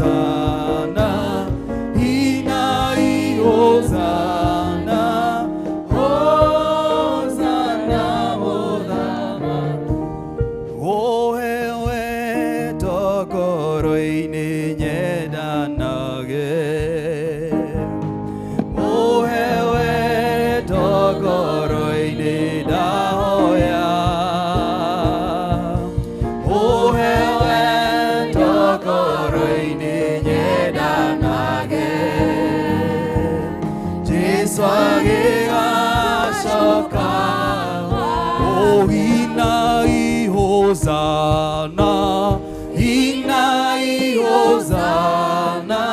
Hosana, Inai Hosana, Hosana Mũthamaki. Ohewe tokoro-inĩ nyendanage, Ohewe tokoro-inĩ ndahoya, Ohewe tokoro-inĩ nyendanage, Jesu agĩgacoka. Oh, inai Hosana, inai Hosana,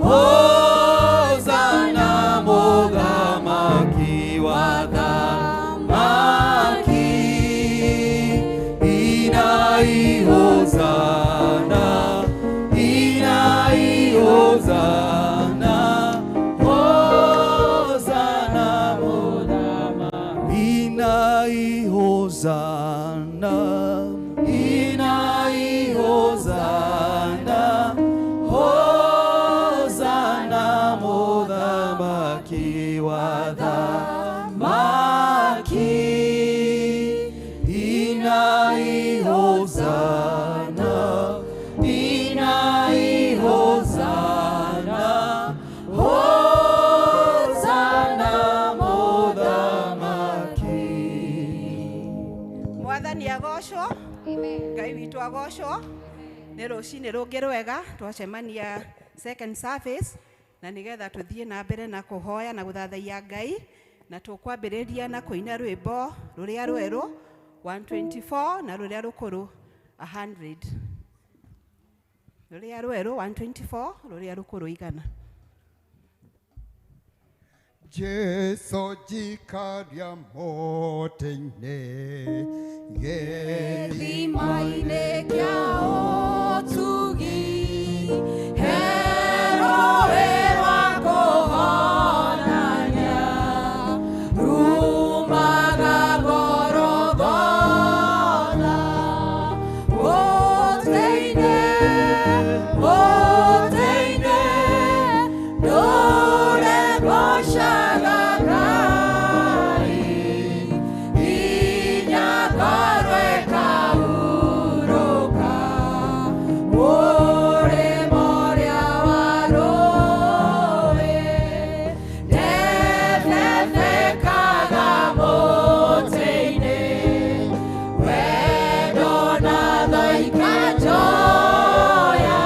Hosana Mũthamaki wa thamaki. Inai Hosana, inai Hosana, Hosana Mũthamaki. Inai Hosana, Inai Hosana, Hosana Mũthamaki wa thamaki. Inai Hosana, Inai Hosana, Hosana Mũthamaki. Mwathani agocwo. Ngai witũ agocwo. Nĩ rũcinĩ rũngĩ rwega twacemania second service, na nĩgetha tũthiĩ na mbere na kũhoya na gũthathaiya Ngai, na tũkwambĩrĩria na kũina rwĩmbo rũrĩa rwerũ 124 na rũrĩa rũkũrũ 100. Rũrĩa rwerũ 124, rũrĩa rũkũrũ 100. Jesu jikaria mũtĩ-inĩ gĩthima-inĩ kĩa ũtugi, he rũĩ rwa kũhonania rumaga Golgotha. Mũtĩ-inĩ, mũtĩ-inĩ, ndũre ngoocaga Ngai, nginya ngorwo ĩkahurũka mũrĩmo ũrĩa wa rũĩ. Ndebebekaga mũtĩ-inĩ, wendo na thaika njoya.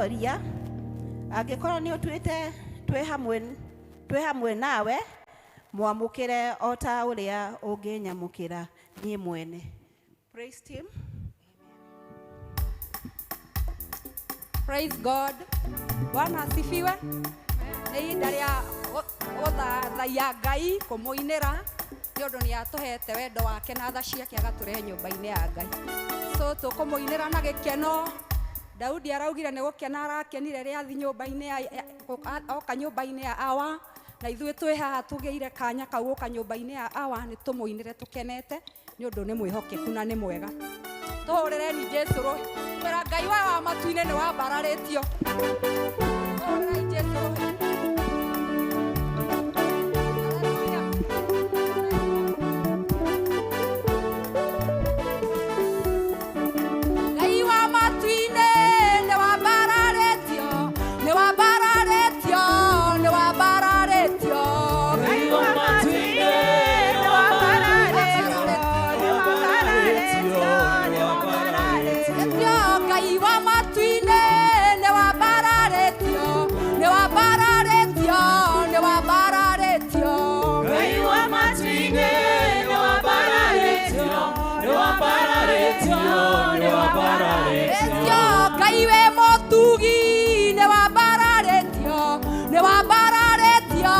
Ndagũtongoria, angĩkorwo nĩ ũtuĩte twĩ hamwe nawe, mwamũkĩre o ta ũrĩa ũngĩnyamũkĩra niĩ mwene. Praise team. Praise God. Bwana asifiwe. Nĩ ihinda rĩa gũthathaiya Ngai, kũmũinĩra nĩ ũndũ nĩ atũhete wendo wake na tha ciake, agatũrehe nyũmba-inĩ ya Ngai. So tũkũmũinĩra na gĩkeno. Daudi araugire nĩ gũkena arakenire rĩrĩa athi nyũmba-inĩ ya oka nyũmba-inĩ ya Awa, na ithuĩ twĩ haha tũgĩire kanya kau gũka nyũmba-inĩ ya Awa, nĩ tũmũinĩre tũkenete nĩ ũndũ nĩ mwĩhokeku na nĩ mwega. Tũhũrĩreni Jesu rũhĩ, kwĩra Ngai we wa matu-inĩ nĩ wambararĩtio. Tũhũrĩrei Jesu rũhĩ. Hallelujah. Ngai wa matu-inĩ nĩ wambararĩtio, nĩ wambararĩtio, nĩ wambararĩtio. Ngai wa matu-inĩ nĩ wambararĩtio, nĩ wambararĩtio, nĩ wambararĩtio. Ngai wa matu-inĩ nĩ wambararĩtio, nĩ wambararĩtio, nĩ wambararĩtio. Ngai wa matu-inĩ nĩ wambararĩtio, nĩ wambararĩtio, nĩ wambararĩtio. Ngai wĩ mũtugi nĩ wambararĩtio, nĩ wambararĩtio,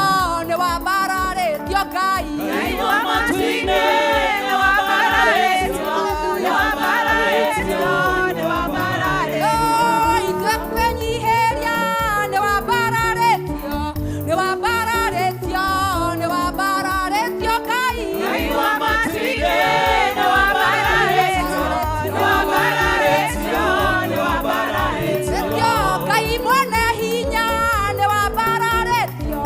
nĩ wambararĩtio Ngai. Ngai wa matu-inĩ nĩ wambararĩtio, nĩ wambararĩtio, nĩ wambararĩtio. Ithuĩ kwĩnyihĩria nĩ wambararĩtio, nĩ wambararĩtio, nĩ wambararĩtio Ngai. Ngai wa matu-inĩ nĩ wambararĩtio, nĩ wambararĩtio, nĩ wambararĩtio. Ngai mwene hinya nĩ wambararĩtio,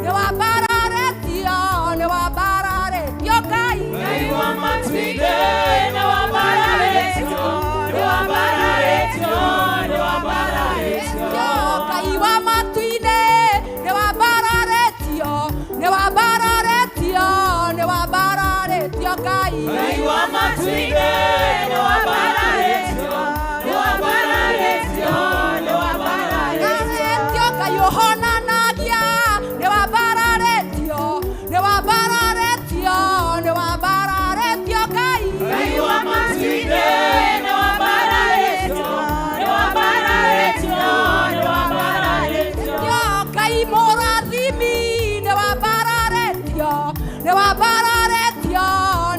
nĩ wambararĩtio, nĩ wambararĩtio Ngai. Ngai wa matu-inĩ nĩ wambararĩtio, nĩ wambararĩtio, nĩ wambararĩtio. Ngai wa matu-inĩ nĩ wambararĩtio, nĩ wambararĩtio, nĩ wambararĩtio Ngai. Ngai wa matu-inĩ nĩ wambararĩtio, nĩ wambararĩtio, nĩ wambararĩtio. Ngai ũhonanagia nĩ wambararĩtio, nĩ wambararĩtio, nĩ wambararĩtio Ngai. Ngai wa matu-inĩ nĩ wambararĩtio, nĩ wambararĩtio, nĩ wambararĩtio. Ngai mũrathimi nĩ wambararĩtio, nĩ wambararĩtio,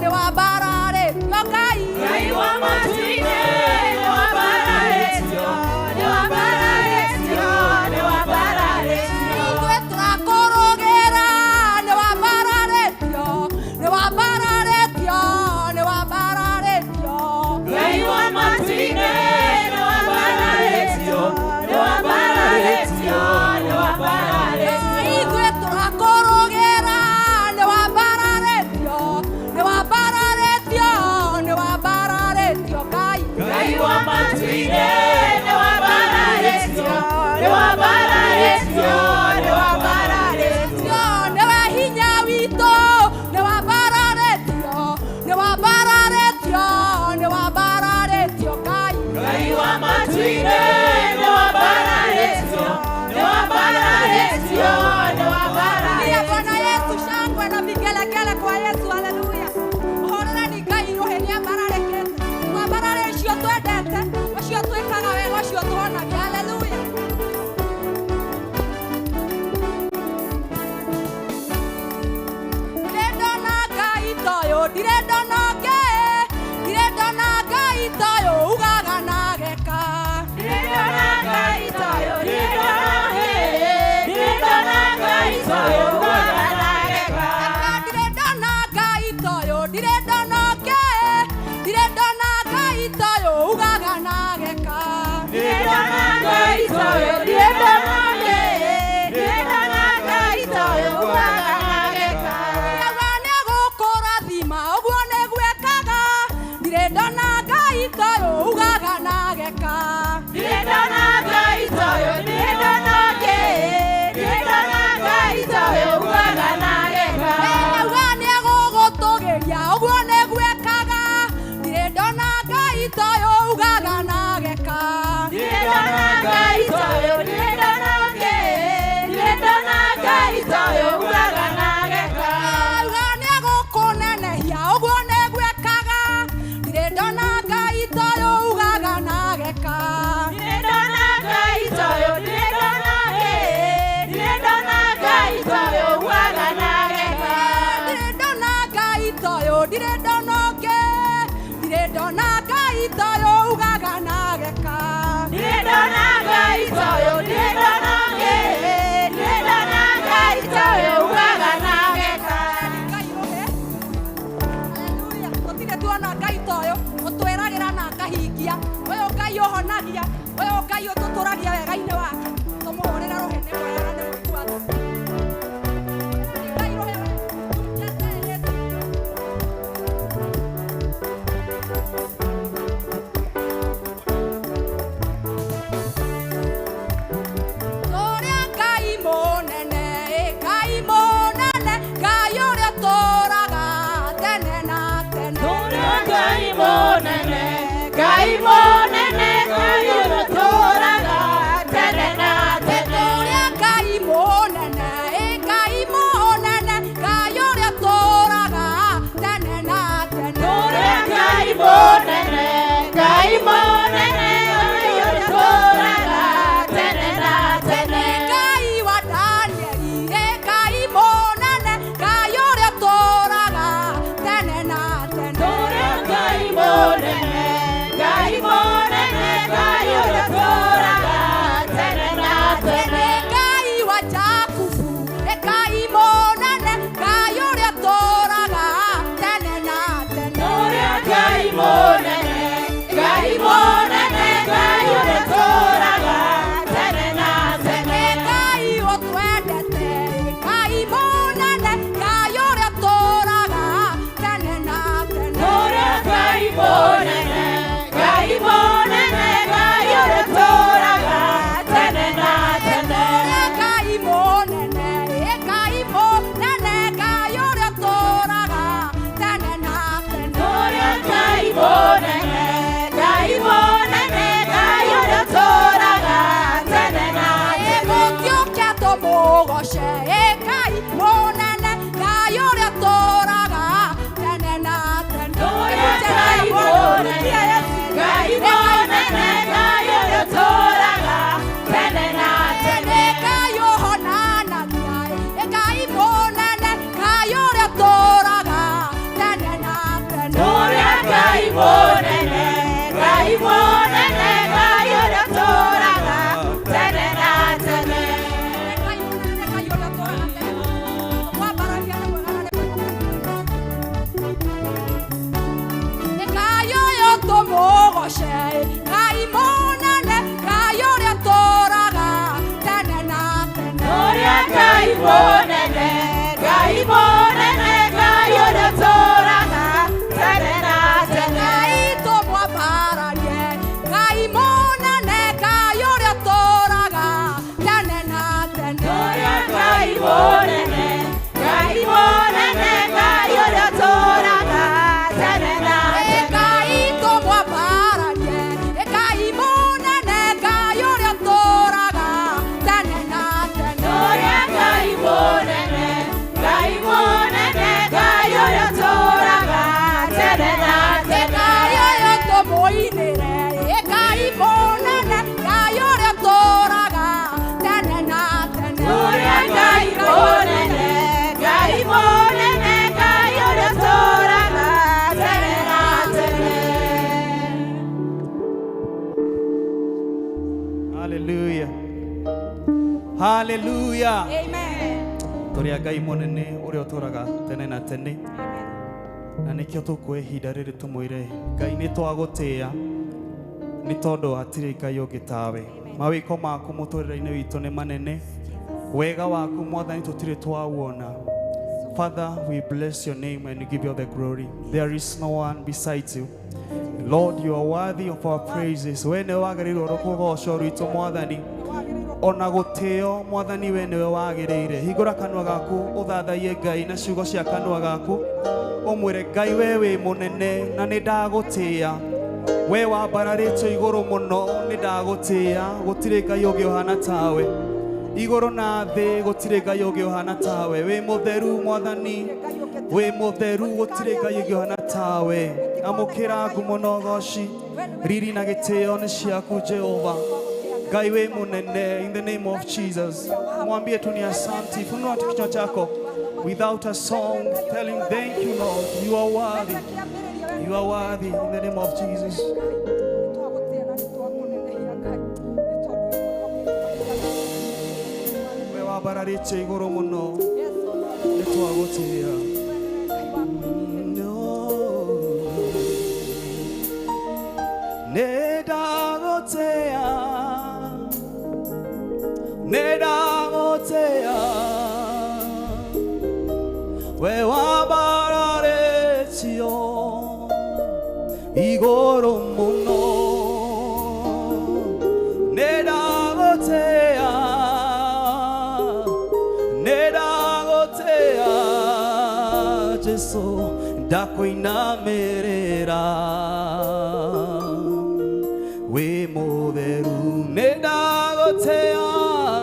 nĩ wambararĩtio Ngai. Ngai wa matu-inĩ nĩ wambararĩtio, nĩ wambararĩtio, nĩ wambararĩtio. Ithuĩ tũrakũrũgĩra nĩ wambararĩtio, nĩ wambararĩtio, nĩ wambararĩtio. Ngai wa matu-inĩ nĩ wambararĩtio, nĩ wambararĩtio, nĩ wambararĩtio. Ithuĩ tũrakũrũgĩra nĩ wambararĩtio, nĩ wambararĩtio, nĩ wambararĩtio Ngai. Ngai wa matu-inĩ nĩ wambararĩtio, nĩ wambararĩtio, nĩ wambararĩtio. Nĩwe hinya witũ, nĩ wambararĩtio, nĩ wambararĩtio, nĩ wambararĩtio Ngai. Ngai wa matu-inĩ nĩ wambararĩtio, nĩ wambararĩtio, nĩ Pia wambararĩtio. Bwana Yesu shangwe na vigelegele kwa Yesu, haleluya. Horerani Ngai rũhĩ nĩ ambararĩkĩte. Twambarare ũcio twendete, ũcio twĩkaga wega, ũcio tũhonagia, haleluya. Ndirĩ ndona Ngai toyũ, ndirĩ ndona ũngĩ, ndirĩ ndona Ngai toyũ ugaga na geka. Ndirĩ ndona Ngai toyũ, ndirĩ ndona ũngĩ, ndirĩ ndona Ngai toyũ ugaga na geka. Ndirĩ ndona Ngai toyũ, ndirĩ ndona ũngĩ, ndirĩ ndona Ngai toyũ ugaga na geka. Ndirĩ ndona Ngai toyũ, ndirĩ ndona ũngĩ, ndirĩ ndona Ngai toyũ ugaga na geka. Auga nĩegũkũrathima, ũguo nĩguo ekaga, ndirĩ ndona Ngai toyũ ugaga na geka. Ndirĩ ndona Ngai toyũ, ndirĩ ndona ũngĩ, ndirĩ ndona Ngai toyũ ugaga na geka. Auga nĩegũgũtũgĩria, ũguo nĩguo ekaga, ndirĩ ndona Ngai toyũ ugaga na geka. Ndirĩ ndona Ngai toyũ. Toyo ndirĩ ndona ũngĩ, ndirĩ ndona Ngai toyo ugaga na geka. Ndirĩ ndona Ngai toyo, ndirĩ ndona ũngĩ, ndirĩ ndona Ngai toyo ugaga na geka. Ngai ũhe. Haleluya. Gũtirĩ tuona Ngai toyo ũtwĩragĩra na akahingia. Ũyũ Ngai ũhonagia, ũyũ Ngai ũtũtũragia wega-inĩ wake. Tũmũhũrĩre rũhĩ nĩ mwega na nĩ mũigua tha. Ngai rũhĩ, tumchezee Yesu. Tũrĩa Ngai mũnene, Ngai mũnene, Ngai ũrĩa ũtũũraga tene na tene. Tũrĩa Ngai mũnene, Ngai mũnene, Ngai ũrĩa ũtũũraga tene na tene. Tũrĩa Ngai mũnene, Ngai mũnene, Ngai ũrĩa ũtũũraga tene na tene. Tũrĩa Ngai mũnene, Ngai mũnene, Ngai ũrĩa ũtũũraga tene na tene. Ngai wa Danieli, Ngai mũnene, Ngai ũrĩa ũtũũraga tene na tene. Tũrĩa Ngai mũnene, Ngai mũnene, Ngai ũrĩa ũtũũraga tene na tene. Ngai wa Jakubu, Ngai mũnene, Ngai ũrĩa ũtũũraga tene na tene. Tũrĩa Ngai mũnene, Ngai mũnene, Ngai ũrĩa ũtũũraga tene na tene. Ngai ũtwendete, Ngai mũnene, Ngai ũrĩa ũtũũraga tene na tene. Tũrĩa Ngai mũnene, Ngai mũnene, Ngai ũrĩa ũtũũraga tene na tene. Tũrĩa Ngai mũnene, Ngai mũnene, Ngai ũrĩa ũtũũraga tene na tene. Tũrĩa Ngai mũnene, Ngai mũnene, Ngai ũrĩa ũtũũraga tene na tene. Gũtiũke tũmũgoce, Ngai mũnene, Ngai ũrĩa ũtũũraga tene na tene. Tũrĩa Ngai mũnene, Ngai mũnene, Ngai ũrĩa ũtũũraga tene na tene. Ngai ũhonanagia, Ngai mũnene, Ngai ũrĩa ũtũũraga tene na tene. Tũrĩa Ngai mũnene, Ngai mũnene, Ngai ũrĩa ũtũũraga tene na tene. Ngai mũnene, Ngai ũrĩa ũtũũraga tene. Twambararia nĩ mwega na nĩ mwega. Ngai ũyũ tũmũgoce, Ngai mũnene, Ngai ũrĩa ũtũũraga tene na tene. Tũrĩa Ngai mũnene, Ngai mũnene, Ngai ũrĩa ũtũũraga tene na tene. Ngai tũmwambararie, Ngai mũnene, Ngai ũrĩa ũtũũraga tene na tene. Tũrĩa Ngai mũnene, Ngai mũnene, Ngai ũrĩa ũtũũraga tene na tene. Ngai tũmwambararie, Ngai mũnene, Ngai ũrĩa ũtũũraga tene na tene. Tũrĩa Ngai mũnene, Ngai mũnene, Ngai ũrĩa ũtũũraga tene na tene. Ngai ũyũ tũmũinĩre, Ngai mũnene, Ngai ũrĩa ũtũũraga tene na tene. Tũrĩa Ngai mũnene, Ngai mũnene, Ngai ũrĩa ũtũũraga tene na tene. Hallelujah. Hallelujah. Amen. Tũrĩ a Ngai mũnene ũrĩa ũtũũraga tene na tene, na nĩkĩo tũkuoya ihinda rĩrĩ tũmwĩre Ngai nĩ twagũtĩĩa nĩ tondũ hatirĩ Ngai ũngĩ tawe. Mawĩko maku mũtũrĩre-inĩ witũ nĩ manene, wega waku Mwathani tũtirĩ twawona. Father, we bless your name and we give you all the glory. There is no one besides you. Lord, you are worthy of our praises. We nĩwe wagĩrĩirwo kũgocwo rwitũ Mwathani, ona gũtĩo Mwathani, we nĩwe wagĩrĩire. Hingũra kanua gaku ũthathaiye Ngai na ciugo cia kanua gaku, ũmwĩre Ngai we wĩ mũnene na nĩ ndagũtĩĩa, we wambararĩtio igũrũ mũno, nĩ ndagũtĩĩa. Gũtirĩ Ngai ũngĩ ũhana tawe igũrũ na thĩ, gũtirĩ Ngai ũngĩ ũhana tawe. Wĩ mũtheru Mwathani, wĩ mũtheru, gũtirĩ Ngai ũngĩ ũhana tawe. Amũkĩra ngumo na ũgoci, riri na gĩtĩo nĩ ciaku Jehova Ngai wĩ mũnene. In the name of Jesus, mwambie tu ni asanti. Funua tu kinywa chako. without a song telling thank you, Lord. You are worthy. You are worthy in the name of Jesus. We wambararĩtie igũrũ mũno nĩ twagũtĩĩa. No. Nĩ ndagũtĩĩa, nĩ ndagũtĩĩa, we wambararĩtio igũrũ mũno. Nĩ ndagũtĩĩa, nĩ ndagũtĩĩa, Jesũ, ndakũinamĩrĩra wĩ mũtheru. Nĩ ndagũtĩĩa,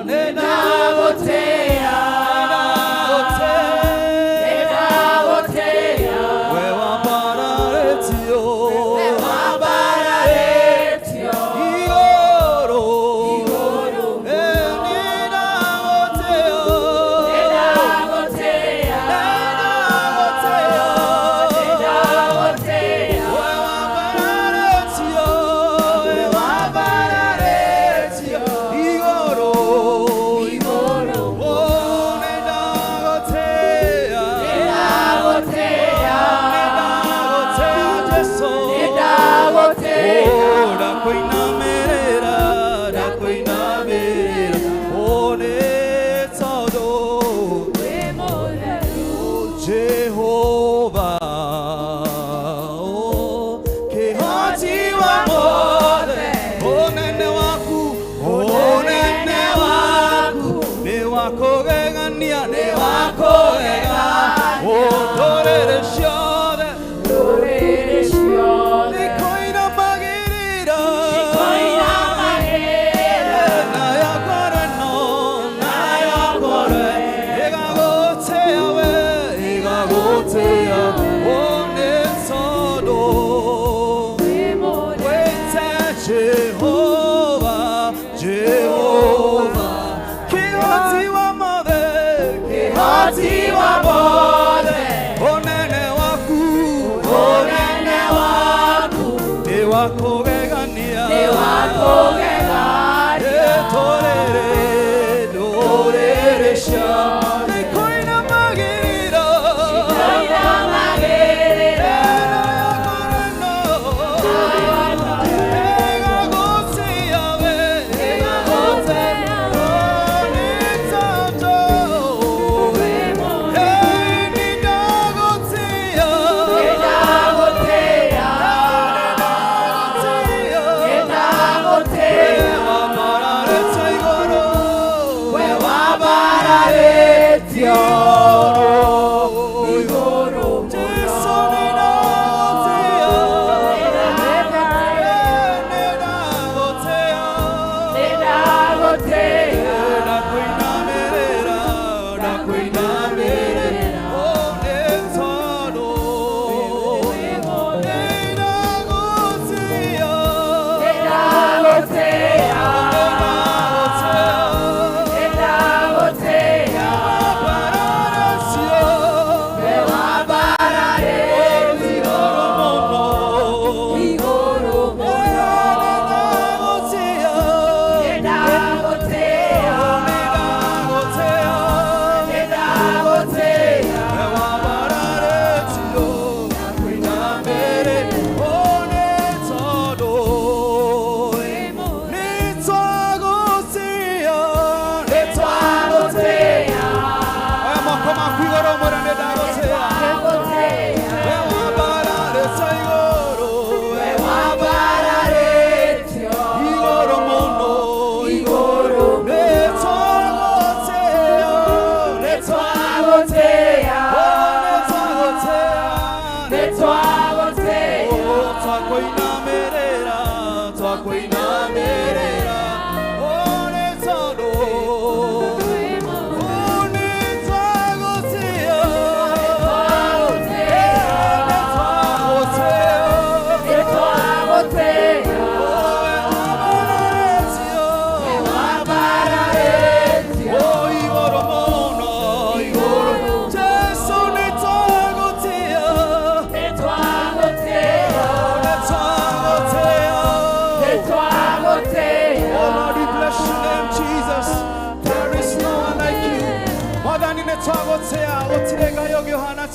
nĩ ndagũtĩĩa, nĩ ndagũtĩĩa, we wambararĩtio igũrũ. Eh, nĩ ndagũtĩĩa, nĩ ndagũtĩĩa, we wambararĩtio, we wambararĩtio igũrũ. Oh, nĩ ndagũtĩĩa, nĩ ndagũtĩĩa, Jesũ. Oh, ndakũinamĩrĩra, ndakũinamĩrĩra, oh, nĩ tondũ Jehova, oh, kĩhoti wa mothe, ũnene waku, ũnene waku nĩ wa kũgegania, nĩ wa kũgegania, oh, ndũrĩrĩ ciothe nĩkũinamagĩrĩra, nayo ngoro ĩno, nayo ngoro ĩgagũtĩĩa we, ĩgagũtĩĩa, oh, nĩ tondũ wĩte Jehova, Jehova, kĩhoti wa mothe, kĩhoti wa mothe, ũnene waku, ũnene waku nĩ wa kũgegania, ndũrĩrĩ, ndũrĩrĩ ciothe nĩkũinamagĩrĩra,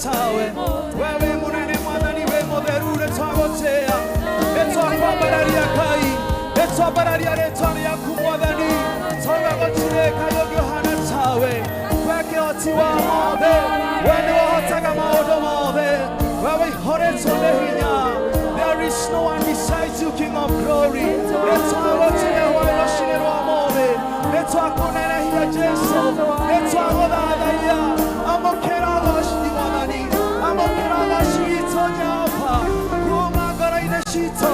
tawe. Wewe munene mwathani wĩ mũtheru nĩ twagũtĩĩa, nĩ twakwambararia Ngai, nĩ twambararia rĩtwa rĩaku mwathani, tondũ gũtirĩ Ngai ũngĩ ũhana tawe. We kĩhoti wa mothe, we nĩwe ũhotaga maũndũ mothe, we wĩihũrĩtwo nĩ hinya. There is no one besides you, King of Glory. Nĩ twagũtĩĩa hwaĩ rũcinĩ rwa ũmũthĩ, nĩ twakũnenehia Jesũ, nĩ twagũthathaiya. Amũkĩra ũgoci mwathani, amũkĩra ũgoci witũ Jehova, kuma ngoro-inĩ citũ.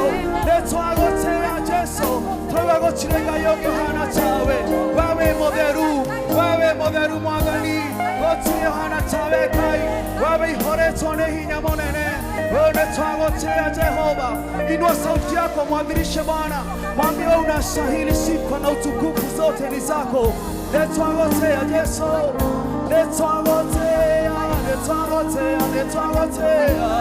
Nĩ twagũtĩĩa Jesũ, twauga gũtirĩ Ngai ũngĩ ũhana tawe. We wĩ mũtheru, we wĩ mũtheru mwathani, gũtirĩ ũhana tawe Ngai. We wĩihũrĩtwo nĩ hinya mũnene. Wewe nĩ twagũtĩĩa Jehova. Inua sauti yako, mwadhirishe Bwana, mwambie wewe unastahili sifa na utukufu, zote ni zako. Nĩ twagũtĩĩa Jesũ, nĩ twagũtĩĩa, nĩ twagũtĩĩa, nĩ twagũtĩĩa,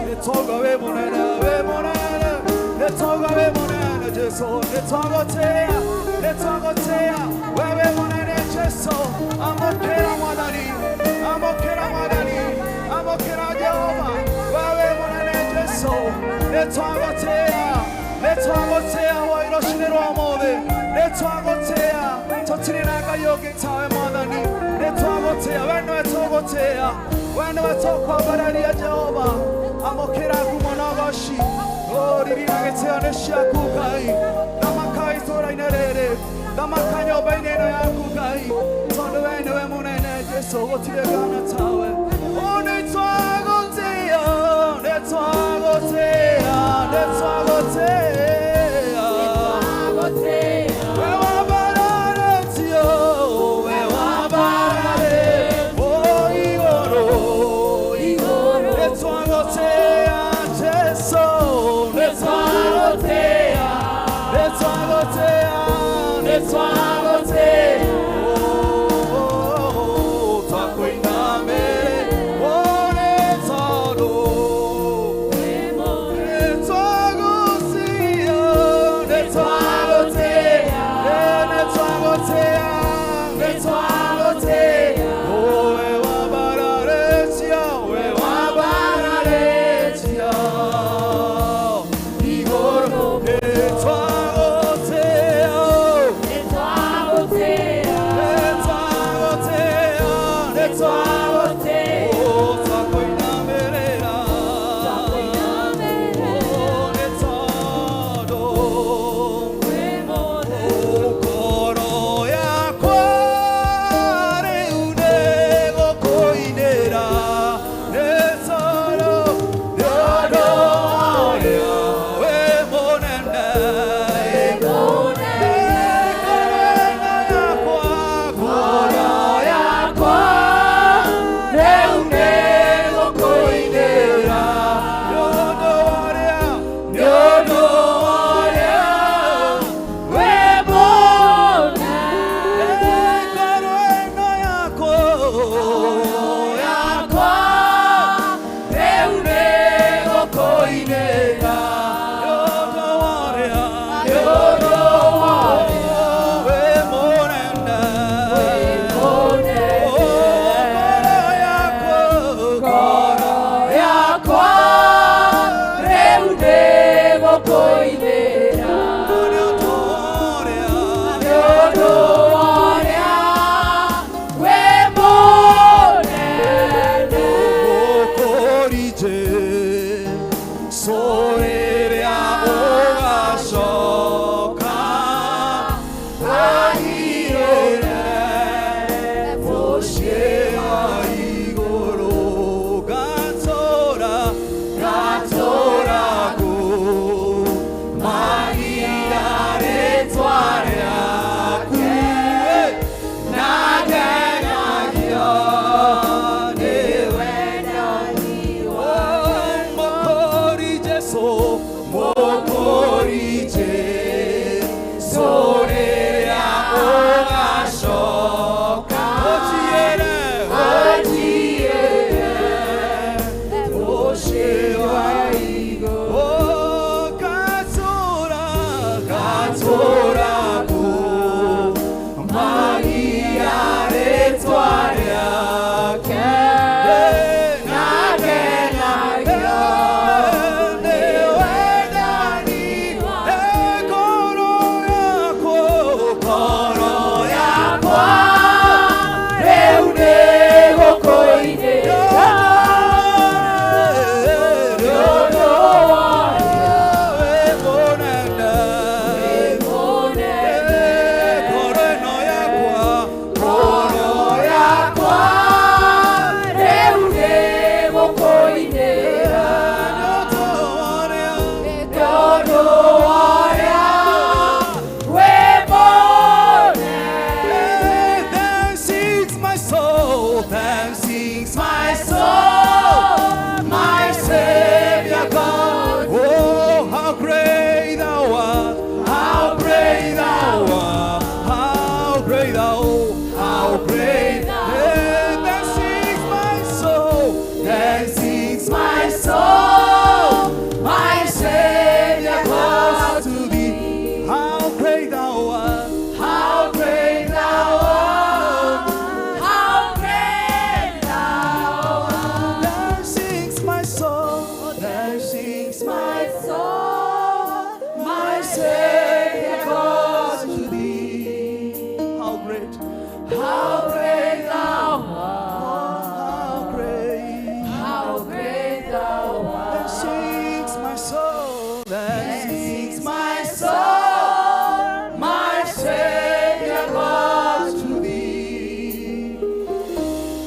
nĩ twauga wĩ mũnene, wĩ mũnene, nĩ twauga wĩ mũnene Jesũ, nĩ twagũtĩĩa, nĩ twagũtĩĩa, we wĩ mũnene Jesũ. Amũkĩra mwathani, amũkĩra mwathani, amũkĩra Jehova, we wĩ mũnene Jesũ, nĩ twagũtĩĩa, nĩ twagũtĩĩa hwaĩ rũcinĩ rwa ũmũthĩ, nĩ twagũtĩĩa, tũtirĩ na Ngai ũngĩ tawe mwathani, nĩ twagũtĩĩa, we nĩwe tũgũtĩĩa, we nĩwe tũkwambararia Jehova. Amũkĩra ngumo na ũgoci, riri na gĩtĩo nĩ ciaku Ngai. Thamaka itũũra-inĩ rĩrĩ, thamaka nyũmba-inĩ ĩno yaku Ngai, tondũ we nĩwe mũnene Jesũ, gũtirĩ ngana tawe. O nĩ twagũtĩĩa, nĩ twagũtĩĩa, nĩ twagũtĩĩa. We wambararĩtio, we wambararĩtio, igũrũ, igũrũ. Nĩ twagũtĩĩa Jesũ, nĩ twagũtĩĩa, nĩ twagũtĩĩa, nĩ twagũtĩĩa. Oh, twakũinamĩrĩra, oh, nĩ tondũ nĩ twagũtĩĩa, nĩ twagũtĩĩa, nĩ twagũtĩĩa, nĩ twagũtĩĩa. Oh, we wambararĩtio, we wambararĩtio igũrũ. Nĩ twagũtĩĩa, nĩ twagũtĩĩa, nĩ twagũtĩĩa. Oh, twakũinamĩrĩra. Oh, nĩ tondũ ngoro yakwa rĩu nĩgũkũinĩra, nĩ tondũ nĩ ũndũ wa ũrĩa wĩ mũnene. Ngoro yakwa rĩu nĩgũkũinĩra, nĩ ũndũ wa ũrĩa, nĩ ũndũ wa ũrĩa wĩ mũnene. Ngoro ĩno yakwa, yakwa rĩu nĩgũkũinĩra, nĩ ũndũ wa ũrĩa, nĩ ũndũ wa ũrĩa wĩ mũnene. Ngoro yakwa, ngoro yakwa Rĩu nĩgũkũinĩra, nĩ ũndũ wa ũrĩa, nĩ ũndũ wa ũrĩa wĩ mũnene. Mũkũri Jesũ rĩrĩa ũgacoka, ahirĩre mũciĩ wa igũrũ, ngatũũra, ngatũũra ngũmagia rĩtwa rĩaku, na ngenagio nĩwe. Mũkũri Jesũ. Sings my soul, my Savior God to thee. How great, How great thou art, how great. how great thou art. Then sings my soul, then Sings my soul, my Savior God to thee.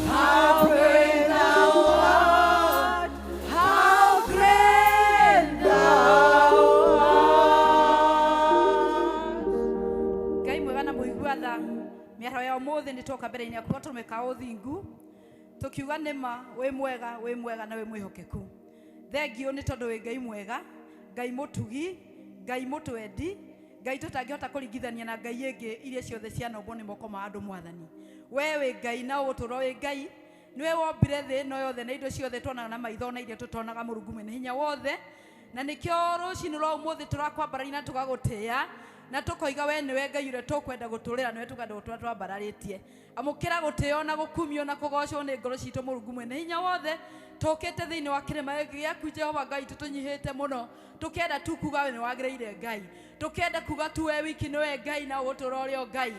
How great thou art, how great thou art. Ngai mwega na mũigua tha mĩaraho ya ũmũthĩ nĩ twoka mbere-inĩ yaku gatũrũme ka ũthingu tũkiuga nĩ ma wĩ mwega wĩ mwega na wĩ mwĩhokeku. Thengiũ nĩ tondũ wĩ Ngai mwega, Ngai mũtugi, Ngai mũtwendi, Ngai tũtangĩhota kũringithania na ngai ĩngĩ iria ciothe cianombwo nĩ moko ma andũ. Mwathani, we wĩ Ngai na ũgũtũũra wĩ Ngai. Nĩwe wombire thĩ ĩno yothe na indo ciothe tuonaga na maitho na iria tũtonaga. Mũrungu mwene hinya wothe, na nĩkĩo rũcinĩ rwa ũmũthĩ tũrakwambararia na tũgagũtĩĩa na tũkoiga we nĩwe Ngai ũrĩa tũkwenda gũtũrĩra, nĩwe tũkwenda gũtũra twambararĩtie. Amũkĩra gũtĩo na gũkumio na kũgocwo nĩ ngoro citũ. Mũrungu mwene hinya wothe, tũkĩte thĩinĩ wa kĩrĩma gĩkĩ gĩaku Jehova Ngai tũtũnyihĩte mũno, tũkĩenda tu kuga we nĩ wagĩrĩire Ngai, tũkĩenda kuga tu we wiki nĩwe Ngai na ũgũtũra ũrĩ o Ngai.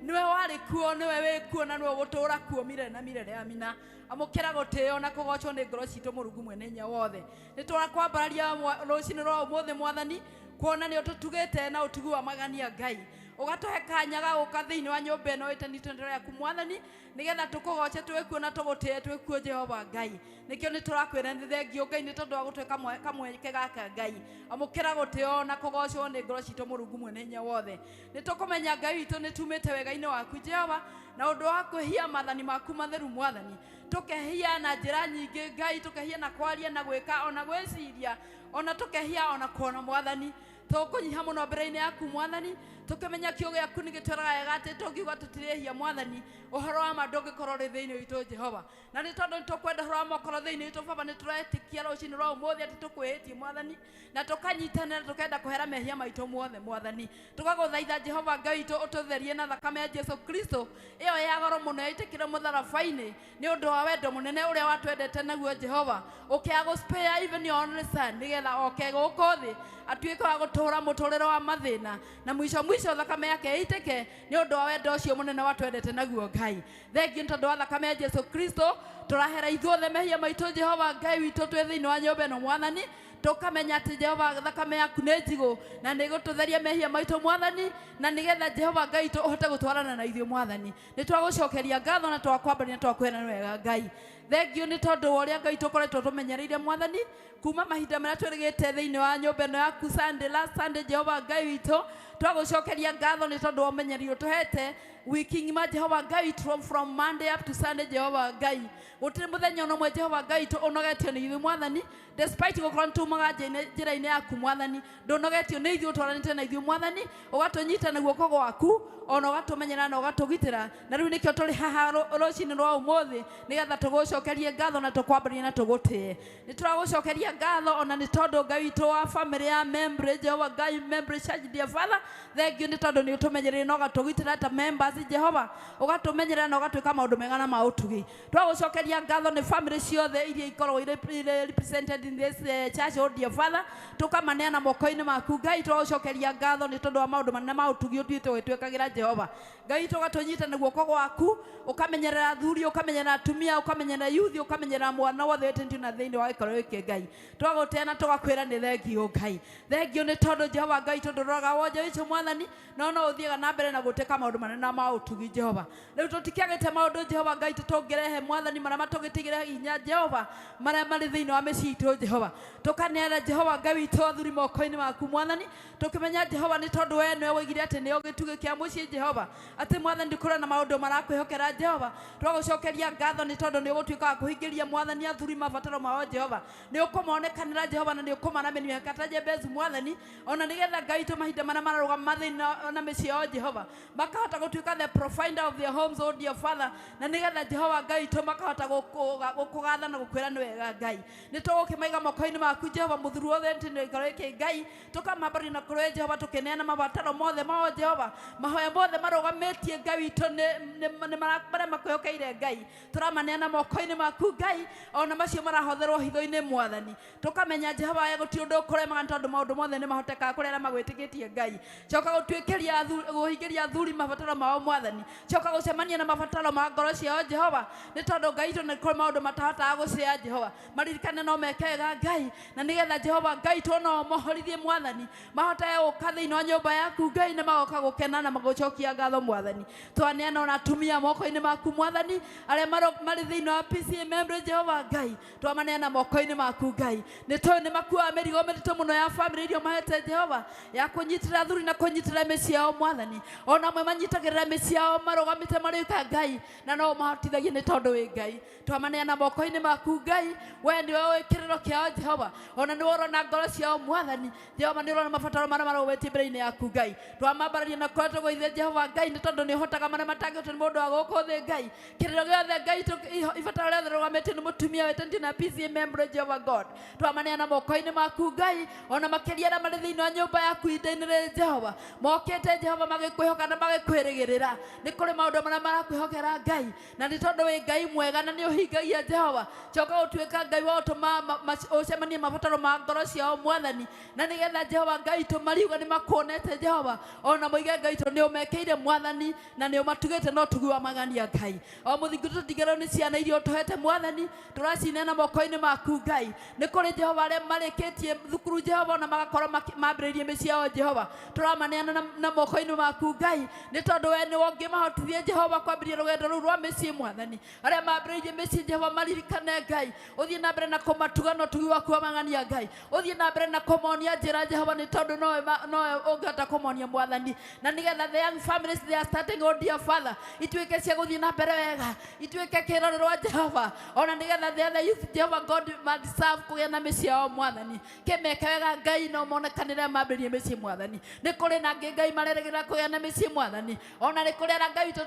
Nĩwe warĩ kuo, nĩwe wĩ kuo na nĩwe ũgũtũra kuo mirere na mirere. Amina. Amũkĩra gũtĩo na kũgocwo nĩ ngoro citũ. Mũrungu mwene hinya wothe, nĩ tũrakwambararia rũcinĩ rwa ũmũthĩ Mwathani, kuona nĩ ũtũtugĩte na ũtugi wa magania Ngai, ũgatũhe kanya ga gũka thĩinĩ wa nyũmba ĩno ĩtanĩtio nĩ yaku Mwathani, nĩgetha tũkũgoce twĩkuo na tũgũtĩe twĩkuo Jehova Ngai. Nĩkĩo nĩ tũrakwĩra nĩ thengiũ Ngai nĩ tondũ wa gũtũhe kamweke gaka. Ngai, amũkĩra gũtĩo na kũgocwo nĩ ngoro citũ. Mũrungu mwene hinya wothe, nĩ tũkũmenya Ngai witũ nĩ tumĩte wega-inĩ waku Jehova na ũndũ wa kwĩhia maathani maku matheru Mwathani. Tũkehia na njĩra nyingĩ Ngai, tũkehia na kwaria na gwĩka ona gwĩciria, ona tũkehia ona kuona. Mwathani, tũkũnyiha mũno mbere-inĩ yaku Mwathani, tũkĩmenya kiugo gĩaku nĩ gĩtwĩraga wega atĩ tũngiuga tũtirĩhia Mwathani, ũhoro wa ma ndũngĩkorwo ũrĩ thĩinĩ witũ Jehova. Na nĩ tondũ nĩ tũkwenda ũhoro wa ma ũkorwo thĩinĩ witũ Baba, nĩ tũretĩkia rũcinĩ rwa ũmũthĩ atĩ tũkwĩhĩtie Mwathani, na tũkanyitanĩra tũkenda kũhera mehia maitũ mothe Mwathani. Tũgagũthaitha Jehova Ngai witũ ũtũtherie na thakame ya Jesu Kristo ĩyo ya goro mũno yaitĩkire mũtharaba-inĩ nĩ ũndũ wa wendo mũnene ũrĩa watwendete naguo Jehova, ũkĩaga gũ-spare even your only son nĩgetha oke gũkũ thĩ atuĩke wa gũtũũra mũtũrĩre wa mathĩna, na mwisho mwisho thakame yake ĩitĩke nĩ ũndũ wa wendo ũcio mũnene watwendete naguo. Ngai, thengiũ nĩ tondũ wa thakame ya Jesu Kristo tũrahera ithuothe mehia maitũ Jehova Ngai witũ twĩ thĩinĩ wa nyũmba ĩno Mwathani, tũkamenya atĩ Jehova thakame yaku nĩ njigũ na nĩ gũtũtheria mehia maitũ Mwathani, na nĩgetha Jehova Ngai witũ ũhote gũtwarana na ithuĩ. Mwathani, nĩ twagũcokeria ngatho na twakwambaria na twakwĩra nĩ wega. Ngai, thengiũ nĩ tondũ wa ũrĩa Ngai tũkoretwo tũmenyereire Mwathani kuma mahinda marĩa twĩrĩgĩte thĩinĩ wa nyũmba ĩno yaku Sunday last Sunday. Jehova Ngai witũ, twagũcokeria ngatho nĩ tondũ wa ũmenyeri ũtũhete wiki ng'ima Jehova Ngai, from Monday up to Sunday. Jehova Ngai, gũtirĩ mũthenya ona ũmwe Jehova Ngai witũ ũnogetio nĩ ithuĩ Mwathani, despite gũkorwo nĩ tumaga njĩra-inĩ yaku Mwathani, ndũnogetio nĩ ithuĩ, ũtwaranĩte na ithuĩ Mwathani, ũgatũnyita na guoko gwaku ona ũgatũmenyera na ũgatũgitĩra. Na rĩu nĩkĩo tũrĩ haha rũcinĩ rwa ũmũthĩ nĩgetha tũgũcokerie ngatho na tũkwambĩrĩrie na tũgũtĩe. Nĩ tũragũcokeria ngatho ona nĩ tondũ Ngai witũ wa family ya Membre, Jehova Ngai, Membre Church, dear Father, thank you nĩ tondũ nĩ ũtũmenyereire na ũgatũgitĩra ta members Jehova, ũgatũmenyerera na ũgatwĩka maũndũ mega na ma ũtugi. Twagũcokeria ngatho nĩ family ciothe iria ikoragwo irĩ represented in this church, oh dear Father, tũkamaneana moko-inĩ maku Ngai. Twagũcokeria ngatho nĩ tondũ wa maũndũ manene ma ũtugi ũtuĩte ũgĩtwĩkagĩra Jehova Ngai. Tũgatũnyita na guoko gwaku, ũkamenyerera athuri, ũkamenyerera atumia, ũkamenyerera youth, ũkamenyerera mwana wothe wĩtĩtio na thĩinĩ wa gĩkoro gĩkĩ. Ngai, twagũtĩa na tũgakwĩra nĩ thengiũ. Ngai, thengiũ nĩ tondũ Jehova Ngai tondũ ũroraga wonje witũ Mwathani, no no ũthiaga na mbere na gũtĩka maũndũ manene na ma ũtugi Jehova. Rĩu tũtikĩagĩte maũndũ Jehova Ngai tũtũngĩrehe Mwathani, marĩa matũgĩtigĩre hinya Jehova, marĩa marĩ thĩinĩ wa mĩciĩ itũ Jehova. Tũkaneana Jehova Ngai witũ athuri moko-inĩ maku Mwathani, tũkĩmenya Jehova nĩ tondũ we nĩwe woigire atĩ nĩo gĩtugĩ kĩa mũciĩ Jehova, atĩ Mwathani ndĩkũrĩ na maũndũ marakwĩhokera Jehova. Twagũcokeria ngatho nĩ tondũ nĩ ũgũtuĩka wa kũhingĩria Mwathani athuri mabataro mao Jehova, nĩ ũkũmonekanĩra Jehova, na nĩ ũkũmaramĩria mĩhaka ta Jebezu Mwathani, ona nĩgetha Ngai witũ mahinda marĩa mararũgama. makarũgama thĩinĩ na mĩciĩ yao Jehova, makahota gũtuĩka the provider of their homes, oh dear Father, na nĩgetha Jehova Ngai witũ makahota gũkũgatha na gũkwĩra nĩ wega Ngai. Nĩ tũgũkĩmaiga moko-inĩ maku Jehova, mũthuri wothe nĩ gĩikaro gĩkĩ Ngai, tũkamambararia na kũrĩ Jehova, tũkĩneana mabataro mothe mao Jehova, mahoya mothe marũgamĩtie Ngai witũ nĩ marĩa makwĩhokeire Ngai, tũramaneana moko-inĩ maku Ngai, ona macio marahotherwo hitho-inĩ Mwathani. Tũkamenya Jehova we gũtirĩ ũndũ ũkũremaga nĩ tondũ maũndũ mothe nĩ mahotekaga kũrĩ arĩa magwĩtĩkĩtie Ngai. Coka gũtuĩkĩria kũhingĩria athuri mabataro mao Mwathani, coka gũcemania na mabataro ma ngoro ciao Jehova, nĩ tondũ Ngai witũ nĩ kũrĩ maũndũ matahotaga gũcĩa Jehova, maririkane no meke wega Ngai, na nĩgetha Jehova Ngai witũ no ũmohorithie Mwathani, mahote gũka thĩinĩ wa nyũmba yaku Ngai, na magoka gũkena na magũcokia ngatho Mwathani. Twaneana ona atumia moko-inĩ maku Mwathani, arĩa marĩ thĩinĩ wa PCA member Jehova Ngai, twamaneana moko-inĩ maku Ngai, nĩ tũĩ nĩ makuaga mĩrigo mĩritũ mũno ya famĩlĩ iria mahete Jehova, ya kũnyitĩrĩra athuri na kũnyitĩrĩra mĩciĩ yao Mwathani, ona amwe manyitagĩrĩra mĩciĩ yao marũgamĩte marĩ ka Ngai, na no ũmahotithagie nĩ tondũ wĩ Ngai. Twamaneana moko-inĩ maku Ngai, we nĩwe ũĩ kĩrĩro kĩao Jehova, ona nĩwe ũrona ngoro ciao Mwathani. Jehova nĩ ũrona mabataro marĩa marũgamĩtie mbere-inĩ yaku Ngai, twamambararia na kũrĩa tũgũithia Jehova Ngai, nĩ tondũ nĩ ũhotaga marĩa matangĩhotwo nĩ mũndũ wa gũkũ thĩ Ngai. Kĩrĩro gĩothe Ngai, ibataro rĩothe rĩrũgamĩtio nĩ mũtumia wĩtanĩtio na PCA member Jehova God, twamaneana moko-inĩ maku Ngai, ona makĩria arĩa marĩ thĩinĩ wa nyũmba yaku ihinda-inĩ rĩrĩ Jehova, mokĩte Jehova magĩkwĩhoka na magĩkwĩrĩgĩrĩra, nĩ kũrĩ maũndũ marĩa marakwĩhokera Ngai, na nĩ tondũ wĩ Ngai mwega na nĩ ũhingagia Jehova, coka gũtuĩka Ngai wa ũtũma ũcemanie mabataro ma ngoro ciao Mwathani, na nĩgetha Jehova Ngai witũ mariuga nĩ makuonete Jehova, ona moige Ngai witũ nĩ ũmekĩire Mwathani, na nĩ ũmatugĩte no ũtugi wa magania Ngai. O mũthingu tũtigerwo nĩ ciana iria ũtũhete Mwathani, tũracineana moko-inĩ maku Ngai. Nĩ kũrĩ Jehova arĩa marĩkĩtie thukuru Jehova, ona magakorwo mambĩrĩirie mĩciĩ yao Jehova, tũramaneana na moko-inĩ maku Ngai, nĩ tondũ we nĩwe ũngĩmahotithia Jehova kwambĩrĩria rũgendo rũu rwa mĩciĩ Mwathani. Arĩa mambĩrĩirie mĩciĩ Jehova maririkane Ngai, ũthiĩ na mbere na kũmatuga na ũtugi waku wa magania Ngai, ũthiĩ na mbere na kũmonia njĩra Jehova, nĩ tondũ nowe ũngĩhota kũmonia Mwathani, na nĩgetha the young families they are starting, oh dear Father, ituĩke cia gũthiĩ na mbere wega, ituĩke kĩrorerwa Jehova, ona nĩgetha the other youth Jehova God ma deserve kũgĩa na mĩciĩ yao Mwathani, kĩmeke wega Ngai, no monekanĩre mambĩrĩrie mĩciĩ Mwathani. Nĩ kũrĩ na angĩ Ngai marerĩgĩrĩra kũgĩa na mĩciĩ Mwathani, ona nĩ kũrĩ arĩa Ngai witũ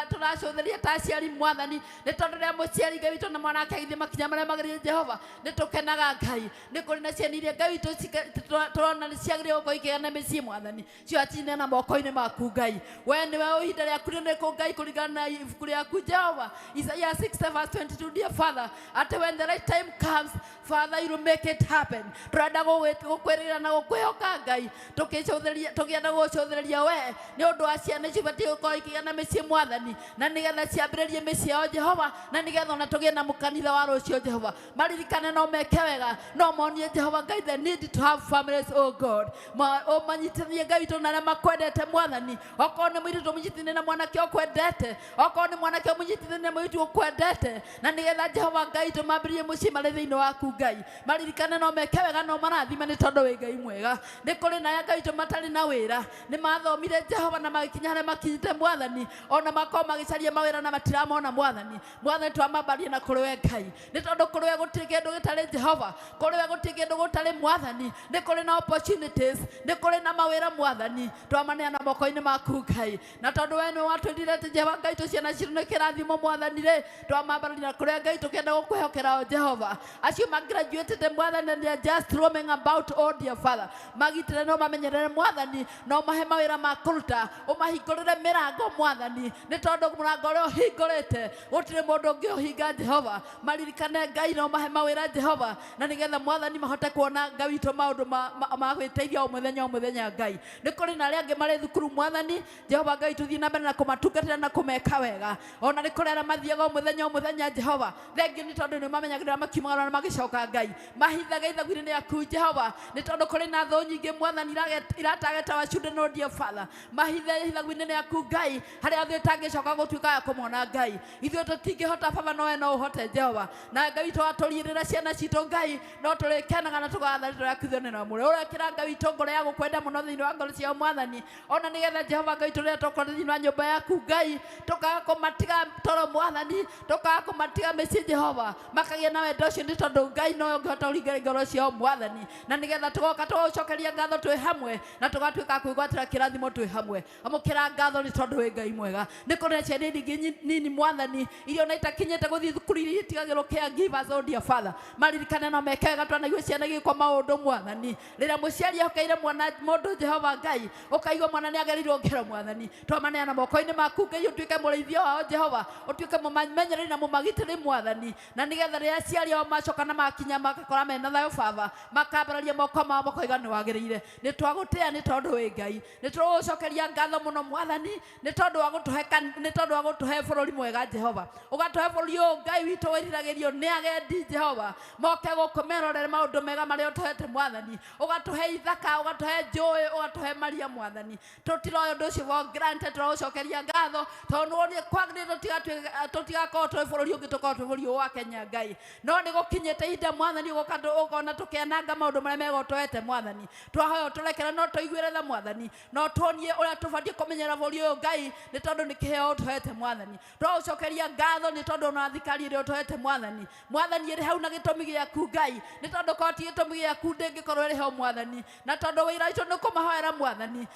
tũracũthĩrĩria ta aciari Mwathani, nĩ tondũ rĩrĩa mũciari Ngai witũ na mwana wake agĩthiĩ makinya marĩa magĩrĩire Jehova, nĩ tũkenaga Ngai. Nĩ kũrĩ na ciana iria Ngai witũ tũrona nĩ ciagĩrĩire gũkorwo ikĩgĩa na mĩciĩ Mwathani, ciacineana moko-inĩ maku Ngai, we nĩwe ihinda rĩaku rĩrĩkũ Ngai, kũringana na ibuku rĩaku Jehova, Isaiah 60 verse 22, dear Father, atĩ when the right time comes, Father, you will make it happen. Tũrenda gũkwĩrĩra na gũkwĩhoka Ngai, tũkĩenda gũgũcũthĩrĩria we nĩ ũndũ wa ciana icio ibatiĩ gũkorwo ikĩgĩa na mĩciĩ Mwathani, na nĩgetha ciambĩrĩrie mĩciĩ yao Jehova, na nĩgetha ona tũgĩe na mũkanitha wa rũciũ Jehova, maririkane no meke wega, no monie Jehova Ngai the need to have families, oh God, ũmanyitithie Ngai witũ na arĩa makwendete Mwathani, okorwo nĩ mũirĩtu ũmũnyitithanie na mwanake ũkwendete, okorwo nĩ mwanake ũmũnyitithanie na mũirĩtu ũkwendete, na nĩgetha Jehova Ngai witũ mambĩrĩrie mũciĩ marĩ thĩinĩ waku Ngai, maririkane no meke wega, no marathime nĩ tondũ wĩ Ngai mwega. Nĩ kũrĩ na arĩa Ngai witũ matarĩ na wĩra, nĩ mathomire Jehova na magĩkinya harĩa makinyĩte Mwathani, ona makorwo magĩcaria mawĩra na matiramona Mwathani. Mwathani twamambarie na kũrĩ we Ngai, nĩ tondũ kũrĩ we gũtirĩ kĩndũ gĩtarĩ Jehova, kũrĩ we gũtirĩ kĩndũ gũtarĩ Mwathani, nĩ kũrĩ na opportunities, nĩ kũrĩ na mawĩra Mwathani, twamaneana moko-inĩ maku Ngai, na tondũ we nĩwe watwĩrire atĩ Jehova Ngai tũ ciana citũ nĩ kĩrathimo Mwathani rĩ, twamambararia na kũrĩ we Ngai tũkĩenda gũkwĩhokera o Jehova. Acio magraduated Mwathani and they are just roaming about, oh dear Father, magitĩre no mamenyerere Mwathani, no mahe mawĩra ma kũruta, ũmahingũrĩre mĩrango Mwathani, nĩ tondũ mũrango ũrĩa ũhingũrĩte gũtirĩ mũndũ ũngĩ ũhinga Jehova. Maririkane Ngai no mahe mawĩra Jehova, na nĩgetha Mwathani mahote kuona Ngai witũ maũndũ ma gwĩteithia o mũthenya o mũthenya Ngai. Nĩ kũrĩ na arĩa angĩ marĩ thukuru Mwathani, Jehova Ngai tũthiĩ na mbere na kũmatungatĩra na kũmeka wega, ona nĩ kũrĩ arĩa mathiaga o mũthenya o mũthenya Jehova, thengiũ nĩ tondũ nĩ mamenyagĩrĩra makiumagara na magĩcoka Ngai, mahithaga ithagu-inĩ rĩaku Jehova, nĩ tondũ kũrĩ na thũ nyingĩ Mwathani iratageta wa children, oh dear Father, mahithe ithagu-inĩ rĩaku Ngai, harĩa thũ ĩtangĩcoka gũtuĩka ya kũmona Ngai. Ithuĩ tũtingĩhota Baba, nowe no ũhote Jehova, na Ngai witũ watũriĩrĩra ciana citũ Ngai, no tũrĩkenaga na tũgatha rĩtwa rĩaku ithondeka na mũrĩ ũrekĩra Ngai witũ ngoro ya gũkwenda mũno thĩinĩ wa ngoro ciao Mwathani, ona nĩgetha Jehova Ngai witũ rĩrĩa tũkorwo thĩinĩ wa nyũmba yaku Ngai, tũkaga kũmatiga toro Mwathani, tũkaga kũmatiga mĩciĩ Jehova, makagĩa na wendo ũcio nĩ tondũ Ngai nowe ũngĩhota kũringa ngoro ciao Mwathani, na nĩgetha tũgoka tũgũcokeria ngatho twĩ hamwe na tũgatuĩka kwĩgwatĩra kĩrathimo twĩ hamwe. Amũkĩra ngatho nĩ tondũ wĩ Ngai mwega. Nĩ kũrĩ na ciana ingĩ nini mwathani iria ona itakinyĩte gũthiĩ thukuru iria itigagĩrwo care givers, oh dear Father, maririkane no meke wega. Twanaigua ciana igĩkwo maũndũ mwathani, rĩrĩa mũciari ehokeire mwana mũndũ Jehova Ngai, ũkaigua mwana nĩ agereirwo ngero mwathani, twamaneana moko-inĩ maku Ngai, ũtuĩke mũrĩithia wao Jehova, ũtuĩke mũmamenyereri na mũmagitĩri mwathani, na nĩgetha rĩrĩa aciari ao macoka na makinya makakora mena thayũ Baba, makambararia moko mao makoiga nĩ wagĩrĩire. Nĩ twagũtĩĩa nĩ tondũ wĩ Ngai. Nĩ tũgũcokeria ngatho mũno mwathani nĩ tondũ wa gũtũhe nĩ tondũ wa gũtũhe bũrũri mwega Jehova, ũgatũhe bũrũri ũyũ Ngai witũ wĩriragĩrio nĩ agendi Jehova, moke gũkũ merorere maũndũ mega marĩa ũtũhete mwathani, ũgatũhe ithaka, ũgatũhe njũĩ, ũgatũhe maria mwathani. Tũtiroya ũndũ ũcio for granted, tũragũcokeria ngatho tondũ nĩwonire kwagĩrĩire tũtigakorwo twĩ bũrũri ũngĩ, tũkorwo twĩ bũrũri ũyũ wa Kenya Ngai. No nĩ gũkinyĩte ihinda mwathani ũgoka ũkona tũkĩananga maũndũ marĩa mega ũtũhete mwathani. Twahoya ũtũrekere no tũiguĩre tha mwathani, no tuonie ũrĩa tũbatiĩ kũmenyerera bũrũri ũyũ Ngai, nĩ tondũ nĩ kĩheo ũtũhete mwathani. Twagũcokeria ngatho nĩ tondũ ona thirikari ĩrĩa ũtũhete mwathani, mwathani ĩrĩ hau na gĩtũmi gĩaku Ngai, nĩ tondũ korwo ti gĩtũmi gĩaku ndĩngĩkorwo ĩrĩ ho mwathani. Na tondũ wĩra witũ nĩ kũmahoera mwathani,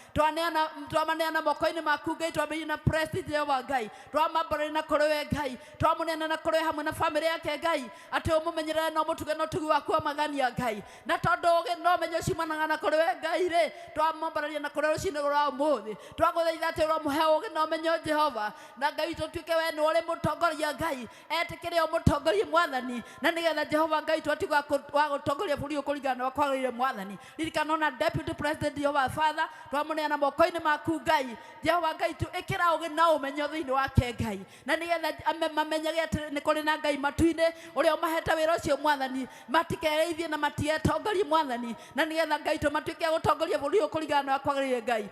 twamaneana moko-inĩ maku Ngai, twambĩrĩrie na President Jehova Ngai, twamambũrĩria na kũrĩ we Ngai, twamũneana na kũrĩ we hamwe na bamĩrĩ yake Ngai, atĩ ũmũmenyerere na ũmũtuge na ũtugi waku wa magania Ngai. Na tondũ ũgĩ no ũmenyo ciumanaga na kũrĩ we Ngai rĩ, twamambararia na kũrĩ rũcinĩ rwa ũmũthĩ, twagũthaitha atĩ ũromũhe ũgĩ na ũmenyo Jehova, na Ngai witũ ũtuĩke we nĩwe ũrĩ mũtongoria Ngai, etĩkĩre ũmũtongorie mwathani, na nĩgetha Jehova Ngai twatiga wa gũtongoria bũrũri ũyũ kũringana na ũrĩa kwagĩrĩire mwathani. Ririkana ona Deputy President Jehova Father, twamũneana moko-inĩ maku Ngai. Jehova Ngai tu ĩkĩra ũgĩ na ũmenyo thĩinĩ wake Ngai, na nĩgetha mamenyage atĩ nĩ kũrĩ na Ngai matu-inĩ ũrĩa ũmahete wĩra ũcio mwathani, matikereithie na matietongorie mwathani, na nĩgetha Ngai tu matuĩke a gũtongoria bũrũri ũyũ kũringana na ũrĩa kwagĩrĩire Ngai.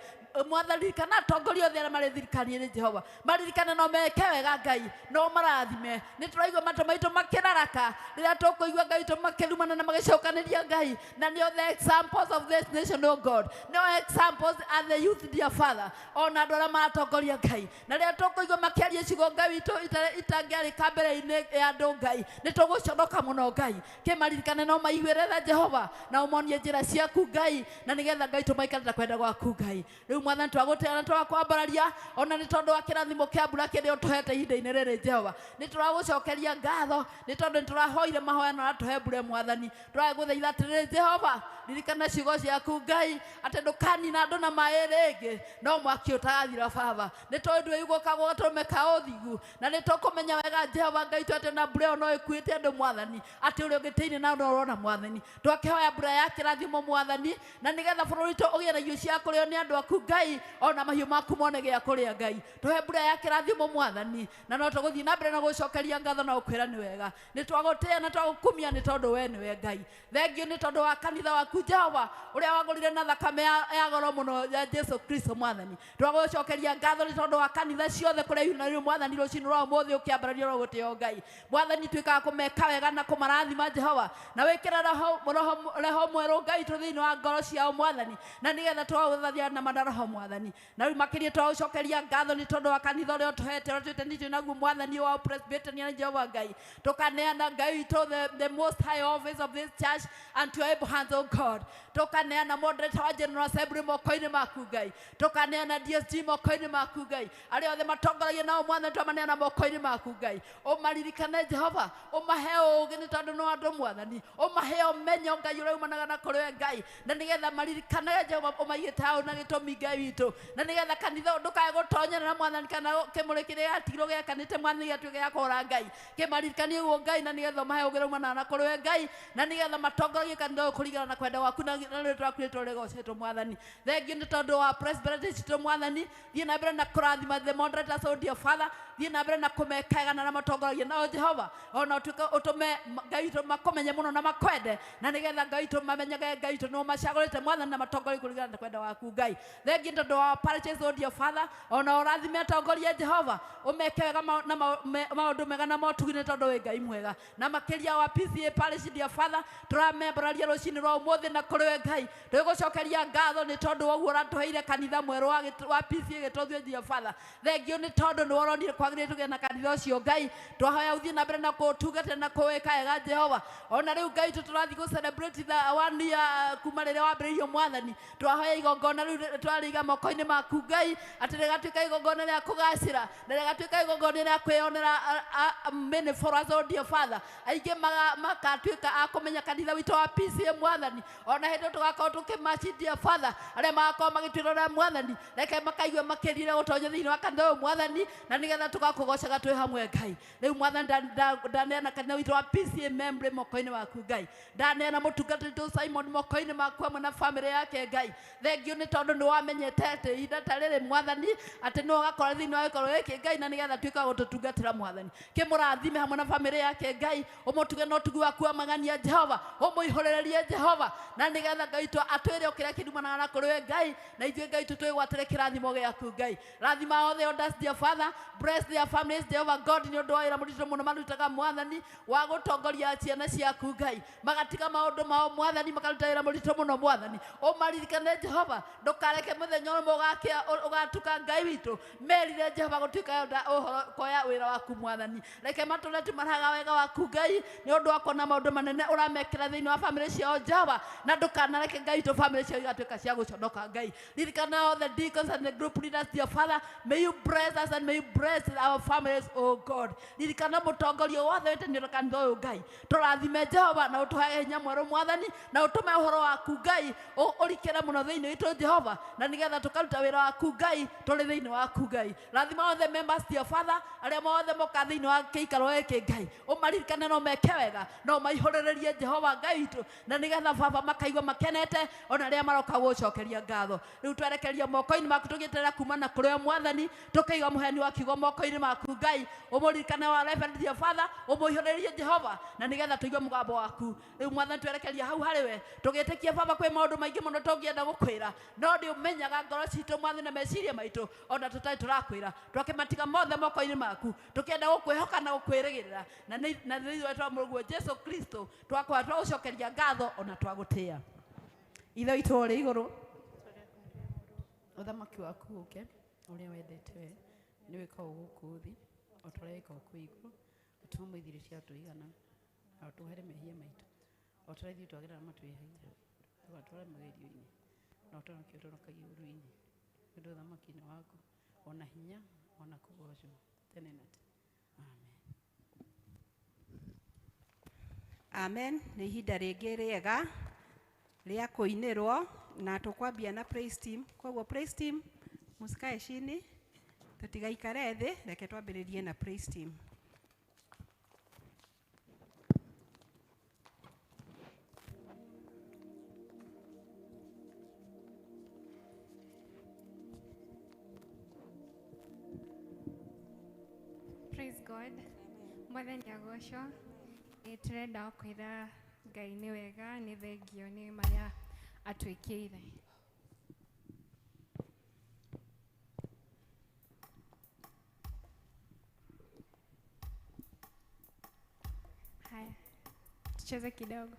Mwathani kana atongoria othe arĩa marĩ thirikari-inĩ Jehova, maririkane no meke wega Ngai, no marathime. Nĩ tũraigua matũ maitũ makĩraraka rĩrĩa tũkũigua Ngai witũ makĩrumana na magĩcokanĩria Ngai, na nĩo the examples of this nation, oh God, nĩo examples are the youth, dear Father, ona andũ arĩa maratongoria Ngai. Na rĩrĩa tũkũigua makĩaria ciugo Ngai witũ itangĩarĩka mbere-inĩ ya andũ Ngai, nĩ tũgũconoka mũno Ngai. Kĩmaririkane no maiguĩre tha Jehova, na ũmonie njĩra ciaku Ngai, na nĩgetha Ngai tũmaikare na kwenda gwaku Ngai. Rĩu mwathani twagũtĩĩa na twakwambararia ona nĩ tondũ wa kĩrathimo kĩa mbura kĩrĩa ũtũhete ihinda-inĩ rĩrĩ Jehova. Nĩ tũragũcokeria ngatho nĩ tondũ nĩ tũrahoire mahoya na ũratũhe mbura mwathani. Tũragũthaitha atĩrĩrĩ Jehova, ririkana ciugo ciaku Ngai, atĩ ndũkanina andũ na maĩ rĩngĩ, no mwaki ũtagathira Baba. Nĩ tũĩ ndũĩ gũka gatũrũme ka ũthingu, na nĩ tũkũmenya wega Jehova Ngai tu atĩ na mbura ĩyo no ĩkuĩte andũ mwathani, atĩ ũrĩa ũngĩtĩire na no ũrona mwathani. Twakĩhoya mbura ya kĩrathimo mwathani, na nĩgetha bũrũri witũ ũgĩe na irio cia kũrĩo nĩ andũ aku Ngai, ona mahiũ maku mone gĩa kũrĩa Ngai. Tũhe mbura ya kĩrathimo mwathani, na no tũgũthiĩ na mbere na gũcokeria ngatho na gũkwĩra nĩ wega. Nĩ twagũtĩĩa na twagũkumia nĩ tondũ we nĩwe Ngai. Thengiũ nĩ tondũ wa kanitha waku Jehova, ũrĩa wagũrire na thakame ya goro mũno ya Jesu Kristo mwathani. Twagũcokeria ngatho nĩ tondũ wa kanitha ciothe kũrĩa yuna mwathani rũcinĩ rwa ũmũthĩ ũkĩambararia ũrogũtĩo Ngai. Mwathani tuĩkaga kũmeka wega na kũmarathima Jehova, na wĩkĩre roho mwerũ Ngai tũ thĩinĩ wa ngoro ciao mwathani, na nĩgetha twagũthathia na mana roho mwathani. Na rĩu makĩria twagũcokeria ngatho nĩ tondũ wa kanitha ũrĩa ũtũhete, ũrĩa twĩtanĩtio naguo mwathani wa Presbyterian Jehova Ngai. Tũkaneana Ngai witũ the most high office of this church unto your able hands, O God. Tũkaneana moderator wa General Assembly moko-inĩ maku Ngai, tũkaneana DSG moko-inĩ maku Ngai, arĩa othe matongoragia nao mwathani twamaneana moko-inĩ maku Ngai. Ũmaririkane Jehova, ũmahe ũũgĩ nĩ tondũ no andũ mwathani, ũmahe ũmenyo Ngai ũrĩa umanaga na kũrĩ we Ngai, na nĩgetha maririkanage Jehova ũmaigĩte hau na gĩtũmi Ngai witũ, na nĩgetha kanitha ũyũ ndũkae gũtonyerera mwathani kana kĩmũrĩ kĩrĩa gĩatigirwo gĩakanĩte mwathani gĩatuĩke gĩa kũhora Ngai. Kĩmaririkanie ũguo Ngai, na nĩgetha ũmahe ũũgĩ ũrĩa umanaga na kũrĩ we Ngai, na nĩgetha matongoragie kanitha ũyũ kũringana na kwenda gwaku na rĩtwa rĩaku rĩtwa rĩgocetwo mwathani. Thengiũ nĩ tondũ wa Presbyterian citũ mwathani, thiĩ na mbere na kũrathima the moderators, oh dear Father, thiĩ na mbere na kũmeka wega na arĩa matongoragia nao Jehova, ona ũtuĩke ũtũme Ngai witũ makũmenye mũno na makwende, na nĩgetha Ngai witũ mamenyage Ngai witũ nĩo macagũrĩte mwathani na matongorie kũringana na kwenda gwaku Ngai. Thengiũ nĩ tondũ wa parishes, oh dear Father, ona ũrathime atongoria Jehova, ũmeke wega na maũndũ mega na motugi nĩ tondũ wĩ Ngai mwega. Na makĩria wa PCA parish, dear Father, tũramembararia rũcinĩ rwa ũmũthĩ ũmũthĩ na kũrĩ we Ngai. Twĩgũcokeria ngatho nĩ tondũ wa ũguo ũratũheire kanitha mwerũ wa PCA Gĩtũthu, dear Father. Thengiũ nĩ tondũ nĩ woronire kwagĩrĩire tũgĩe na kanitha ũcio Ngai. Twahoya ũthiĩ na mbere na kũũtungata na kũwĩka wega Jehova. Ona rĩu Ngai witũ tũrathiĩ gũ celebrate the one year kuma rĩrĩa wambĩrĩirio Mwathani. Twahoya igongona rĩu twarĩiga moko-inĩ maku Ngai, atĩ rĩgatuĩka igongona rĩa kũgacĩra na rĩgatuĩka igongona rĩa kwĩyonera many for us, oh dear Father. Aingĩ makatuĩka a kũmenya kanitha witũ wa PCA Mwathani. Ona hĩndĩ tũgakorwo tũkĩmaci, dear Father, arĩa magakorwo magĩtwĩrorera Mwathani, reke makaigue makĩrire gũtonya thĩinĩ wa kanitha ũyũ Mwathani, na nĩgetha tũgakũgocaga twĩ hamwe Ngai. Rĩu Mwathani ndaneana kanitha witũ wa PCA Membre moko-inĩ maku Ngai. Ndaneana mũtungata witũ Simon moko-inĩ maku hamwe na famĩlĩ yake Ngai. Thengiũ nĩ tondũ nĩ wamenyete atĩ ihinda ta rĩrĩ Mwathani atĩ nĩ ũgakora thĩinĩ wa gĩkorwo gĩkĩ Ngai, na nĩgetha tuĩke wa gũtũtungatĩra Mwathani. Kĩmũrathime hamwe na famĩlĩ yake Ngai, ũmũtuge na ũtugi waku wa magania Jehova, ũmũihũrĩrĩrie Jehova, na nĩgetha Ngai witũ atwĩre o kĩrĩa kĩndumanaga na kũrĩ we Ngai, na ithuĩ Ngai witũ twĩgwatĩre kĩrathimo gĩaku Ngai. Rathima all the elders, dear Father, bless their families, Jehovah God, nĩ ũndũ wa wĩra mũritũ mũno marutaga Mwathani wa gũtongoria ciana ciaku Ngai. Magatiga maũndũ mao Mwathani, makaruta wĩra mũritũ mũno Mwathani. Ũmaririkane Jehova, ndũkareke mũthenya ũmwe ũgakĩa ũgatuka Ngai witũ merire Jehova gũtuĩka ũhoro koya wĩra waku Mwathani. Reke matũre tumaraga wega waku Ngai, nĩ ũndũ wa kuona maũndũ manene ũramekĩra thĩinĩ wa famĩlĩ ciao Jehova, na ndũkanareke Ngai witũ famĩlĩ ciao igatuĩka cia gũconoka Ngai. Ririkana all the deacons and the group leaders, dear Father, may you bless us and may you bless our families, oh God. Ririkana mũtongoria wothe wĩtanio kanitha ũyũ Ngai, tũrathime Jehova na ũtũhe hinya mwerũ Mwathani, na ũtũme ũhoro waku Ngai ũrikĩre mũno thĩinĩ witũ Jehova, na nĩgetha tũkaruta wĩra waku Ngai tũrĩ thĩinĩ waku Ngai. Rathima all the members, dear Father, arĩa mothe moka thĩinĩ wa gĩikaro gĩkĩ Ngai, ũmaririkane no meke wega, no maihũrĩrĩrie Jehova Ngai witũ, na nĩgetha baba makaigua makenete ona rĩrĩa maroka gũcokeria ngatho. Rĩu twerekeria moko-inĩ maku tũgĩeterera kuma na kũrĩ we Mwathani, tũkaiga mũheani wa kiugo moko-inĩ maku Ngai, ũmũririkane wa Reverend, dear Father, ũmũihũrĩrĩrie Jehova, na nĩgetha tũigue mũgambo waku. Rĩu Mwathani twerekeria hau harĩ we, tũgĩtĩkia baba kwĩ maũndũ maingĩ mũno tũngĩenda gũkwĩra, no nĩ ũmenyaga ngoro citũ Mwathani na meciria maitũ ona tũtarĩ tũrakwĩra. Twakĩmatiga mothe moko-inĩ maku, tũkĩenda gũkwĩhoka na gũkwĩrĩgĩrĩra, na thĩinĩ wa mũrũguo Jesu Kristo twakwa twagũcokeria ngatho ona twagũtĩĩa. Ithe witũ ũrĩ igũrũ, ũthamaki waku ũke, ũrĩa wendete we nĩ wĩkagwo gũkũ thĩ o ta ũrĩa wĩkagwo kũu igũrũ. Ũtũhe irio cia tũigana, na ũtũhere mehia maitũ o ta ũrĩa ithuĩ twagĩrĩra matwĩhagia. Ndũgatware magerio-inĩ, na ũtũhonokie ũtũhonokagie ũũru-inĩ. Nĩ ũndũ ũthamaki nĩ waku, ona hinya, ona kũgoocwo tene na tene. Amen. Amen. Nĩ ihinda rĩngĩ rĩega rĩa kũinĩrwo, na tũkwambia na praise team. Koguo praise team, musikae chini, tũtigaikare thĩ, reke twambĩrĩrie na praise team. Praise God. Mwathani agocwo. Nĩ tũrenda kwĩra Ngai nĩ wega, nĩ thengio nĩ marĩa atwĩkĩire. Haya, tucheze kidogo.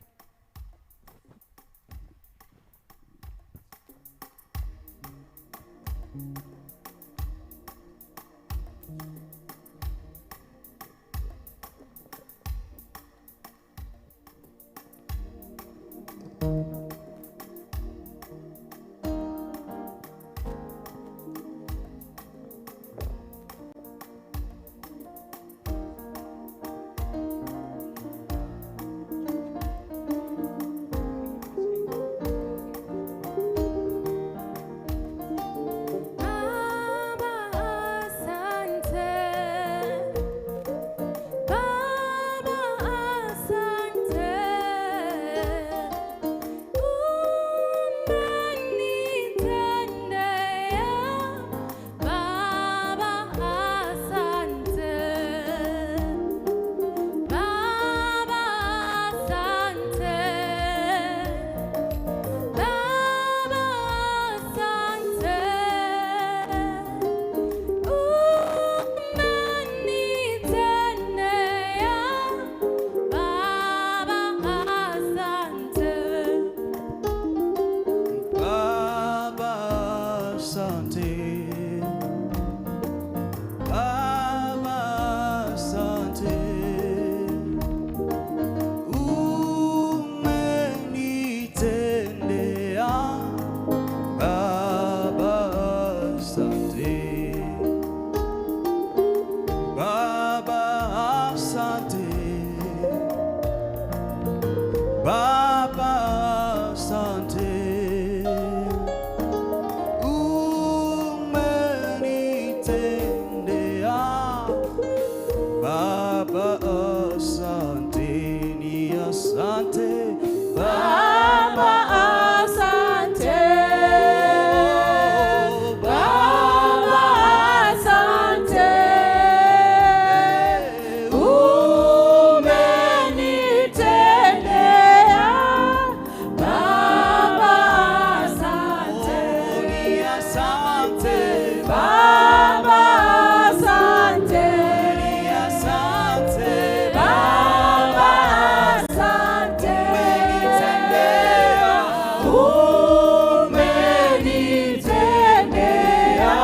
umenitendea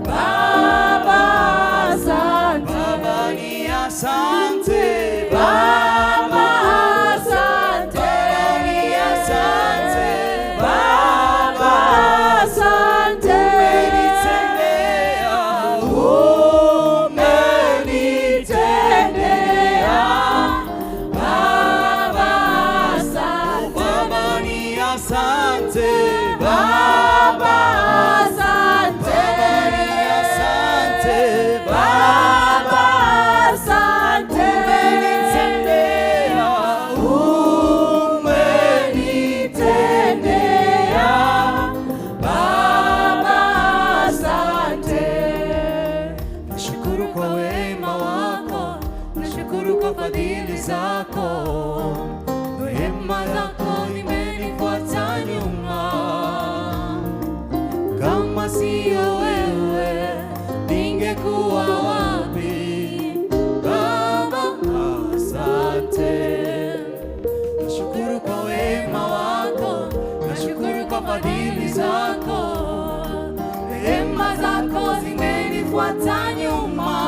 Baba, asante. Baba ni asante, Baba, asante. Baba ni asante, Baba, asante. umenitendea, Umenitendea Baba, asante. Baba ni asante, Baba, asante. Baba ni asante, Baba, asante. umenitendea, Umenitendea Baba, asante. Nashukuru kwa wema wako, nashukuru kwa fadhili zako, rehema zako zimenifuata nyuma. Kama siyo wewe, ningekuwa wapi? Baba, asante. Nashukuru kwa wema wako, nashukuru kwa fadhili zako, rehema zako zimenifuata nyuma.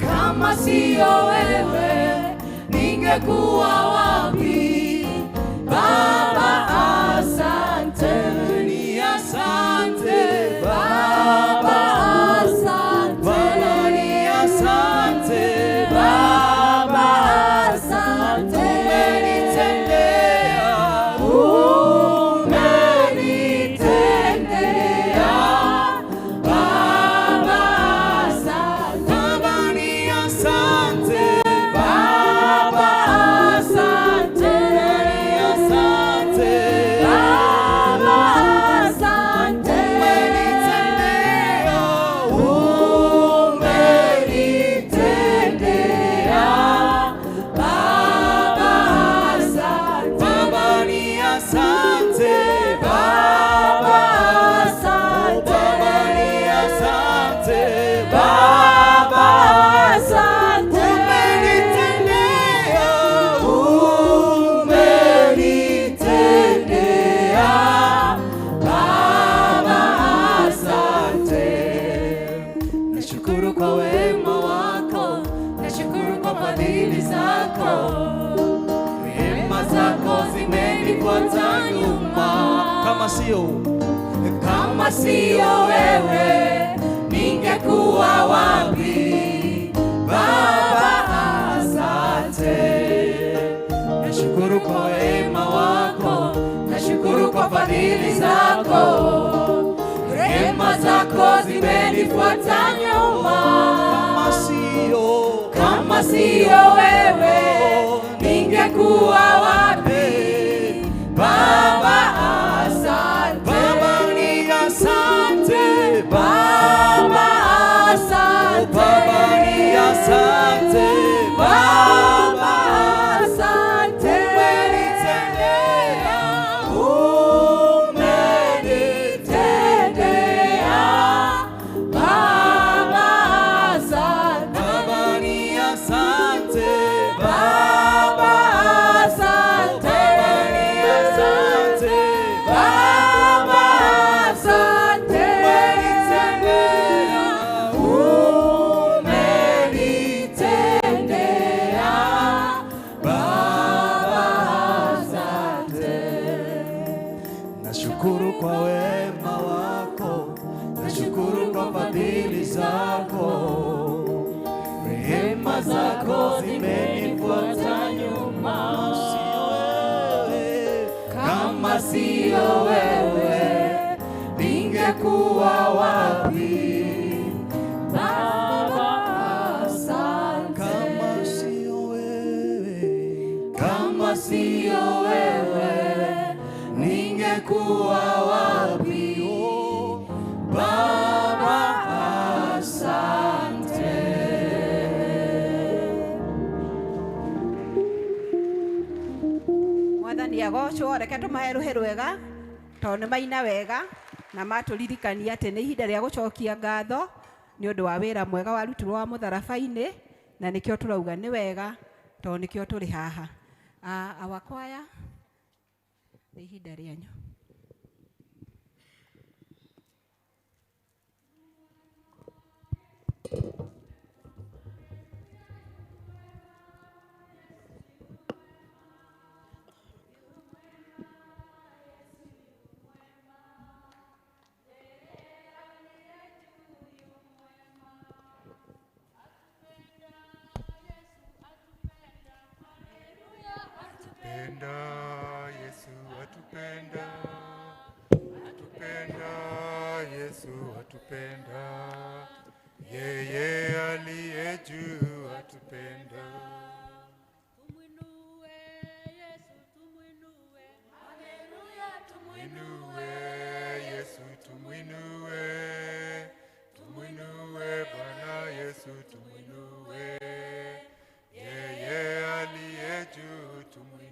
Kama siyo wewe, ningekuwa wapi? Baba, asante. Ni asante Baba, asante. Baba ni asante, Baba, asante. umenitendea, Umenitendea Baba, asante. Baba ni asante, Baba, asante. asante, Baba, asante. umenitendea, Umenitendea Baba, asante. Baba ni asante, Baba, asante. Baba ni asante, Baba, asante. umenitendea, Umenitendea Baba, asante. Nashukuru kwa wema wako, nashukuru kwa fadhili zako, rehema zako zimenifuata nyuma. Kama sio Kama siyo wewe, ningekuwa wapi? Baba, asante. nashukuru kwa wema wako, Nashukuru kwa fadhili zako, rehema zako zimenifuata nyuma. kama sio Kama siyo wewe, ningekuwa wapi? Baba, asante. Baba ni asante, Baba, asante. Baba ni asante, Baba, asante. umenitendea, Umenitendea Baba, asante. Baba ni asante, Baba, asante. Baba ni asante, Baba, asante. umenitendea, Umenitendea Baba, asante. Nashukuru kwa wema wako, nashukuru kwa fadhili zako, rehema zako zimenifuata nyuma. Sio wewe, Kama siyo wewe, ningekuwa wapi? Baba, asante. kama sio wewe, Kama siyo wewe, ningekuwa wapi? Baba, asante. Mwathani agocwo, reke tũmahe rũhĩ rwega tondũ nĩ maina wega na matũririkania atĩ nĩ ihinda rĩa gũcokia ngatho nĩ ũndũ wa wĩra mwega warutirwo wa mũtharaba-inĩ, na nĩkĩo tũrauga nĩ wega tondũ nĩkĩo tũrĩ haha. Our choir, Ihinda rĩanyu. Atupenda, Yesu atupenda, atupenda, Yesu atupenda, yeye aliye juu atupenda. Tumwinue Yesu, tumwinue, tumwinue Bwana Yesu, tumwinue, yeye aliye juu tumwinue.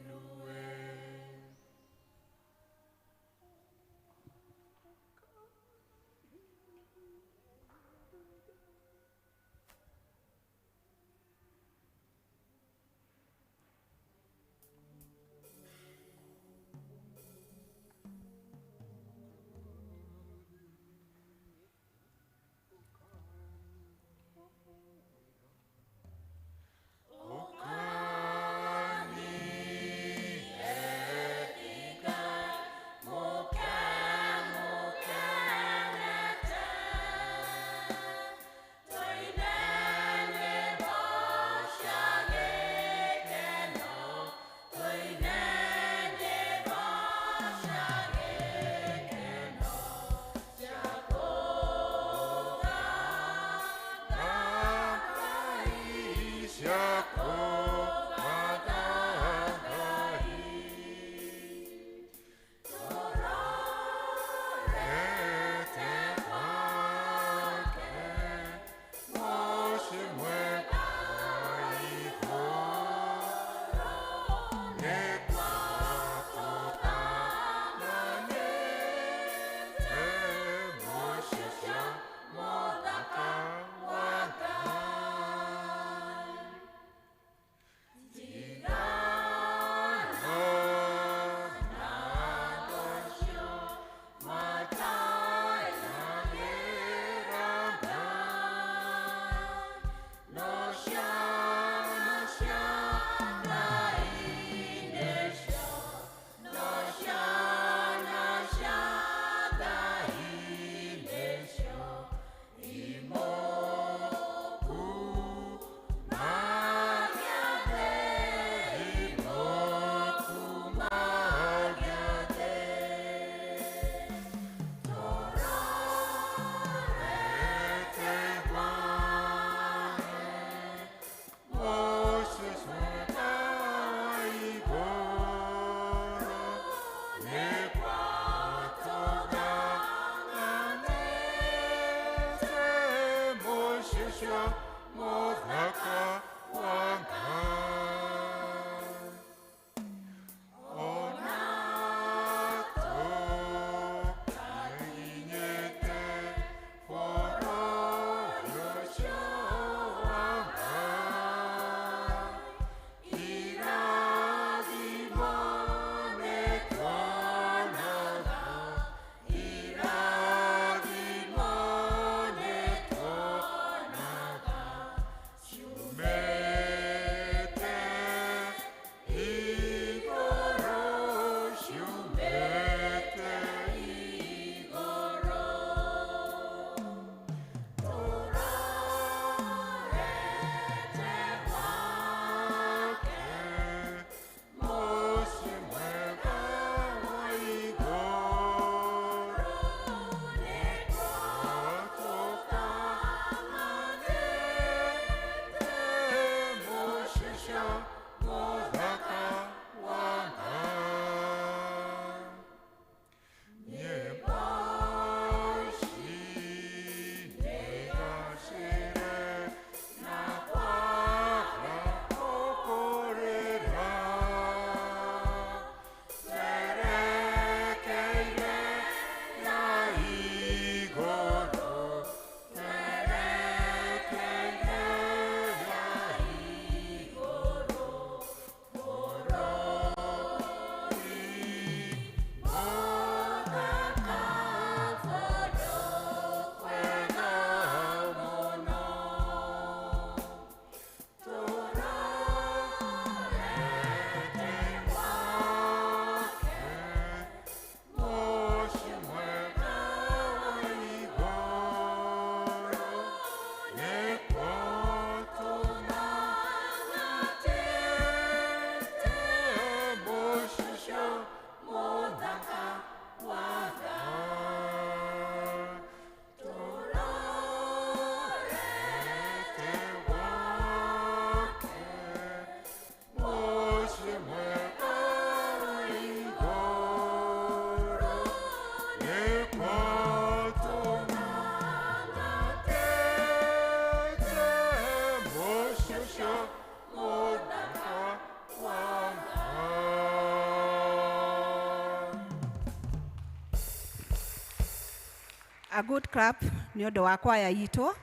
A good clap nĩ ũndũ wa kwaya itũ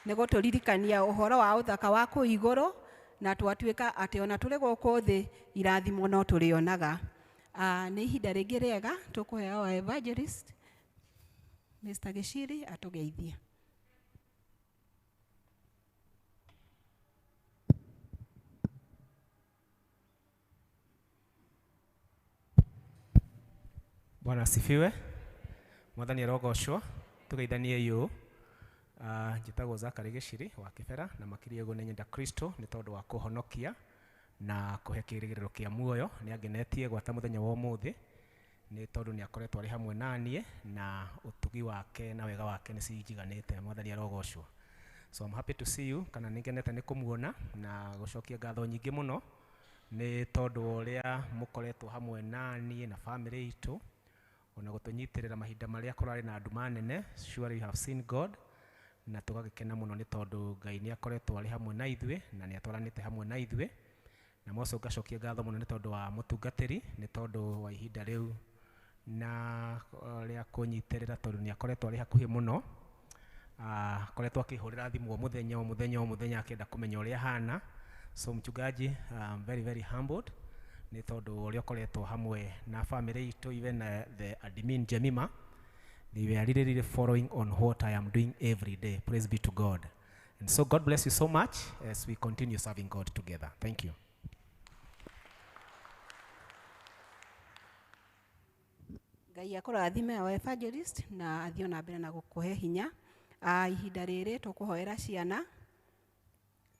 nĩ gũtũririkania ũhoro wa ũthaka wa kũu igũrũ na twatuĩka atĩ ona tũrĩ gũkũ thĩ irathimo no tũrĩonaga. Nĩ ihinda rĩngĩ rĩega tũkũheo our evangelist Mr. Gĩchiri atũgeithie. Bwana asifiwe. Mwathani arogocwo. Tugeithanie yũ. Njĩtagwo Zachary Gĩchiri wa Kĩbera na makĩria ũguo nĩ nyenda Kristo nĩ tondũ wa kũhonokia na kũhe kĩrĩgĩrĩro kĩa muoyo. Nĩ angenetie gwata mũthenya wa ũmũthĩ nĩ tondũ nĩ akoretwo arĩ hamwe naniĩ na ũtugi wake na wega wake nĩ cinjiganĩte. Mwathani arogocwo. So I'm happy to see you, kana nĩ ngenete nĩ kũmuona na gũcokia ngatho nyingĩ mũno nĩ tondũ wa ũrĩa mũkoretwo hamwe naniĩ na family itũ ona gũtũnyitĩrĩra mahinda marĩa kũrarĩ na nduma nene. Surely you have seen God, na tũgagĩkena mũno nĩ tondũ Ngai nĩ akoretwo arĩ hamwe na ithuĩ na nĩ atwaranĩte hamwe na ithuĩ. Na moco ngacokia ngatho mũno nĩ tondũ wa mũtungatĩri nĩ tondũ wa ihinda rĩu na rĩa kũnyitĩrĩra tondũ nĩ akoretwo arĩ hakuhĩ mũno. Akoretwo akĩhũrĩra thimũ o mũthenya o mũthenya o mũthenya akĩenda kũmenya ũrĩa hana. So mchungaji, I'm very very humbled nĩ tondũ ũrĩa ũkoretwo hamwe na family itũ, even the admin Jemima, they were really really following on what I am doing every day. Praise be to God. And so God bless you so much as we continue serving God together. Thank you. Ngai akũrathime our evangelist na athiĩ ona mbere na gũkũhe hinya. Ihinda rĩrĩ tũkũhoera ciana,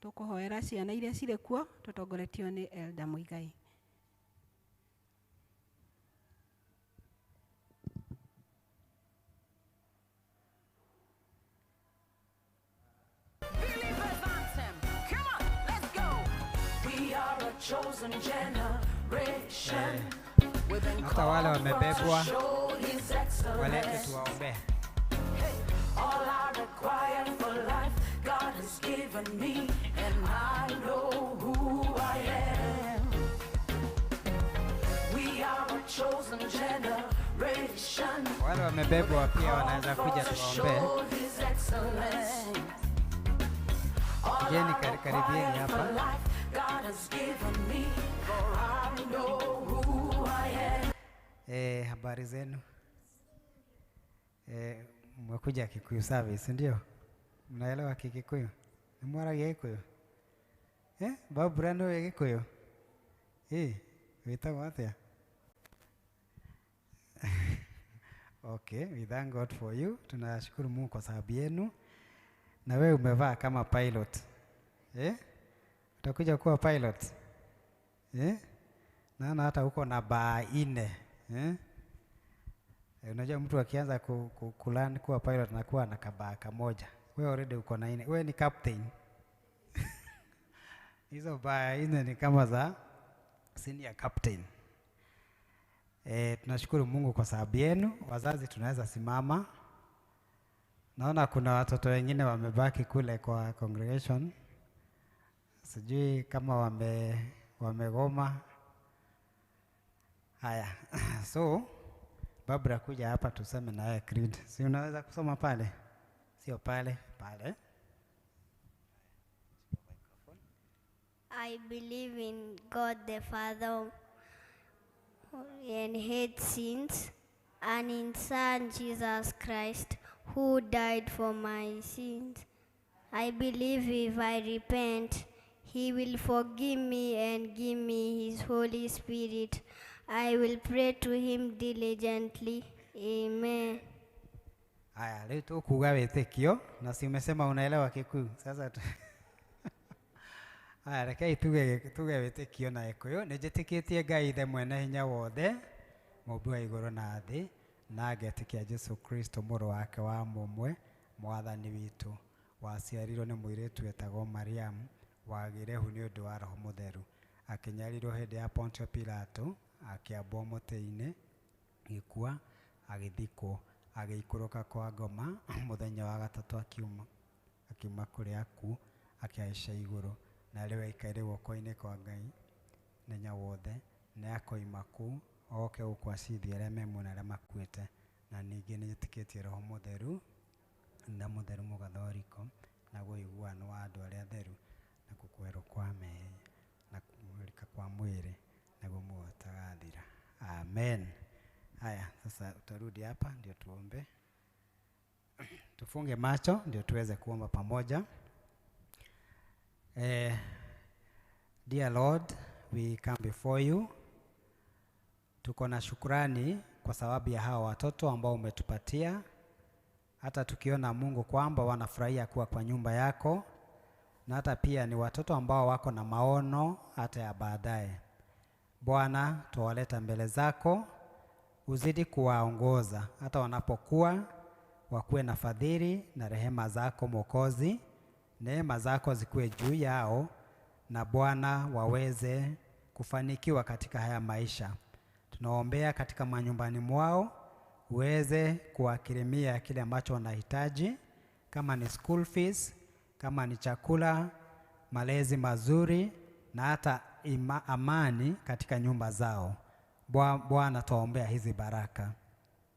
tũkũhoera ciana iria cirĩ kuo tũtongoretio nĩ Elder Muigai. Hata wale wamebebwa walete tuwaombee. All I require for life, God has given me, and I know who I am. We are a chosen generation. Wale wamebebwa pia wanaweza kuja tuwaombee. Show His excellence. Jeni, karibieni hapa. God has given me, for I know who I am. Habari zenu? Mmekuja Kikuyu service, ndio? Mnaelewa Kikuyu? Ni mwaragia Gikuyu? Babura nĩwe Gikuyu? Wĩtagwo atĩa? Okay, we thank God for you. Tunashukuru Mungu kwa sababu yenu. Na wewe umevaa kama pilot. Utakuja kuwa pilot? Naona hata uko na baa 4. Unajua mtu akianza kulearn kuwa pilot na kuwa na kabaa kamoja. Wewe already uko na 4. Wewe ni captain. Hizo baa 4 ni kama za senior captain. Tunashukuru Mungu kwa sababu yenu. Wazazi tunaweza simama. Naona kuna watoto wengine wamebaki kule kwa congregation. Sijui kama wamegoma. Haya. So Babra kuja hapa tuseme na yeye creed. Si unaweza kusoma pale? Sio pale, pale. I believe in God the Father and hate sins, and in Son Jesus Christ, who died for my sins. I believe if I repent, he will forgive me and give me his Holy Spirit. I will pray to him diligently. Amen. Haya, leo tukuga wĩtĩkio na si umesema unaelewa Kikuyu. Sasa haya, rekei tuge wĩtĩkio na Gĩkũyũ. Nĩ njĩtĩkĩtie Ngai Ithe mwene hinya wothe, mũmbi wa igũrũ na thĩ, na ngetĩkia Jesũ Kristo mũrũ wake wa mũmwe, mwathani witũ, waciarirwo nĩ mũirĩtu wetagwo Mariamu, wagĩire hu nĩ ũndũ wa Roho Mũtheru, akĩnyarirwo hĩndĩ ya Pontio Pilato, akĩambwo mũtĩ-inĩ, gĩkua, agĩthikwo, agĩikũrũka kwa ngoma, mũthenya wa gatatũ akiuma kũrĩ akuũ, akĩhaica igũrũ, na rĩu aikaire guoko-inĩ kwa Ngai hinya wothe, nĩ akoima kũu oke gũkũ acirithie arĩa me muoyo na arĩa makuĩte. Na ningĩ nĩ njĩtĩkĩtie Roho Mũtheru na Mũtheru Mũgathoriko na ũiguano wa andũ arĩa atheru na gũkũerwo kwa mehia na kũrika kwa mwĩrĩ naguo muoyo ũtagathira. Amen. Haya, sasa utarudi hapa ndio tuombe. Tufunge macho ndio tuweze kuomba pamoja. Dear Lord, we come before you. Tuko na shukrani kwa sababu ya hawa watoto ambao umetupatia. Hata tukiona Mungu kwamba wanafurahia kuwa kwa nyumba yako, na hata pia ni watoto ambao wako na maono hata ya baadaye. Bwana, tuwaleta mbele zako, uzidi kuwaongoza hata wanapokuwa, wakuwe na fadhili na rehema zako Mwokozi. Neema zako zikuwe juu yao, na Bwana waweze kufanikiwa katika haya maisha. Tunaombea katika manyumbani mwao, uweze kuwakirimia kile ambacho wanahitaji, kama ni school fees, kama ni chakula, malezi mazuri, na hata amani katika nyumba zao. Bwana, tuwaombea hizi baraka.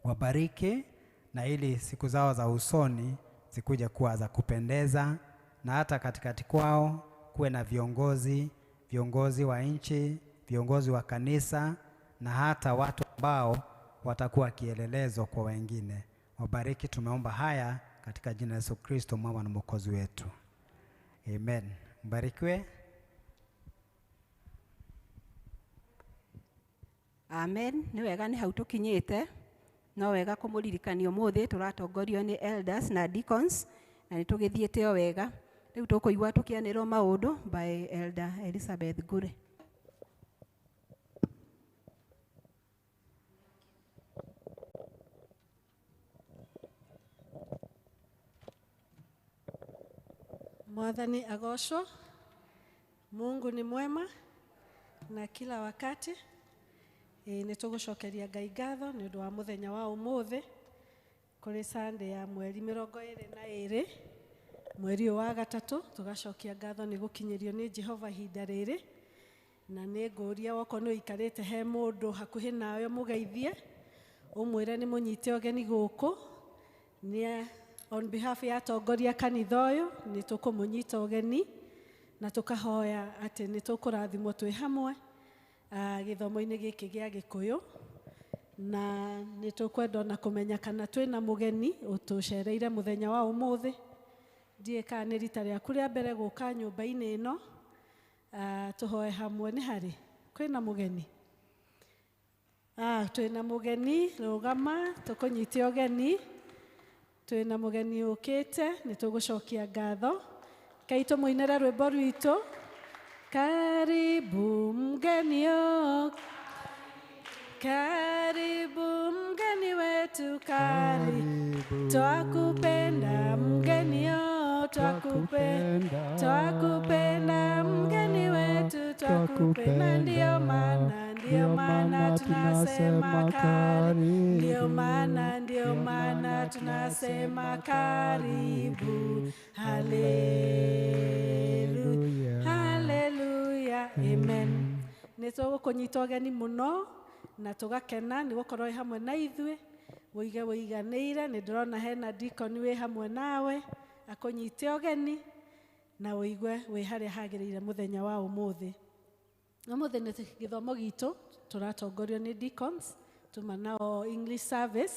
Wabariki na ili siku zao za usoni zikuje kuwa za kupendeza, na hata katikati kwao kuwe na viongozi, viongozi wa nchi, viongozi wa kanisa, na hata watu ambao watakuwa kielelezo kwa wengine. Wabariki, tumeomba haya katika jina la Yesu Kristo mwana na Mwokozi wetu. Amen. Mbarikiwe. Amen. Nĩ wega nĩ hau tũkinyĩte. No wega kũmũririkania ũmũthĩ tũratongorio nĩ elders na deacons, na nĩ tũgĩthiĩte o wega. Rĩu tũkũigua tũkĩanĩrwo maũndũ by Elder Elizabeth Ngure. Mwathani agocwo. Mungu ni mwema na kila wakati. Nĩ tũgũcokeria Ngai ngatho nĩ ũndũ wa mũthenya wa ũmũthĩ kũrĩ Sunday ya mweri 22 mweri ũyũ wa gatatũ. Tũgacokia ngatho nĩ gũkinyĩrio nĩ Jehova ihinda rĩrĩ, na nĩ ngũria wokorwo nĩ ũikarĩte he mũndũ hakuhĩ nawe mũgeithie, ũmwĩre nĩ mũnyite ũgeni gũkũ. Nĩ on behalf ya atongoria kanitha ũyũ nĩ tũkũmũnyita ũgeni na tũkahoya atĩ nĩ tũkũrathimwo twĩ hamwe gĩthomo-inĩ gĩkĩ gĩa Gĩkũyũ, na nĩ tũkwenda ona kũmenya kana twĩna mũgeni ũtũcereire mũthenya wa ũmũthĩ. Ndiũĩ kana nĩ rita rĩaku rĩa mbere gũka nyũmba-inĩ ĩno, tũhoe hamwe. Nĩ harĩ kwĩna mũgeni? Twĩna mũgeni, rũgama tũkũnyite ũgeni. Twĩna mũgeni ũkĩte, nĩ tũgũcokia ngatho. Kai tũmũinĩre rwĩmbo rwitũ. Karibu mgeni, karibu mgeni wetu, karibu twakupenda mgeni, twakupenda, twakupenda mgeni wetu, twakupenda. Ndio maana, ndio maana tunasema karibu, ndio maana, ndio maana tunasema karibu. Haleluya, haleluya, amen. Nĩ tũgũkũnyita ũgeni mũno na tũgakena nĩ gũkorwo wĩ hamwe na ithuĩ. Wĩige wĩiganĩire, nĩ ndĩrona hena deacon wĩ hamwe nawe akũnyite ũgeni, na wĩigue wĩ harĩa hagĩrĩire mũthenya wa ũmũthĩ. Ũmũthĩ nĩ gĩthomo gitũ tũratongorio nĩ deacons, tuma nao English service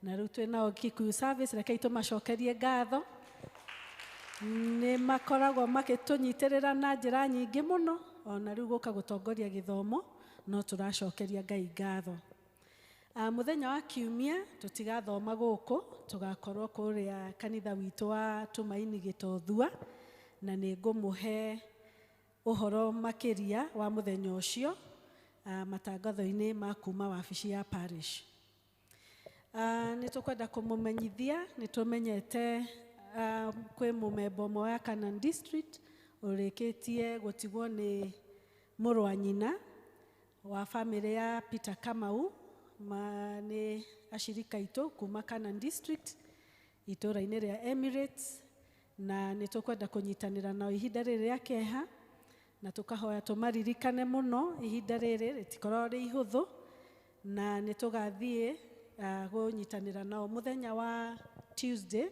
na rĩu twĩ nao Kikuyu service. Rekei tũmacokerie ngatho, nĩ makoragwo makĩtũnyitĩrĩra na njĩra nyingĩ mũno, ona rĩu gũka gũtongoria gĩthomo no tũracokeria Ngai ngatho. Mũthenya wa kiumia tũtigathoma gũkũ, tũgakorwo kũrĩa kanitha witũ wa Tumaini Gĩtothua, na nĩ ngũmũhe ũhoro makĩria wa mũthenya ũcio matangatho-inĩ ma kuma wabici ya parish. Nĩ tũkwenda kũmũmenyithia nĩ tũmenyete kwĩ mũmemba ũmwe wa Canaan District ũrĩkĩtie gũtigwo nĩ mũrũ wa nyina wa famĩlĩ ya Peter Kamau, nĩ acirika aitũ kuma Canaan District itũũra-inĩ rĩa Emirates, na nĩ tũkwenda kũnyitanĩra nao ihinda rĩrĩ rĩa kĩeha, na tũkahoya tũmaririkane mũno. Ihinda rĩrĩ rĩtikoragwo rĩ ihũthũ, na nĩ tũgathiĩ Kũnyitanĩra nao mũthenya wa Tuesday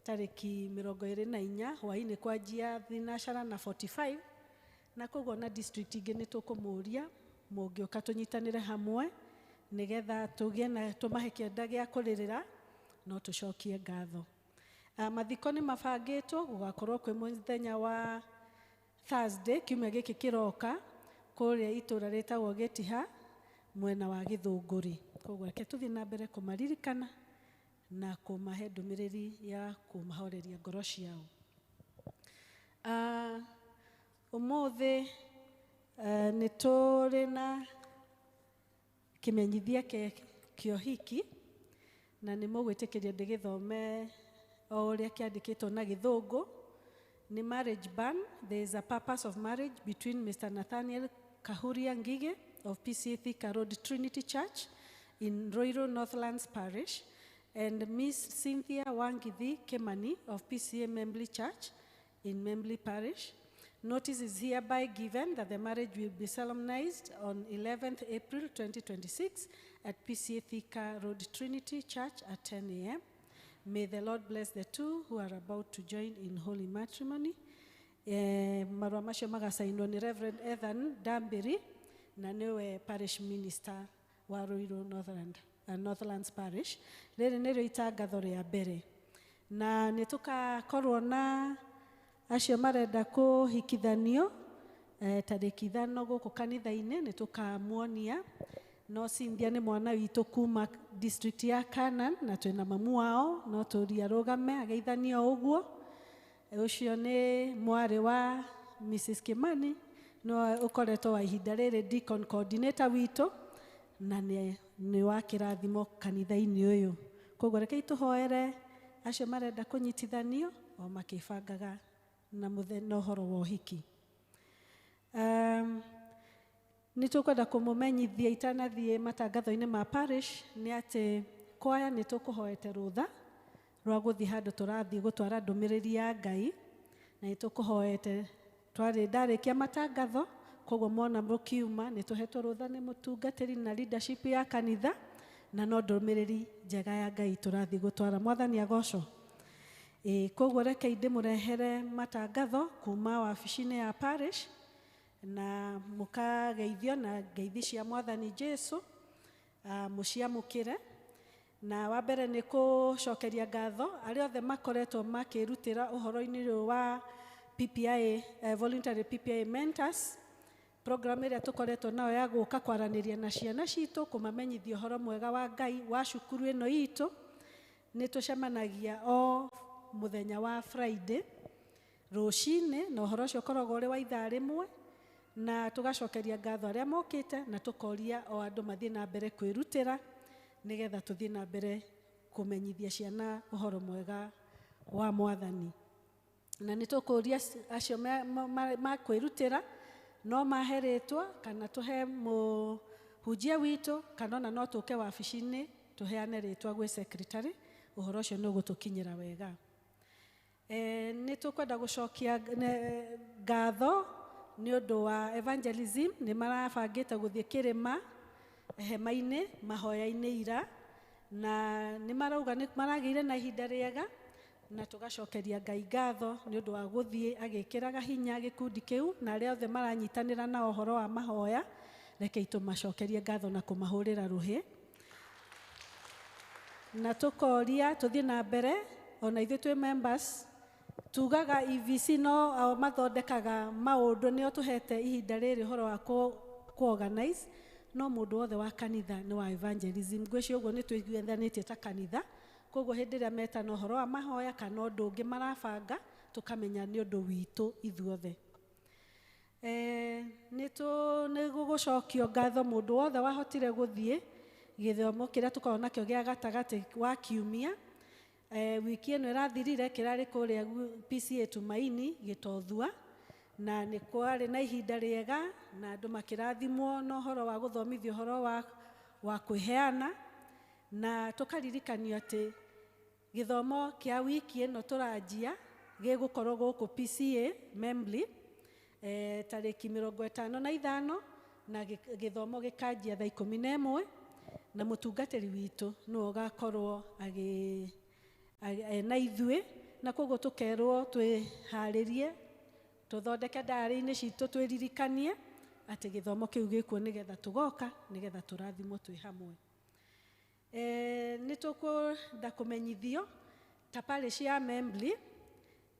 tarĩki 24 hwaĩ-inĩ kwanjia 4:45, na koguo na district ingĩ nĩ tũkũmũria mũngĩũka tũnyitanĩre hamwe nĩgetha tũgĩe na tũmahe kĩenda gĩa kũrĩrĩra no tũcokie ngatho. Mathiko nĩ mabangĩtwo gũgakorwo kwĩ mũthenya wa Thursday kiumia gĩkĩ kĩroka kũrĩa itũra rĩtagwo Gĩtiha mwena wa Gĩthũngũri. Koguo reke tũthiĩ na mbere kũmaririkana na kũmahe ndũmĩrĩri ya kũmahoreria ngoro ciao. Ũmũthĩ nĩ tũrĩ na kĩmenyithia kĩa ũhiki, na nĩ mũgwĩtĩkĩria ndĩgĩthome o ũrĩa kĩandĩkĩtwo na Gĩthũngũ. Nĩ marriage ban. There is a purpose of marriage between Mr. Nathaniel Kahuria Ngige of PCA Thika Road Trinity Church in Ruiru Northlands Parish and Miss Cynthia Wangithi Kimani of PCA Membley Church in Membley Parish. Notice is hereby given that the marriage will be solemnized on 11th April 2026 at PCA Thika Road Trinity Church at 10 a.m. May the Lord bless the two who are about to join in holy matrimony. Marũa macio magacainwo nĩ Reverend Ethan Dambiri na nĩwe parish minister wa Ruiru Northlands Parish. Rĩrĩ nĩrĩo itangatho rĩa mbere, na nĩ tũkakorwo na acio marenda kũhikithanio tarĩki 5 gũkũ kanitha-inĩ, nĩ tũkamuonia. No Cynthia nĩ mwana witũ kuma district ya Canaan na twĩna mamu wao, no tũria arũgame ageithanio ũguo. Ũcio nĩ mwarĩ wa Mrs. Kimani, no ũkoretwo wa ihinda rĩrĩ deacon coordinator witũ na nĩ wa kĩrathimo kanitha-inĩ ũyũ. Koguo rekei tũhoere acio marenda kũnyitithanio o makĩbangaga na mũthenya ũhoro wa ũhiki. Nĩ tũkwenda kũmũmenyithia itanathiĩ matangatho-inĩ ma parish nĩ atĩ kwaya nĩ tũkũhoete rũtha rwa gũthiĩ handũ tũrathiĩ gũtwara ndũmĩrĩri ya Ngai, na nĩ tũkũhoete twarĩ ndarĩkia matangatho, koguo mona mũkiuma nĩ tũhetwo rũtha nĩ mũtungatĩri na leadership ya kanitha, na no ndũmĩrĩri njega ya Ngai tũrathiĩ gũtwara. Mwathani agocwo. Koguo rekei ndĩmũrehere matangatho kuma wabici-inĩ ya parish na mũkageithio na ngeithi cia Mwathani Jesu, mũciamũkĩre. Na wa mbere nĩ kũcokeria ngatho arĩa othe makoretwo makĩrutĩra ũhoro-inĩ ũyũ wa PPI, voluntary PPI mentors program ĩrĩa tũkoretwo nayo ya gũka kwaranĩria na ciana citũ kũmamenyithia ũhoro mwega wa Ngai wa cukuru ĩno itũ. Nĩ tũcemanagia o mũthenya wa Friday rũcinĩ, na ũhoro ũcio ũkoragwo ũrĩ wa ithaa rĩmwe, na tũgacokeria ngatho arĩa mokĩte na tũkoria o andũ mathiĩ na mbere kwĩrutĩra nĩgetha tũthiĩ na mbere kũmenyithia ciana ũhoro mwega wa Mwathani. Na nĩ tũkũria acio makwĩrutĩra no mahe rĩtwa kana tũhe mũhunjia witũ, kana ona no tũke wabici-inĩ tũheane rĩtwa gwĩ secretary, ũhoro ũcio nĩ ũgũtũkinyĩra wega. Nĩ tũkwenda gũcokia ngatho nĩ ũndũ wa evangelism. Nĩ marabangĩte gũthiĩ kĩrĩma hema-inĩ mahoya-inĩ ira, na nĩ marauga nĩ maragĩire na ihinda rĩega, na tũgacokeria Ngai ngatho nĩ ũndũ wa gũthiĩ agĩkĩraga hinya gĩkundi kĩu na arĩa othe maranyitanĩra na ũhoro wa mahoya. Rekei tũmacokerie ngatho na kũmahũrĩra rũhĩ, na tũkoria tũthiĩ na mbere ona ithuĩ twĩ members. Tugaga EVC no ao mathondekaga maũndũ, nĩo tũhete ihinda rĩrĩ ũhoro wa ku organize, no mũndũ wothe wa kanitha nĩ wa evangelism. Ngwĩciria ũguo nĩ tũiguithanĩtie ta kanitha, koguo hĩndĩ ĩrĩa metana ũhoro wa mahoya kana ũndũ ũngĩ marabanga, tũkamenya nĩ ũndũ witũ ithuothe. Nĩ gũgũcokio ngatho mũndũ wothe wahotire gũthiĩ gĩthomo kĩrĩa tũkoragwo nakĩo gĩa gatagatĩ wa kiumia. Wiki ĩno ĩrathirire kĩrarĩ kũrĩa PCA Tumaini Gĩtothua, na nĩ kwarĩ na ihinda rĩega na andũ makĩrathimwo na ũhoro wa gũthomithio ũhoro wa kwĩheana, na tũkaririkanio atĩ gĩthomo kĩa wiki ĩno tũranjia gĩgũkorwo gũkũ PCA Membley tarĩki 55, na gĩthomo gĩkanjia thaa 11. Na mũtungatĩri witũ nĩwe ũgakorwo na ithuĩ, na koguo tũkerwo twĩharĩrie, tũthondeke ndari-inĩ citũ, twĩririkanie atĩ gĩthomo kĩu gĩkuo nĩgetha tũgoka, nĩgetha tũrathimwo twĩ hamwe. Nĩ tũkwenda kũmenyithio ta parish ya Membley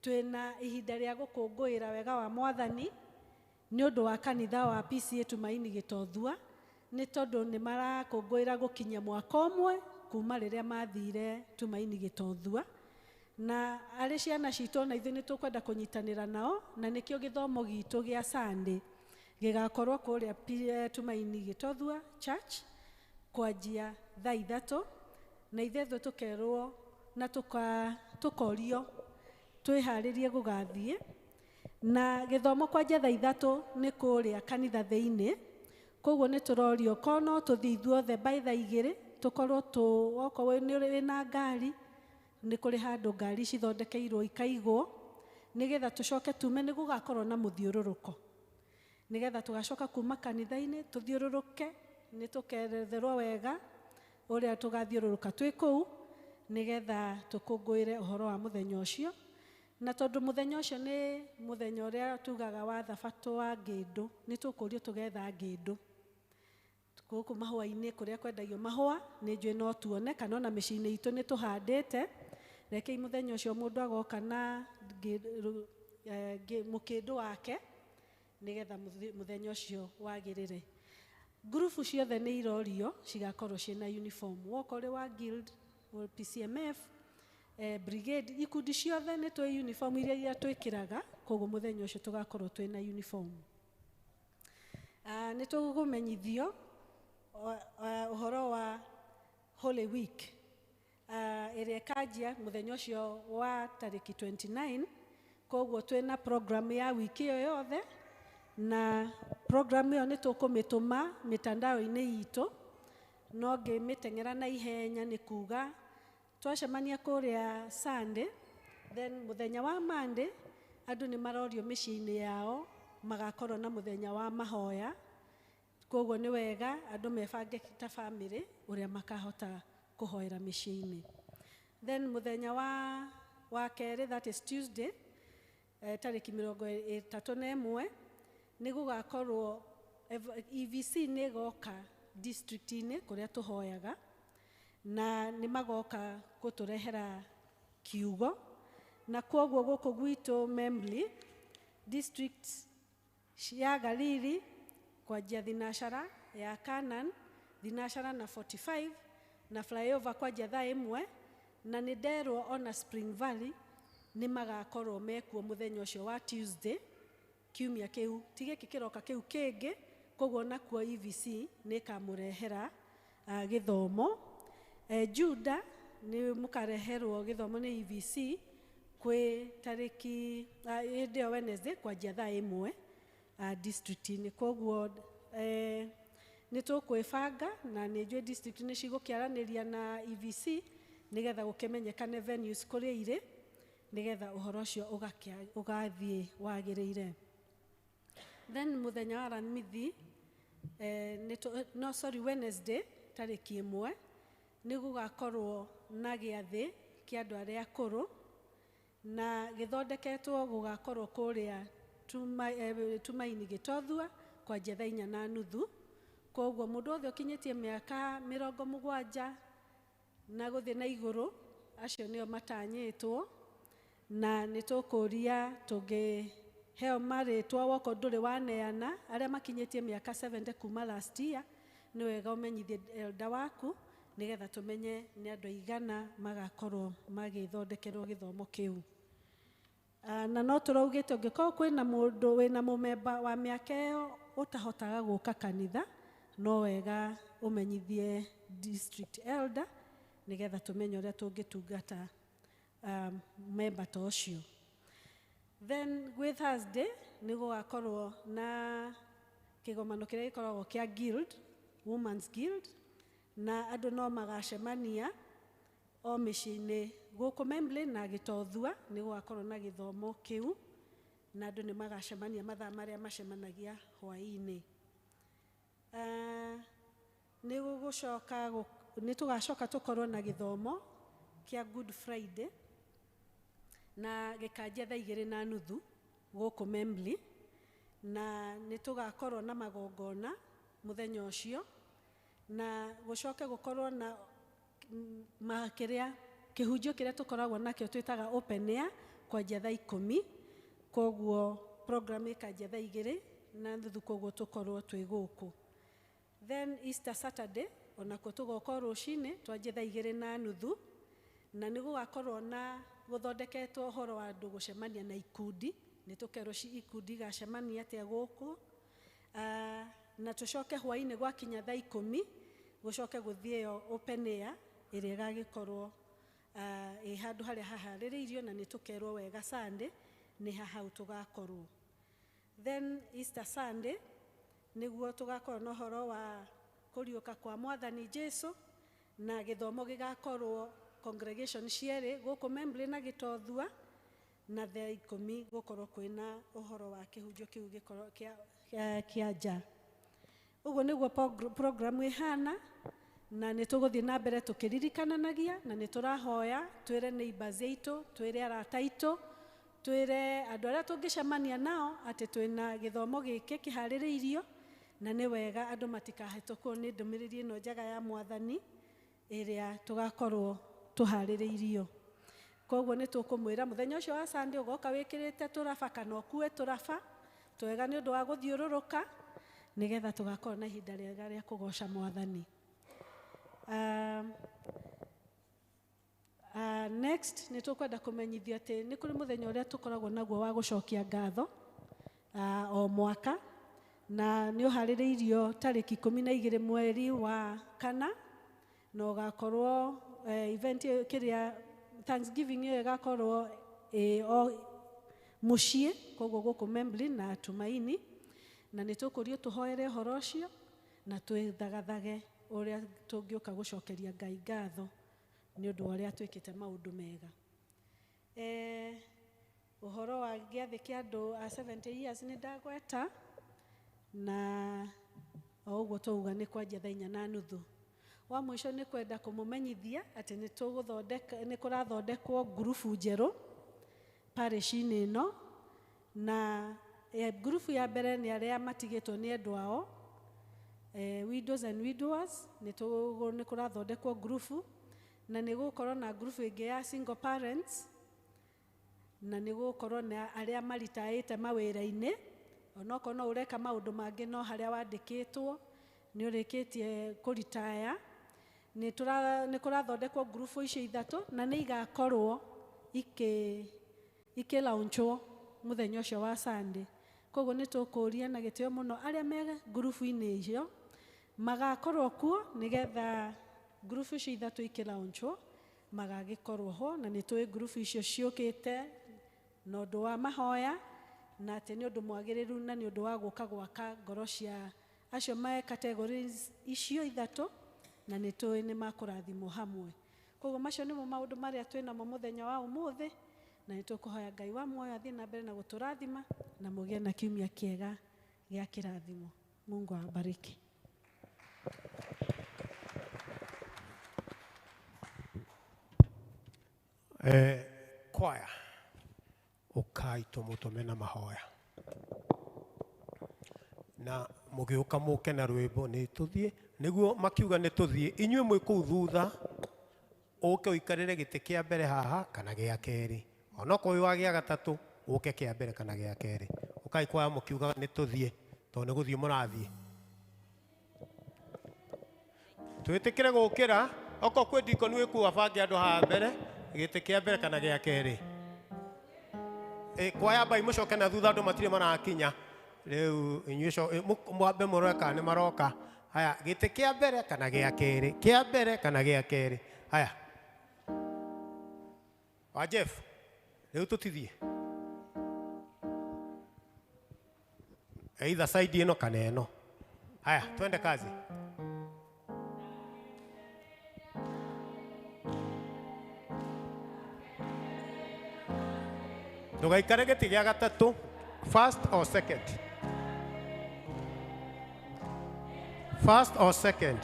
twĩna ihinda rĩa gũkũngũĩra wega wa Mwathani nĩ ũndũ wa kanitha wa PCEA Tumaini Gĩtothua, nĩ tondũ nĩ marakũngũĩra gũkinyia mwaka ũmwe kuma rĩrĩa mathire Tumaini Gĩtothua. Na arĩ ciana citũ ona ithuĩ nĩ tũkwenda kũnyitanĩra nao, na nĩkĩo gĩthomo gitũ gĩa Sunday gĩgakorwo kũrĩa Tumaini Gĩtothua Church kwanjia thaa 3, na ithuĩ tũkerwo na tũkorio twĩharĩrie gũgathiĩ. Na gĩthomo kwanjia thaa 3 nĩ kũrĩa kanitha thĩinĩ, koguo nĩ tũrorio korwo no tũthiĩ ithuothe by thaa 2 tũkorwo okorwo nĩ wĩna ngari nĩ kũrĩ handũ ngari cithondekeirwo ikaigwo, nĩgetha tũcoke tume, nĩ gũgakorwo na mũthiũrũrũko, nĩgetha tũgacoka kuma kanitha-inĩ tũthiũrũrũke, nĩ tũkeretherwo wega ũrĩa tũgathiũrũrũka twĩ kũu, nĩgetha tũkũngũĩre ũhoro wa mũthenya ũcio. Na tondũ mũthenya ũcio nĩ mũthenya ũrĩa tugaga wa thabatũ wa ngĩndũ, nĩ tũkũrio tũgetha ngĩndũ gũkũ mahũa-inĩ kũrĩa kwendagio mahũa, nĩ njũĩ no tuone, kana ona mĩciĩ-inĩ itũ nĩ tũhandĩte. Rekei mũthenya ũcio mũndũ agoka na mũkĩndũ wake, nĩgetha mũthenya ũcio wagĩrĩre. Ngurubu ciothe nĩ irorio cigakorwo ciĩna uniform, woka ũrĩ wa guild, PCMF, brigade, ikundi ciothe nĩ twĩ uniform iria twĩkĩraga, koguo mũthenya ũcio tũgakorwo twĩna uniform. Nĩ tũkũmenyithio ũhoro wa Holy Week ĩrĩa ĩkanjia mũthenya ũcio wa tarĩki 29, koguo twĩna program ya wiki ĩyo yothe, na program ĩyo nĩ tũkũmĩtũma mĩtandao-inĩ itũ, no ngĩmĩteng'era na ihenya nĩ kuga twacemania kũrĩa Sunday, then mũthenya wa Monday andũ nĩ marorio mĩciĩ-inĩ yao magakorwo na mũthenya wa mahoya, koguo nĩ wega andũ mebange ta family ũrĩa makahota kũhoera mĩciĩ-inĩ. Then mũthenya wa kerĩ, that is Tuesday, tarĩki 31, nĩ gũgakorwo EVC nĩ ĩgoka district-inĩ kũrĩa tũhoyaga, na nĩ magoka gũtũrehera kiugo, na koguo gũkũ gwitũ Membley district ya Galili kwanjia thinashara ya Canaan, thinashara na 45 na flyover kwanjia thaa 1, na nĩ nderwo ona Spring Valley nĩ magakorwo mekuo mũthenya ũcio wa Tuesday kiumia kĩu, ti gĩkĩ kĩroka kĩu kĩngĩ, koguo nakuo EVC nĩ ĩkamũrehera gĩthomo. Juda nĩ mũkareherwo gĩthomo nĩ EVC kwĩ tarĩki hĩndĩ ĩyo Wednesday kwanjia thaa 1 district-inĩ, koguo nĩ tũkwĩbanga na nĩ njũĩ district nĩ cigũkĩaranĩria na EVC nĩgetha gũkĩmenyekane venues kũrĩa irĩ, nĩgetha ũhoro ũcio ũgathiĩ wagĩrĩire. Then mũthenya wa Aramithi, no sorry, Wednesday tarĩki 1 nĩ gũgakorwo na gĩathĩ kĩa andũ arĩa akũrũ, na gĩthondeketwo gũgakorwo kũrĩa Tumaini Gĩtothua kwanjia thaa 4:30, koguo mũndũ wothe ũkinyĩtie mĩaka 70 na gũthiĩ na igũrũ, acio nĩo matanyĩtwo, na nĩ tũkũria tũngĩheo marĩtwa woko ndũrĩ waneana, arĩa makinyĩtie mĩaka 70 kuma last year, nĩ wega ũmenyithie elder waku nĩgetha tũmenye nĩ andũ aigana magakorwo magĩthondekerwo gĩthomo kĩu. Na no tũraugĩte ũngĩkorwo kwĩna mũndũ wĩna mũmemba wa mĩaka ĩyo ũtahotaga gũka kanitha, no wega ũmenyithie district elder nĩgetha tũmenye ũrĩa tũngĩtungata memba ta ũcio. Then gwĩ Thursday nĩ gũgakorwo na kĩgomano kĩrĩa gĩkoragwo kĩa guild, Women's Guild, na andũ no magacemania o mĩciĩ-inĩ gũkũ Membley na Gĩtothua, nĩ gũgakorwo na gĩthomo kĩu, na andũ nĩ magacemania mathaa marĩa macemanagia hwaĩ-inĩ. Nĩ gũgũcoka nĩ tũgacoka tũkorwo na gĩthomo kĩa Good Friday na gĩkanjia thaa 2:30 gũkũ Membley, na nĩ tũgakorwo na magongona mũthenya ũcio, na gũcoke gũkorwo na kĩrĩa kĩhunjio kĩrĩa tũkoragwo nakĩo twĩtaga open air kwanjia thaa 10, koguo program ĩkanjia thaa 2:30, koguo tũkorwo twĩ gũkũ. Then Easter Saturday onakuo tũgoka rũcinĩ twanjie thaa 2:30, na nĩ gũgakorwo na gũthondeketwo ũhoro wa andũ gũcemania na ikundi, nĩ tũkerwo ikundi igacemania atĩa gũkũ. Na tũcoke hwaĩ-inĩ gwakinya thaa 10 gũcoke gũthiĩ ĩyo open air ĩrĩa ĩgagĩkorwo ĩ handũ harĩa haharĩrĩirio, na nĩ tũkerwo wega Sunday nĩ hau tũgakorwo. Then Easter Sunday nĩguo tũgakorwo na ũhoro wa kũriũka kwa Mwathani Jesu, na gĩthomo gĩgakorwo congregation cierĩ gũkũ Membley na Gĩtothua, na thaa 10 gũkorwo kwĩna ũhoro wa kĩhunjio kĩu gĩkorwo kĩa nja. Ũguo nĩguo program ĩhana, na nĩ tũgũthiĩ na mbere tũkĩririkananagia, na nĩ tũrahoya twĩre neighbors aitũ, twĩre arata aitũ, twĩre andũ arĩa tũngĩcemania nao atĩ twĩna gĩthomo gĩkĩ kĩharĩrĩirio, na nĩ wega andũ matikahĩtũkwo nĩ ndũmĩrĩri ĩno njega ya Mwathani ĩrĩa tũgakorwo tũharĩrĩirio. Koguo nĩ tũkũmwĩra mũthenya ũcio wa Sunday ũgoka wĩkĩrĩte tũraba kana ũkue tũraba twega nĩ ũndũ wa gũthiũrũrũka, nĩgetha tũgakorwo na ihinda rĩega rĩa kũgoca Mwathani. Next nĩ tũkwenda kũmenyithio atĩ nĩ kũrĩ mũthenya ũrĩa tũkoragwo naguo wa gũcokia ngatho o mwaka, na nĩ ũharĩrĩirio tarĩki 12 mweri wa 4, na ũgakorwo event kĩrĩa Thanksgiving ĩyo ĩgakorwo o mũciĩ, koguo gũkũ Membley na Tumaini, na nĩ tũkũrio tũhoere ũhoro ũcio na twĩthagathage ũrĩa tũngĩũka gũcokeria Ngai ngatho nĩ ũndũ wa ũrĩa twĩkĩte maũndũ mega. Ũhoro wa gĩathĩ kĩa andũ a 70 years nĩ ndagweta, na o ũguo twauga nĩ kwanjia thaa 4:30. Wa mũico nĩ kwenda kũmũmenyithia atĩ nĩ tũgũthondeka, nĩ kũrathondekwo ngurubu njerũ parish-inĩ ĩno, na ngurubu ya mbere nĩ arĩa matigĩtwo nĩ endwa ao, widows and widowers, nĩ kũrathondekwo ngurubu, na nĩ gũgũkorwo na ngurubu ĩngĩ ya single parents, na nĩ gũgũkorwo na arĩa maritaĩte mawĩra-inĩ, onokorwo no ũreka maũndũ mangĩ no harĩa wandĩkĩtwo nĩ ũrĩkĩtie kũritaya. Nĩ kũrathondekwo ngurubu icio ithatũ, na nĩ igakorwo ikĩlaunchwo mũthenya ũcio wa Sunday. Koguo nĩ tũkũria na gĩtĩo mũno arĩa me ngurubu-inĩ icio magakorwo kuo, nĩgetha ngurubu icio ithatũ ikĩlaunchwo magagĩkorwo ho, na nĩ tũĩ ngurubu icio ciũkĩte na ũndũ wa mahoya, na atĩ nĩ ũndũ mwagĩrĩru na nĩ ũndũ wa gũka gwaka ngoro cia acio me categories icio ithatũ, na nĩ tũĩ nĩ makũrathimwo hamwe. Koguo macio nĩmo maũndũ marĩa twĩ namo mũthenya wa ũmũthĩ, na nĩ tũkũhoya Ngai wa muoyo athiĩ na mbere na gũtũrathima, na mũgĩe na kiumia kĩega gĩa kĩrathimo. Mungu awabariki. Kwaya ukai tũmũtũme na mahoya, na mũgĩũka mũke na rwĩmbo nĩ tũthiĩ, nĩguo makiuga nĩ tũthiĩ. Inyuĩ mwĩ kũu thutha ũke ũikarĩre gĩtĩ kĩa mbere haha kana gĩa kerĩ, onokorwo wĩ wa gĩa gatatũ ũke kĩa mbere kana gĩa kerĩ. Ũkai kwaya mũkiugaga nĩ tũthiĩ, tondũ nĩ gũthiĩ mũrathiĩ. Twĩtĩkĩre gũkĩra, okorwo kwĩ ndikoni wĩ kũu abange andũ haha mbere, gĩtĩ kĩa mbere kana gĩa kerĩ. Kwaya mbai mũcoke na thutha, andũ matirĩ marakinya. Rĩu inyuĩ mwambe mũrore kana nĩ maroka. Haya, gĩtĩ kĩa mbere kana gĩa kerĩ, kĩa mbere kana gĩa kerĩ. Haya, wa Jeff, rĩu tũtithiĩ either side ĩno kana ĩno. Haya, twende kazi. Ndũgaikare gĩtĩ gĩa gatatũ, first or second? First or second?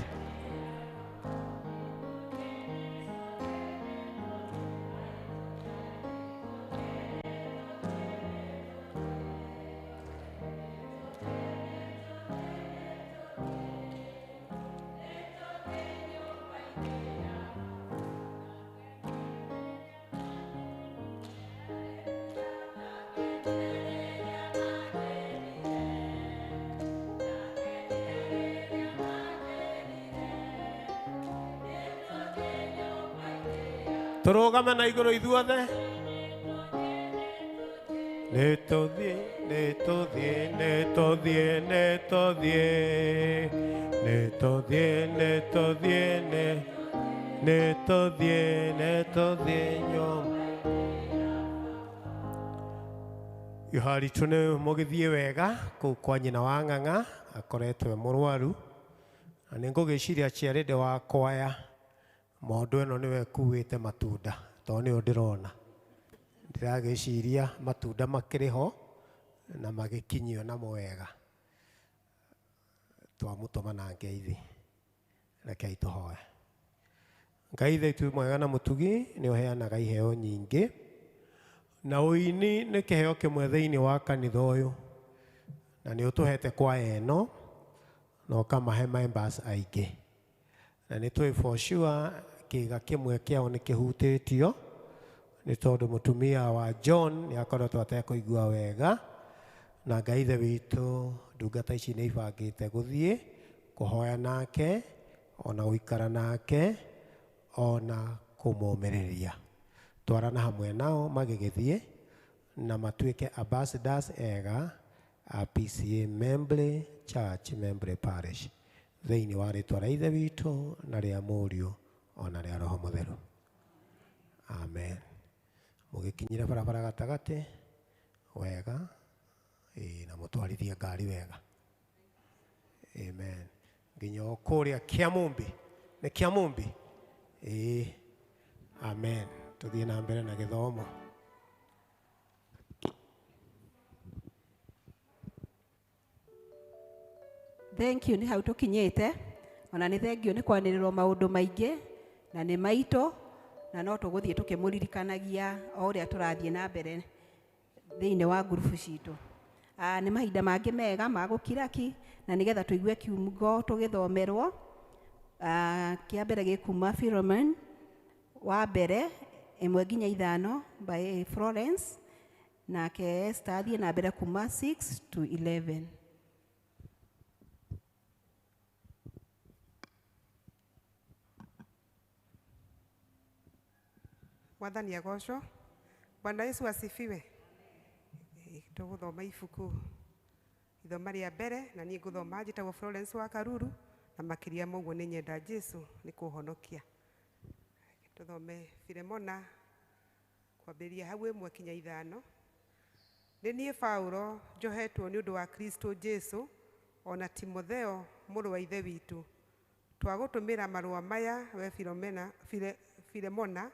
Tũrũgame na igũrũ ithuothe. Nĩ tũthiĩ, nĩ tũthiĩ, nĩ tũthiĩ, nĩ tũthiĩ. Nĩ tũthiĩ, nĩ tũthiĩ, nĩ tũthiĩ, nĩ tũthiĩ nyũmba. Iharitũ nĩ mũgĩthiĩ wega kũu kwa nyina wa Ng'ang'a akoretwo e mũrwaru na nĩ ngũgĩciria ciarĩndĩ wa kwaya mondo ĩno nĩwe ĩkuĩte matunda tondũ nĩyo ndĩrona. Ndĩragĩciria matunda makĩrĩ ho na magĩkinyio namo wega. Twamũtũma na ngeithi. Rekei tũhoe. Ngai Ithe witũ mwega na mũtugi nĩ ũheanaga iheo nyingĩ na ũini nĩ kĩheo kĩmwe thĩinĩ wa kanitha ũyũ na nĩ ũtũhete kwaya ĩno na ũkamahe members aingĩ na nĩ tũĩ for sure kĩga kĩmwe kĩao nĩ kĩhutĩtio nĩ tondũ mũtumia wa John nĩ akoretwo atekũigua wega na Ngai Ithe witũ ndungata ici nĩ ibangĩte gũthiĩ kũhoya nake ona gũikara nake ona kũmũmĩrĩria. Twarana hamwe nao magĩgĩthiĩ na matuĩke ambassadors ega a PCA Membley Church, Membley Parish thĩinĩ wa rĩtwa rĩa Ithe witũ na rĩa Mũriũ ona rĩa Roho Mũtheru. Amen. Mũgĩkinyire barabara gatagatĩ wega na mũtwarithie ngari wega. Amen. Nginya o kũrĩa Kĩamũmbi. Nĩ Kĩamũmbi? Ĩĩ. Amen. Tũthiĩ na mbere na gĩthomo. Thank you nĩ hau tũkinyĩte ona nĩ thank you nĩ kwanĩrĩrwo maũndũ maingĩ na nĩ maitũ na no tũgũthiĩ tũkĩmũririkanagia o ũrĩa tũrathiĩ na mbere thĩinĩ wa ngurubu citũ. Nĩ mahinda mangĩ mega ma gũkiraki na nĩgetha tũigue kiugo tũgĩthomerwo. Kĩa mbere gĩkuma Philemon wa mbere 1-5 by Florence nake Esther athiĩ na mbere kuma 6 to 11. Mwathani agocwo. Bwana Yesu asifiwe. Tũgũthoma ibuku ithoma rĩa mbere na niĩ ngũthoma njĩtagwo Florence wa Karuru na makĩria ma ũguo nĩ nyenda Jesu nĩ kũhonokia. Tũthome Filemona kwambĩrĩria hau 1-5. Nĩ niĩ Paulo njohetwo nĩ ũndũ wa Kristo Jesu ona Timotheo mũrũ wa Ithe witũ. Twagũtũmĩra marũa maya we Filemona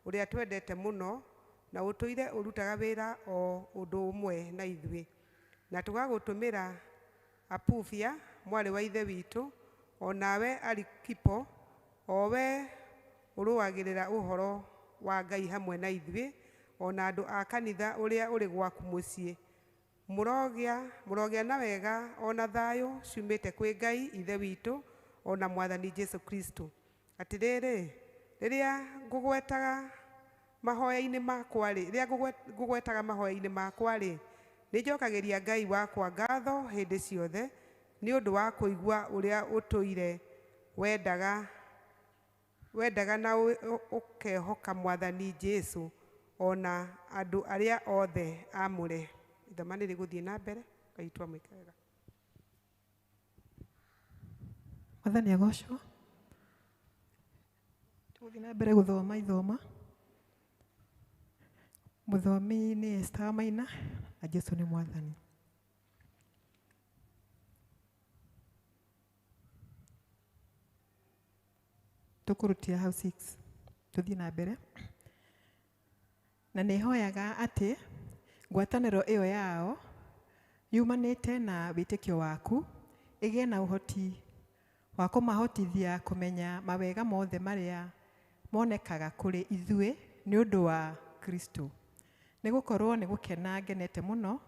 ũrĩa twendete mũno na ũtũire ũrutaga wĩra o ũndũ ũmwe na ithuĩ. Na tũgagũtũmĩra Apufia mwarĩ wa Ithe witũ o nawe Arikipo o we ũrũagĩrĩra ũhoro wa Ngai hamwe na ithuĩ o na andũ a kanitha ũrĩa ũrĩ gwaku mũciĩ. Mũrogĩa na wega o na thayũ ciumĩte kwĩ Ngai Ithe witũ o na Mwathani Jesu Kristo. Atĩrĩrĩ, rĩrĩa ngũgwetaga mahoya-inĩ makwa-rĩ, rĩrĩa ngũgwetaga mahoya-inĩ makwa-rĩ, nĩnjokagĩria Ngai wakwa ngatho hĩndĩ ciothe nĩ ũndũ wa kũigua ũrĩa ũtũire wendaga na ũkehoka Mwathani Jesu o na andũ arĩa othe aamũre. Ithoma nĩ rĩgũthiĩ na mbere, Ngai twamwĩka wega. Mwathani agocwo. Tũgũthiĩ na mbere gũthoma ithoma. Mũthomi nĩ Esther Maina na Jesu nĩ Mwathani. Tũkũrutia hau 6 tũthiĩ na mbere. Na nĩ hoyaga atĩ ngwatanĩro ĩyo yao yumanĩte na wĩtĩkio waku ĩgĩe na ũhoti wa kũmahotithia kũmenya mawega mothe marĩa monekaga kũrĩ ithuĩ nĩ ũndũ wa Kristo. Nĩ gũkorwo nĩ gũkena ngenete mũno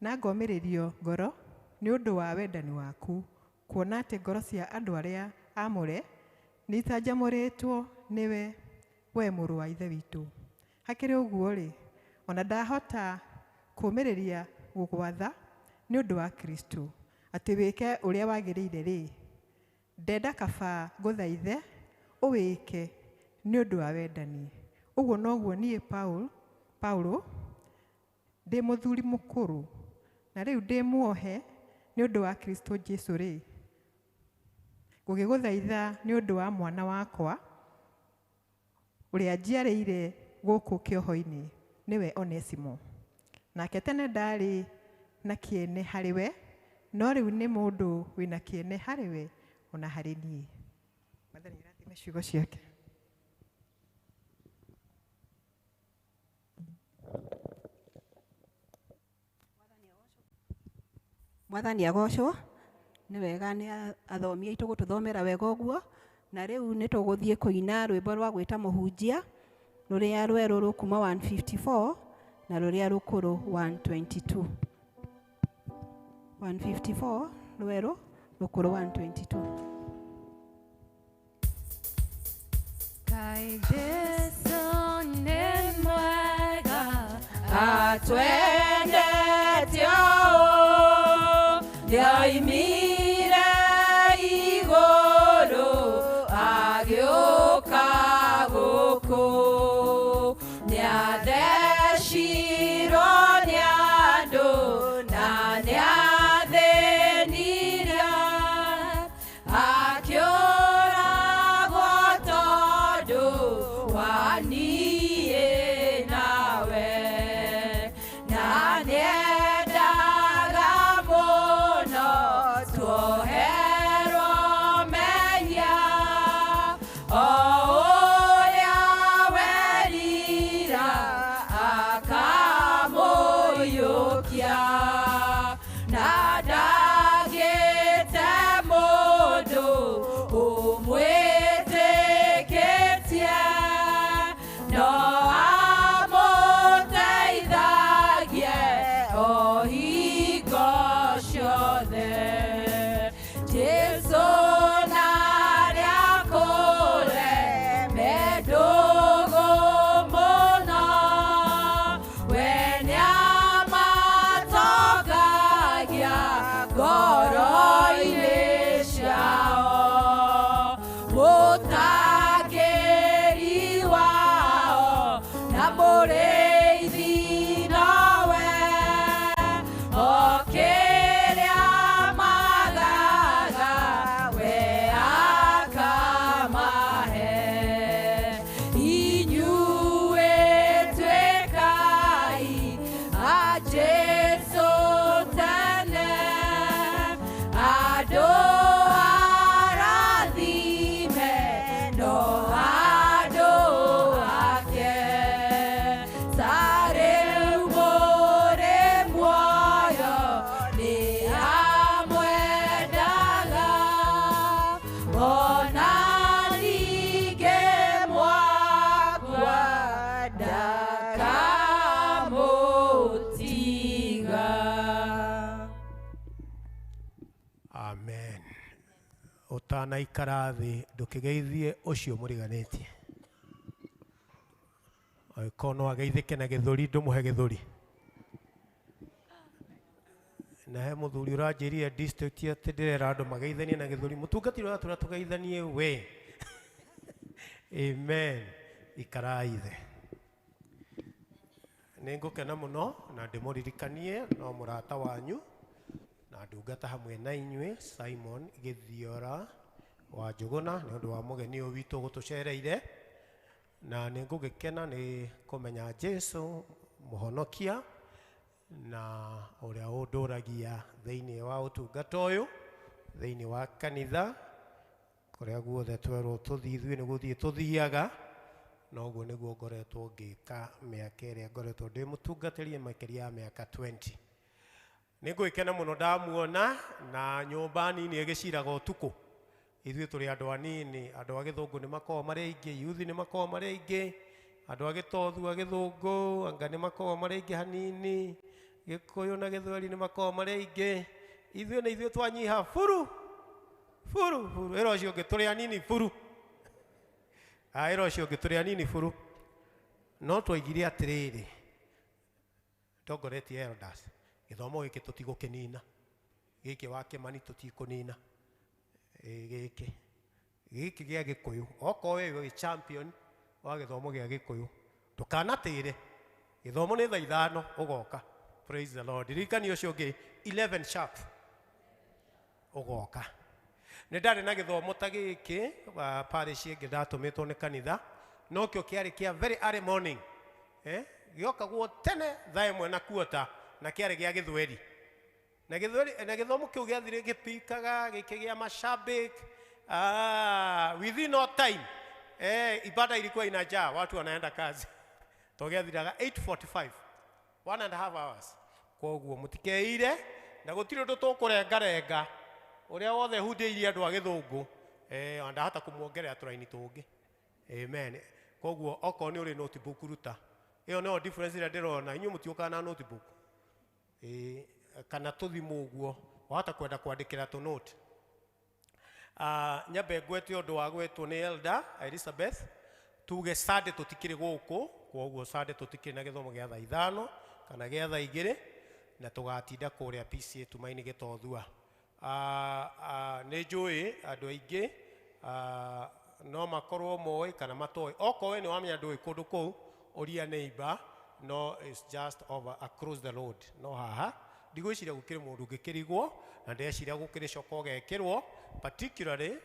na ngomĩrĩrio ngoro nĩ ũndũ wa wendani waku, kuona atĩ ngoro cia andũ arĩa aamũre nĩ icanjamũrĩtwo nĩwe, we mũrũ wa Ithe witũ. Hakĩrĩ ũguo-rĩ, ona ndahota kũũmĩrĩria gũgwatha nĩ ũndũ wa Kristo atĩ wĩke ũrĩa wagĩrĩire-rĩ, ndenda kaba ngũthaithe ũwĩke Nĩ ũndũ wa wendani. Ũguo noguo niĩ Paulo ndĩ mũthuri mũkũrũ na rĩu ndĩ muohe nĩ ũndũ wa Kristo Jesu rĩ, ngũgĩgũthaitha nĩ ũndũ wa mwana wakwa ũrĩa njiarĩire gũkũ kĩoho-inĩ, nĩwe Onesimo. Nake tene ndaarĩ na kĩene harĩ we, no rĩu nĩ mũndũ wĩna kĩene harĩ we ona harĩ niĩ. Mwathani arathime ciugo ciake. Mwathani agocwo. Nĩ wega nĩ athomi aitũ gũtũthomera wega ũguo. Na rĩu nĩ tũgũthiĩ kũina rwĩmbo rwa gwĩta mũhunjia rũrĩa rwerũ rũkuma 154 na rũrĩa rũkũrũ 122. 154 rwerũ rũkũrũ 122. Kai Jesu nĩ mwega atwendete ũũ, nĩoimire igũrũ agĩũka gũkũ, nĩathecirwo nĩ andũ na nĩathĩnirio, akĩũragwo tondũ wa niĩ nawe, na nĩendaga mũno tuoherwo mehia, o ũrĩa werira akamũiyũkia, na ndagĩte mũndũ ũmwĩtĩkĩtie, no amũteithagie o hingo ciothe. Jesu narĩa kũre me ndũgũ mũno, we nĩamatongagia ngoro-inĩ ciao, mũtangĩri wao na mũrĩithi nowe, o kĩrĩa magaga we akamahe. Inyuĩ tuĩkai a Jesu tene, andũ arathime no andũ ake, ta rĩu mũrĩ muoyo nĩ amwendaga, ona ningĩ mwakua ndakamũtiga. Amen. Ũtanaikara thĩ ndũkĩgeithie ũcio mũriganĩtie. Angĩkorwo no ageithĩke na gĩthũri ndũmũhe gĩthũri. Na he mũthuri ũranjĩrire district atĩ ndĩrera andũ mageithanie na gĩthũri. Mũtungatĩri ũratwĩra tũgeithanie we. Amen. Ikarai thĩ. Nĩ ngũkena mũno na ndĩmũririkanie no mũrata wanyu na ndungata hamwe na inyuĩ Simon Gĩthiora wa Njũgũna nĩ ũndũ wa mũgeni ũyũ witũ gũtũcereire, na nĩ ngũgĩkena nĩ kũmenya Jesu mũhonokia na ũrĩa ũndũragia thĩinĩ wa ũtungata ũyũ, thĩinĩ wa kanitha kũrĩa guothe twerwo tũthiĩ ithuĩ nĩ gũthiĩ tũthiaga, na ũguo nĩguo ngoretwo ngĩka mĩaka ĩrĩa ngoretwo ndĩ mũtungatĩri makĩria ya mĩaka 20. Nĩ ngũgĩkena mũno ndamuona na nyũmba nini ĩgĩciraga ũtukũ. Ithuĩ tũrĩ andũ anini, andũ a gĩthũngũ nĩ makoragwo marĩ aingĩ, yuthi nĩ makoragwo marĩ aingĩ, andũ a gĩtothu a gĩthũngũ anga nĩ makoragwo marĩ aingĩ hanini, gĩkũyũ na gĩthweri nĩ makoragwo marĩ aingĩ. Ithuĩ nĩ ithuĩ twanyiha buru buru buru, ĩra ũcio ũngĩ tũrĩ anini buru, ĩra ũcio ũngĩ tũrĩ anini buru. No twaigire atĩrĩrĩ, ndongoretie elders, gĩthomo gĩkĩ tũtigũkĩnina, gĩkĩ wa Kĩmani tũtikũnina, gĩkĩ gĩkĩ gĩa Gĩkũyũ, okorwo we wĩ champion Wa gĩthomo gĩa Gĩkũyũ. Ndũkanatĩre. Gĩthomo nĩ thaa 5 ũgoka. Praise the Lord. Ririkani ũcio ũngĩ 11 sharp ũgoka. Nĩ ndarĩ na gĩthomo ta gĩkĩ parish ĩngĩ ndatũmĩtwo nĩ kanitha, no kĩo kĩarĩ kĩa very early morning. Gĩokagwo tene thaa 1:15 na kĩarĩ gĩa Gĩthweri. Na Gĩthweri na gĩthomo kĩu gĩathire gĩpikaga gĩkĩgĩa mashabik. Within no time ibada ilikuwa inajaa, watu wanaenda kazi. Tũgĩathiraga 8:45, 1.5 hours. Koguo mũtikeire na gũtirĩ ũndũ tũkũrengarenga. Ũrĩa wothe hundĩirie andũ a gĩthũngũ, ndahota kũmuongerera tũraini tũngĩ. Amen. Koguo okorwo nĩ ũrĩ notebook ruta. Ĩyo nĩyo difference ĩrĩa ndĩrona. Inyuĩ mũtiũkaga na notebook. Kana tũthimũ ũguo, wahota kwenda kwandĩkĩra tũ note. Nyambe ngwete ũndũ wa gwetwo nĩ Elder Elizabeth. Tuge Sunday tũtikĩrĩ gũkũ, koguo Sunday tũtikĩrĩ na gĩthomo gĩa thaa 5 kana gĩa thaa 2 na tũgatinda kũrĩa PCA Tumaini Gĩtothua. Nĩ njũĩ andũ aingĩ no makorwo moĩ kana matoĩ. Okorwo we nĩ wamenya ndũĩ kũndũ kũu, ũria neighbor, no it's just over across the road. No haha ndigwĩciria gũkĩrĩ mũndũ ũngĩkĩrigwo, na ndĩreciria gũkĩrĩ coka ũgekĩrwo, particularly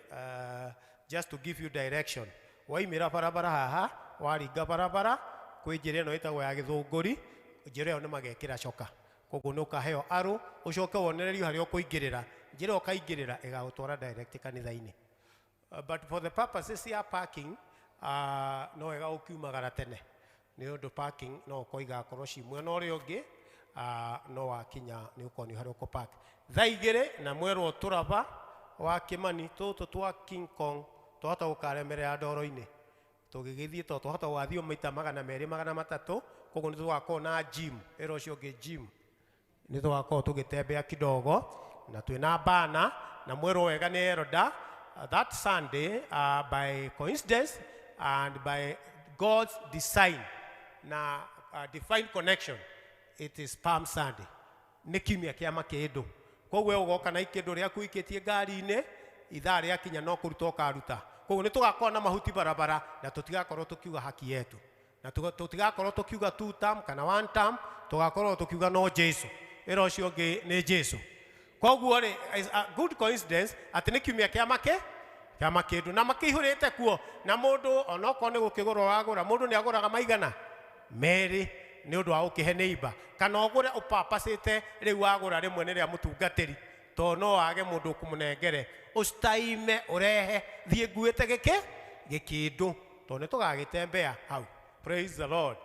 just to give you direction. Waimĩra barabara haha, waringa barabara, kwĩ njĩra ĩno ĩtagwo ya Gĩthũngũri, njĩra ĩyo nĩ magekĩra coka. Koguo nĩ ũkaheo arrow, ũcoke wonererio harĩa ũkũingĩrĩra. Njĩra ĩyo ũkaingĩrĩra ĩgagũtwara direct kanitha-inĩ. But for the purposes ya parking, no wega ũkiumagara tene. Nĩ ũndũ parking no ũkorwo igakorwo ci mwena ũrĩa ũngĩ, no wakinya nĩ ũkonio harĩa ũkũpark. Thaa 2 na mwerwo tũraba wa Kĩmani tũtũ twa King Kong twahota gũkaremerera ndoro-inĩ. Tũgĩgĩthiĩ to twahota gũgathiĩ maita 200 300, koguo nĩ tũgakorwo na gym, ĩra ũcio ũngĩ gym. Nĩ tũgakorwo tũgĩtembea kidogo na twĩna bana na mwerwo wega nĩ Elder. That Sunday, by coincidence and by God's design na divine connection, it is Palm Sunday. Nĩ kiumia kĩa makĩndũ. Koguo ũgoka na ikĩndũ rĩaku ikĩtie ngari-inĩ, ithaa rĩakinya no kũruta ũkaruta. Koguo nĩ tũgakorwo na mahuti barabara na tũtigakorwo tũkiuga haki yetu. Na tũtigakorwo tũkiuga 2 term kana 1 term, tũgakorwo tũkiuga no Jesu. Ĩra ũcio ũngĩ nĩ Jesu. Koguo rĩ, is a good coincidence atĩ nĩ kiumia kĩa kĩa makĩndũ na makĩihũrĩte kuo, na mũndũ onokorwo nĩ gũkĩgũra ũragũra, mũndũ nĩ agũraga maigana merĩ nĩ ũndũ wa gũkĩhe neighbor, kana ũgũre ũpapacĩte rĩu wagũra rĩmwe nĩ rĩa mũtungatĩri, tondũ no wage mũndũ ũkũmũnengere, ũcitaime ũrehe thiĩ nguĩte gĩkĩ gĩkĩndũ, tondũ nĩ tũgagĩtembea hau. Praise the Lord.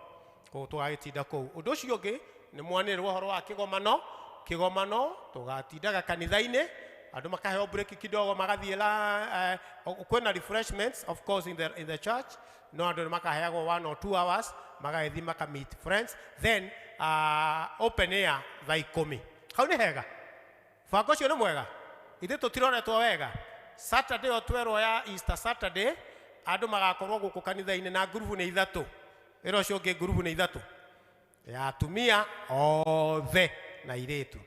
Koguo tũgagĩtinda kũu. Ũndũ ũcio ũngĩ nĩ mwanĩrĩrwo ũhoro wa kĩgomano. Kĩgomano tũgatindaga kanitha-inĩ, andũ makaheo break kidogo magathiĩ la, kwĩna refreshments of course in the church, no andũ nĩ makaheagwo 1 or 2 hours magagĩthiĩ maka meet friends, then open air thaa 10. Hau nĩ hega, bango ũcio nĩ mwega, ithuĩ tũtiroretwo wega. Saturday o twerwo ya Easter Saturday, andũ magakorwo gũkũ kanitha-inĩ na ngurubu nĩ 3, ĩra ũcio ũngĩ ngurubu nĩ 3 ya atumia othe na airĩtu,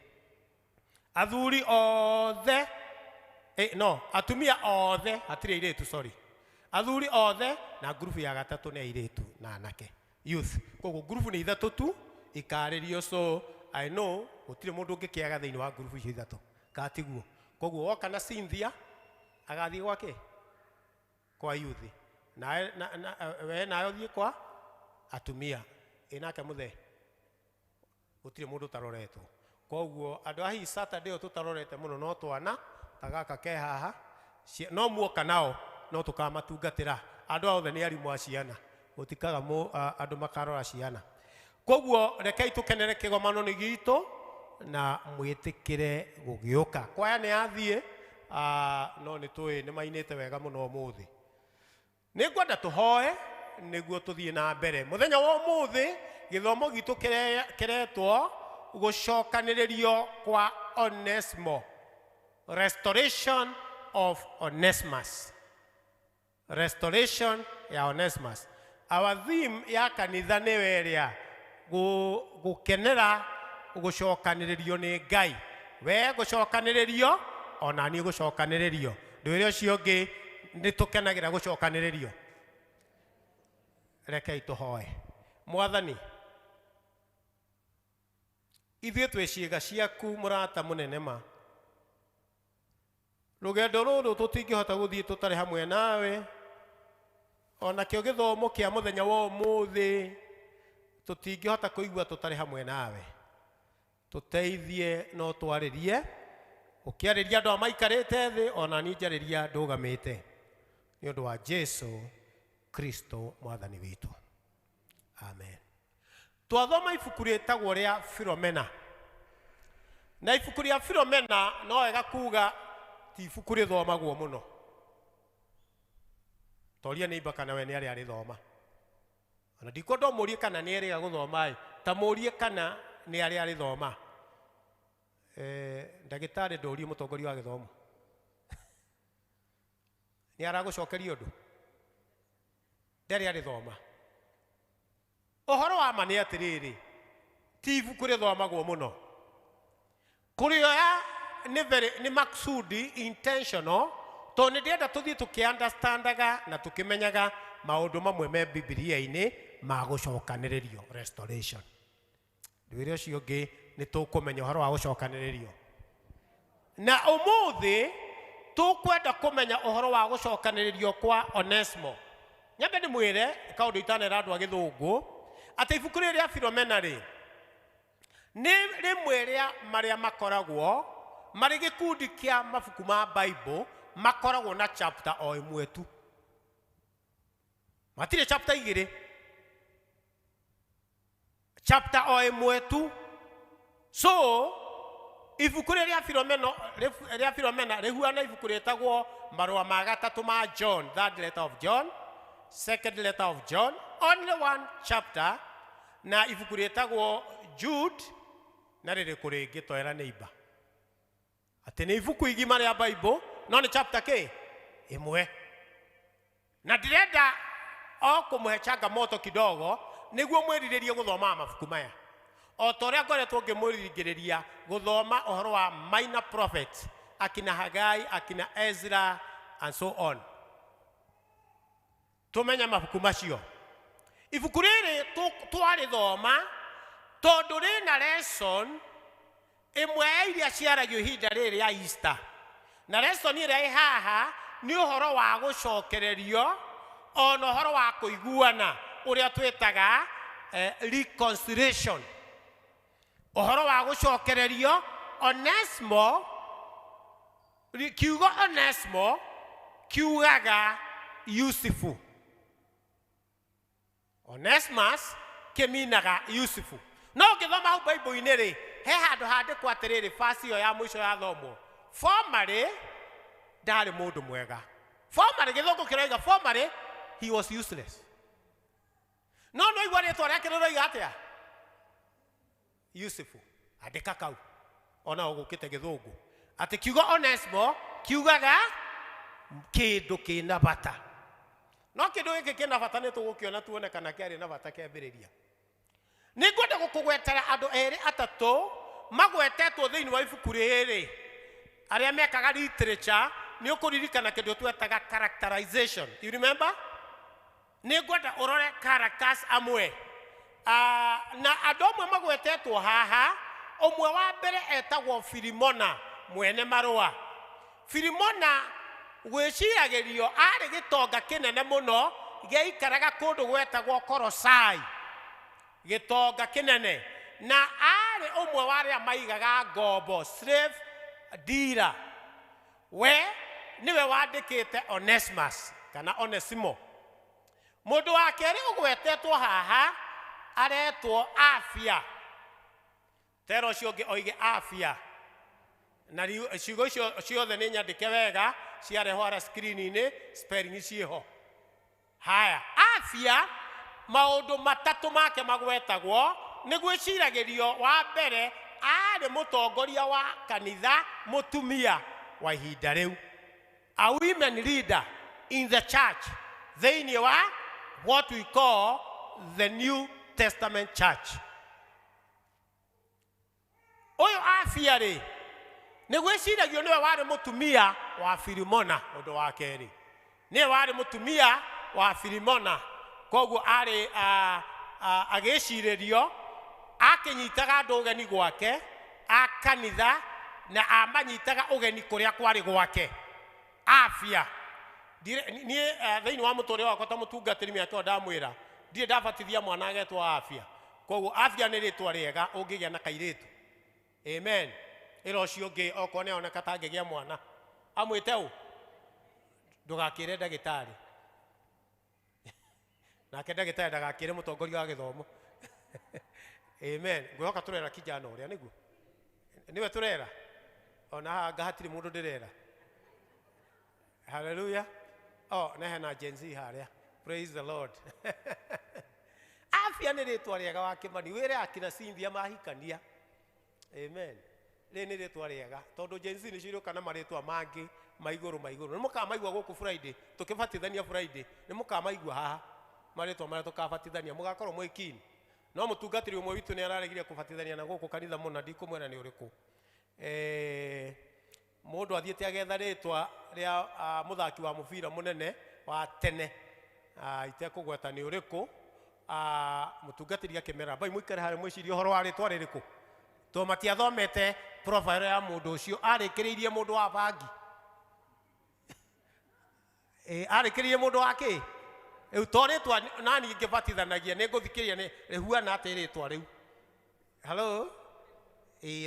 athuri othe, no atumia othe, hatirĩ airĩtu, sorry, athuri othe na ngurubu ya gatatũ nĩ airĩtu na anake, youth. Koguo ngurubu nĩ 3 tu ikarĩrio, so I know gũtirĩ mũndũ ũngĩkĩaga thĩinĩ wa ngurubu icio 3, katiguo. Koguo woka na Cynthia agathiĩ gwake kwa youth, na we nayo thiĩ kwa atumia, ĩ nake mũthee, gũtirĩ mũndũ ũtaroretwo. Koguo andũ a hihi Saturday ĩyo tũtarorete mũno no twana ta gaka ke haha, no muoka nao no tũkamatungatĩra. Andũ othe nĩ arimũ a ciana, gũtikaga andũ makarora ciana. Koguo rekei tũkenere kĩgomano-inĩ gitũ na mwĩtĩkĩre gũgĩũka. Kwaya nĩ yathiĩ, no nĩ tũĩ nĩ mainĩte wega mũno ũmũthĩ. Nĩ ngwenda tũhoe nĩguo tũthiĩ na mbere. Mũthenya wa ũmũthĩ gĩthomo gitũ kĩretwo gũcokanĩrĩrio kwa Onesmo, restoration of Onesimus, restoration ya Onesimus. Our theme ya kanitha nĩ ĩrĩa gũkenera gũcokanĩrĩrio nĩ Ngai. We gũcokanĩrĩrio, ona niĩ gũcokanĩrĩrio. Ndwĩre ũcio ũngĩ nĩ tũkenagĩra gũcokanĩrĩrio. Rekei tũhoe. Mwathani, ithuĩ twĩ ciĩga ciaku mũrata mũnene ma. Rũgendo rũrũ tũtingĩhota gũthiĩ tũtarĩ hamwe nawe. Onakĩo gĩthomo kĩa mũthenya wa ũmũthĩ tũtingĩhota kũigua tũtarĩ hamwe nawe. Tũteithie no twarĩrie, ũkĩarĩria andũ a maikarĩte thĩ ona niĩ njarĩria ndũgamĩte. Nĩ ũndũ wa Jesu Kristo mwathani witũ. Amen. Twathoma ibuku rĩtagwo rĩa Filomena. Na ibuku rĩa Filomena no wega kuga ti ibuku rĩthomagwo mũno. Toria neighbor kana we nĩ arĩa arĩthoma. Ona ndikwenda ũmũrie kana nĩ erĩga gũthoma ĩ, ta mũrie kana nĩ arĩa arĩthoma. Ndagĩtarĩ ndũrie mũtongoria wa gĩthomo. Nĩ aragũcokeria ũndũ? Ndarĩ arĩthoma. Ũhoro wa ma nĩ atĩrĩrĩ, ti ibuku rĩthomagwo mũno. Kũrĩoya nĩ very nĩ maksudi intentional, tondũ nĩ ndĩrenda tũthiĩ tũkĩ-understandaga na tũkĩmenyaga maũndũ mamwe me Bibilia-inĩ ma gũcokanĩrĩrio, restoration. Ndwĩre ũcio ũngĩ nĩ tũkũmenya ũhoro wa gũcokanĩrĩrio. Na ũmũthĩ tũkwenda kũmenya ũhoro wa gũcokanĩrĩrio kwa Onesmo. Nyambe ndĩmwĩre kaũndũ itanera andũ a gĩthũngũ, atĩ ibuku rĩrĩ rĩa Filomena rĩ, nĩ rĩmwe rĩa marĩa makoragwo marĩ gĩkundi kĩa mabuku ma Bible makoragwo na chapter o ĩmwe tu. Matirĩ chapter igĩrĩ. Chapter o ĩmwe tu. So, ibuku rĩrĩ rĩa Filomeno, rĩa Filomena rĩhuana ibuku rĩtagwo marũa ma gatatũ ma John, third letter of John, second letter of John, only one chapter, na ibuku rĩtagwo Jude, na rĩrĩkũ rĩngĩ toera neighbor. Atĩ nĩ ibuku igima rĩa Bible, no nĩ chapter kĩ? Ĩmwe. Na ndĩrenda o kũmũhe changamoto kidogo nĩguo mwĩrirĩrie gũthoma mabuku maya. O ta ũrĩa ngoretwo ngĩmũringĩrĩria gũthoma ũhoro wa minor prophets, akina Hagai, akina Ezra and so on. Tũmenye mabuku macio. Ibuku rĩrĩ twarĩthoma tondũ rĩna lesson ĩmwe ya iria ciaragio ihinda rĩrĩ rĩa Easter. Na lesson ĩrĩa ĩ haha nĩ ũhoro wa gũcokererio ona ũhoro wa kũiguana ũrĩa twĩtaga reconciliation. Ũhoro wa gũcokererio Onesmo, kiugo Onesmo kiugaga Yusufu. Onesmus kĩminaga Yusufu. No ũngĩthoma hau Bible-inĩ rĩ, he handũ handĩkwo atĩrĩrĩ, verse ĩyo ya mũico yathomwo. Formerly ndarĩ mũndũ mwega. Formerly, gĩthũngũ kĩroiga formerly he was useless. No no igua rĩtwa rĩake rĩroiga atĩa? Yusufu. Andĩka kau. Ona ũgũkĩte gĩthũngũ. Atĩ kiugo Onesmo kiugaga kĩndũ kĩna bata. No kĩndũ gĩkĩ kĩna bata nĩ tũgũkĩona tuone kana kĩarĩ na bata kĩambĩrĩria. Nĩ ngwenda gũkũgwetera andũ erĩ atatũ magwetetwo thĩinĩ wa ibuku rĩrĩ. Arĩa mekaga literature nĩ ũkũririkana kĩndũ twetaga characterization. You remember? Nĩ ngwenda ũrore characters amwe. Na andũ amwe magwetetwo haha, ũmwe wa mbere etagwo Filimona mwene marũa. Filimona gwĩciragĩrio arĩ gĩtonga kĩnene mũno gĩaikaraga kũndũ gwetagwo Korosai. Gĩtonga kĩnene. Na arĩ ũmwe wa arĩa maigaga ngombo, slave dealer. We nĩwe wandĩkĩte Onesmus kana Onesimo. Mũndũ wa kerĩ ũgwetetwo haha aretwo Afia. Tera ũcio ũngĩ oige Afia. Na ciugo icio ciothe nĩ nyandĩke wega, ciarehwo harĩa screen-inĩ, spelling ciĩho. Haya, Afia maũndũ matatũ make magwetagwo nĩ gwĩciragĩrio wa mbere arĩ mũtongoria wa kanitha mũtumia wa ihinda rĩu. A women leader in the church thĩinĩ wa what we call the New Testament church. Ũyũ Afia rĩ, nĩ gwĩciragio nĩwe warĩ mũtumia wa Filimona. Ũndũ wa kerĩ, nĩwe warĩ mũtumia wa Filimona. Koguo arĩ agĩcirĩrio akĩnyitaga andũ ũgeni gwake a kanitha na amanyitaga ũgeni kũrĩa kwarĩ gwake. Afia niĩ thĩinĩ wa mũtũrĩre wakwa ta mũtungatĩri mĩaka ĩyo ndamwĩra ndirĩ ndabatithia mwana agetwo Afia. Koguo Afia nĩ rĩtwa rĩega ũngĩgĩa na kairĩtu. Amen. Ĩra ũcio ũngĩ okorwo nĩ aroneka ta angĩgĩa mwana amwĩte ũ, ndũgakĩre ndagĩtarĩ, nake ndagĩtarĩ ndagakĩre mũtongoria wa gĩthomo. Amen. Ngwĩhoka tũrera kijana ũrĩa nĩguo nĩwe tũrera, ona haha anga hatirĩ mũndũ ndĩrera. Hallelujah. Oh, na hena Gen Z harĩa. Praise the Lord. Afia nĩ rĩtwa rĩega wa Kĩmani, wĩre akina Cynthia mahikania. Amen. Rĩrĩ nĩ rĩtwa rĩega tondũ Gen Z nĩcio irũka na marĩtwa mangĩ ma igũrũ ma igũrũ. Nĩ mũkamaigua gũkũ Friday, tũkĩbatithania Friday, nĩ mũkamaigua haha marĩtwa marĩa tũkabatithania, mũgakorwo mwĩ keen. No mũtungatĩri ũmwe witũ nĩ araregire kũbatithania na gũkũ kanitha mũna, ndikũmwĩra nĩ ũrĩkũ. Mũndũ athiĩte agetha rĩtwa rĩa mũthaki wa mũbira mũnene wa tene, itekũgweta nĩ ũrĩkũ. Mũtungatĩri akĩmera bai mũikare harĩa mwĩcirie ũhoro wa rĩtwa rĩrĩkũ, tondũ matiathomete profile ya mũndũ ũcio. Arĩkĩrĩirie mũndũ wa bangi, arĩkĩrĩirie mũndũ wa kĩ rĩu to rĩtwa nani ngĩbatithanagia nĩ ngũthikĩrĩria nĩ rĩhuana atĩ rĩtwa rĩu. Hello,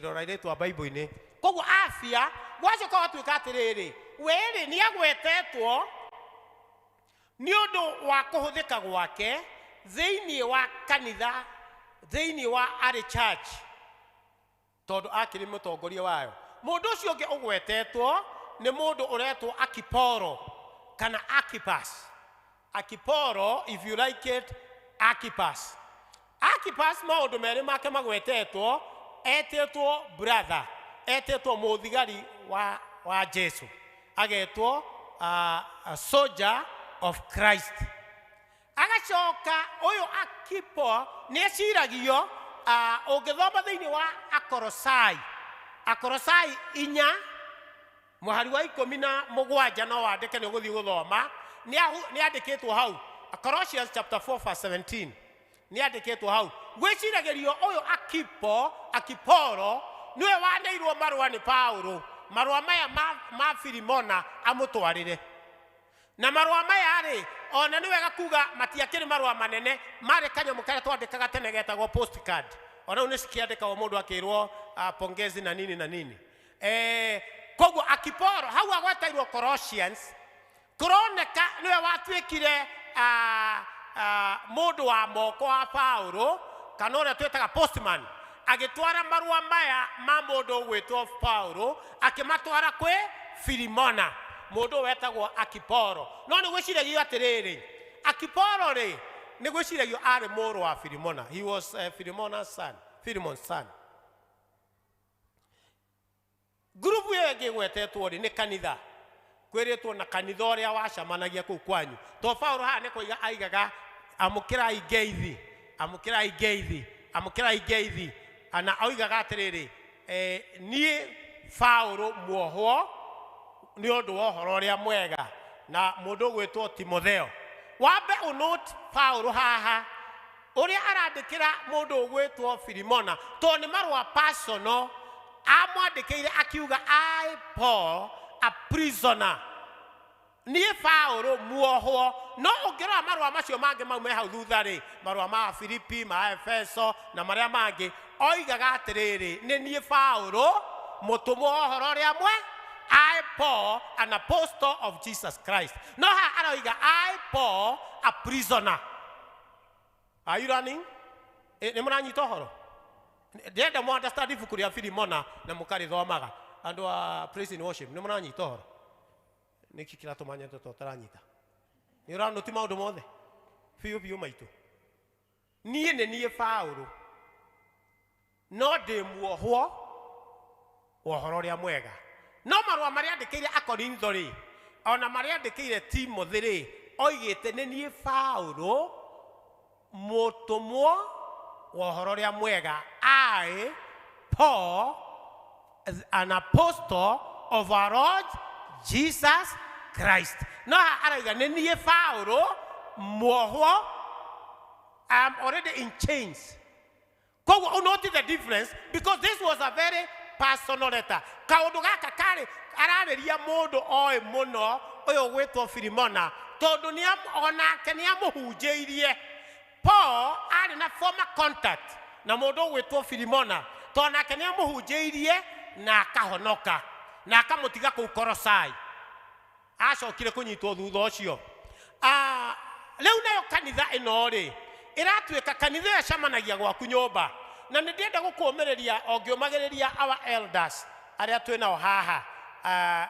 rora rĩtwa Bible-inĩ. Koguo Afia gwacoka gwatuĩka atĩrĩrĩ, we-rĩ nĩ agwetetwo nĩ ũndũ wa kũhũthĩka gwake thĩinĩ wa kanitha, thĩinĩ wa arĩ church, tondũ akĩrĩ mũtongoria wayo. Mũndũ ũcio ũngĩ ũgwetetwo nĩ mũndũ ũretwo Akiporo kana Akipas. Akiporo, if you like it, Akipas. Akipas maũndũ merĩ make magwetetwo, etĩtwo brother, etĩtwo mũthigari wa Jesu, agetwo a soldier of Christ. Agacoka ũyũ Akipo nĩ eciragio, ũngĩthoma thĩinĩ wa Akorosai, Akorosai 4 mũhari wa 17 no wandĩke nĩ ũgũthiĩ gũthoma, nĩ andĩkĩtwo hau. Colossians chapter 4 verse 17 nĩ andĩkĩtwo hau. Gwĩciragĩrio ũyũ Akipo, Akiporo nĩwe waneirwo marũa nĩ Paulo, marũa maya ma Filimona amũtwarĩre. Na marũa maya rĩ, ona nĩ wega kuga matiakĩrĩ marũa manene, marĩ kanyamũ karĩa twandĩkaga tene getagwo postcard. Ona rĩu nĩ cikĩandĩkagwo mũndũ akĩrwo pongezi na nini na nini. Koguo Akiporo hau agweteirwo Colossians, kũroneka nĩwe watuĩkire mũndũ wa moko wa Paulo, kana ũrĩa twĩtaga postman, agĩtwara marũa maya ma mũndũ ũgwĩtwo Paulo, akĩmatwara kwĩ Filimona, mũndũ wetagwo Akiporo. No nĩ gwĩciragio atĩrĩrĩ, Akiporo rĩ, nĩ gwĩciragio arĩ mũrũ wa Filimona. He was Filimona's son, Philemon's son. Ngurubu ĩyo ĩngĩ ĩgwetetwo rĩ, nĩ kanitha. Kwĩrĩtwo na kanitha ũrĩa wacemanagia kũu kwanyu. To Paulo haha nĩ kũiga aigaga amũkĩrai ngeithi, amũkĩrai ngeithi, amũkĩrai ngeithi. Na oigaga atĩrĩrĩ, niĩ Paulo muohwo nĩ ũndũ wa ũhoro ũrĩa mwega na mũndũ ũgwĩtwo Timotheo. Wambe ũnote Paulo haha ũrĩa arandĩkĩra mũndũ ũgwĩtwo Filimona, tondũ nĩ marũa personal amwandĩkĩire akiuga, I Paul a prisoner, niĩ Paulo muohwo. No ũngĩrora marũa macio mangĩ mau me hau thutha rĩ, marũa ma Filipi, ma Efeso na marĩa mangĩ, oigaga atĩrĩrĩ, nĩ niĩ Paulo mũtũmwo wa ũhoro ũrĩa mwe, I Paul an apostle of Jesus Christ. No haha aroiga I Paul a prisoner. Are you learning? Nĩ mũranyita ũhoro? Ndĩrenda mũ understand ibuku rĩa Filimona na mũkarĩthomaga. Andũ a praise and worship, nĩ mũranyita ũhoro? Nĩkĩ kĩratũma nyende to ũtaranyita? Nĩ ũranũti maũndũ mothe? Biũ biũ maitũ. Niĩ nĩ niĩ Paulo, no ndĩ muohwo wa ũhoro ũrĩa mwega. No marũa marĩa andĩkĩire Akorintho rĩ, ona marĩa andĩkĩire Timothy rĩ, oigĩte nĩ niĩ Paulo mũtũmwo wa ũhoro ũrĩa mwega. I Paul an apostle of our Lord Jesus Christ. No haha arauga nĩ niĩ Paulo muohwo I am already in chains. Koguo notice the difference, because this was a very personal letter. Kaundu gaka kari ararĩria mũndũ oĩ mũno ũyũ gwĩtwo Filimona, tondũ onake nĩamũhunjĩirie. Paul arĩ na former contact na mũndũ ũgwĩtwo Filimona, tondũ nake nĩamũhunjĩirie na akahonoka na akamũtiga kũu Korosai. Acokire kũnyitwo thutha ũcio. Rĩu nayo kanitha ĩno rĩ ĩratuĩka kanitha ĩyo ĩcemanagia gwaku nyũmba, na nĩ ndĩrenda gũkũũmĩrĩria o ngĩũmagĩrĩria our elders arĩa twĩ nao haha,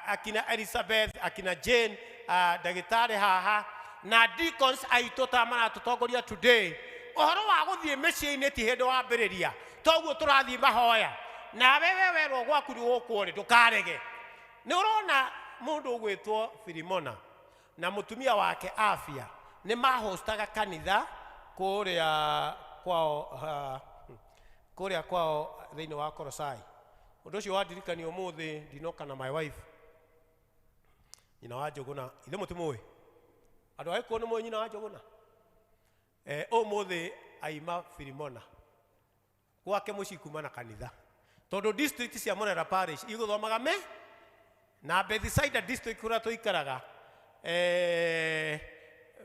akina Elizabeth, akina Jane, ndagĩtarĩ haha, na deacons aitũ ta maratũtongoria today. Ũhoro wa gũthiĩ mĩciĩ-inĩ ti hĩndĩ wambĩrĩria, toguo tũrathiĩ mahoya nawe we werwo gwaku nĩ gũkwo rĩ, ndũkarege. Nĩ ũrona mũndũ ũgwĩtwo Filimona na mũtumia wake Afia nĩ mahostaga kanitha kũrĩa kwao, kũrĩa kwao thĩinĩ wa Korosai. Ũndũ ũcio wandirikania ũmũthĩ ndinoka na my wife, nyina wa Njũgũna. Ithe mũtimũĩ? Andũ a Gĩkũyũ nĩ mũĩ nyina wa Njũgũna? Ũmũthĩ aima Filimona gwake mũciĩ kuma na kanitha, tondũ district cia Murera Parish igũthomaga me na Bethsaida district kũrĩa tũikaraga,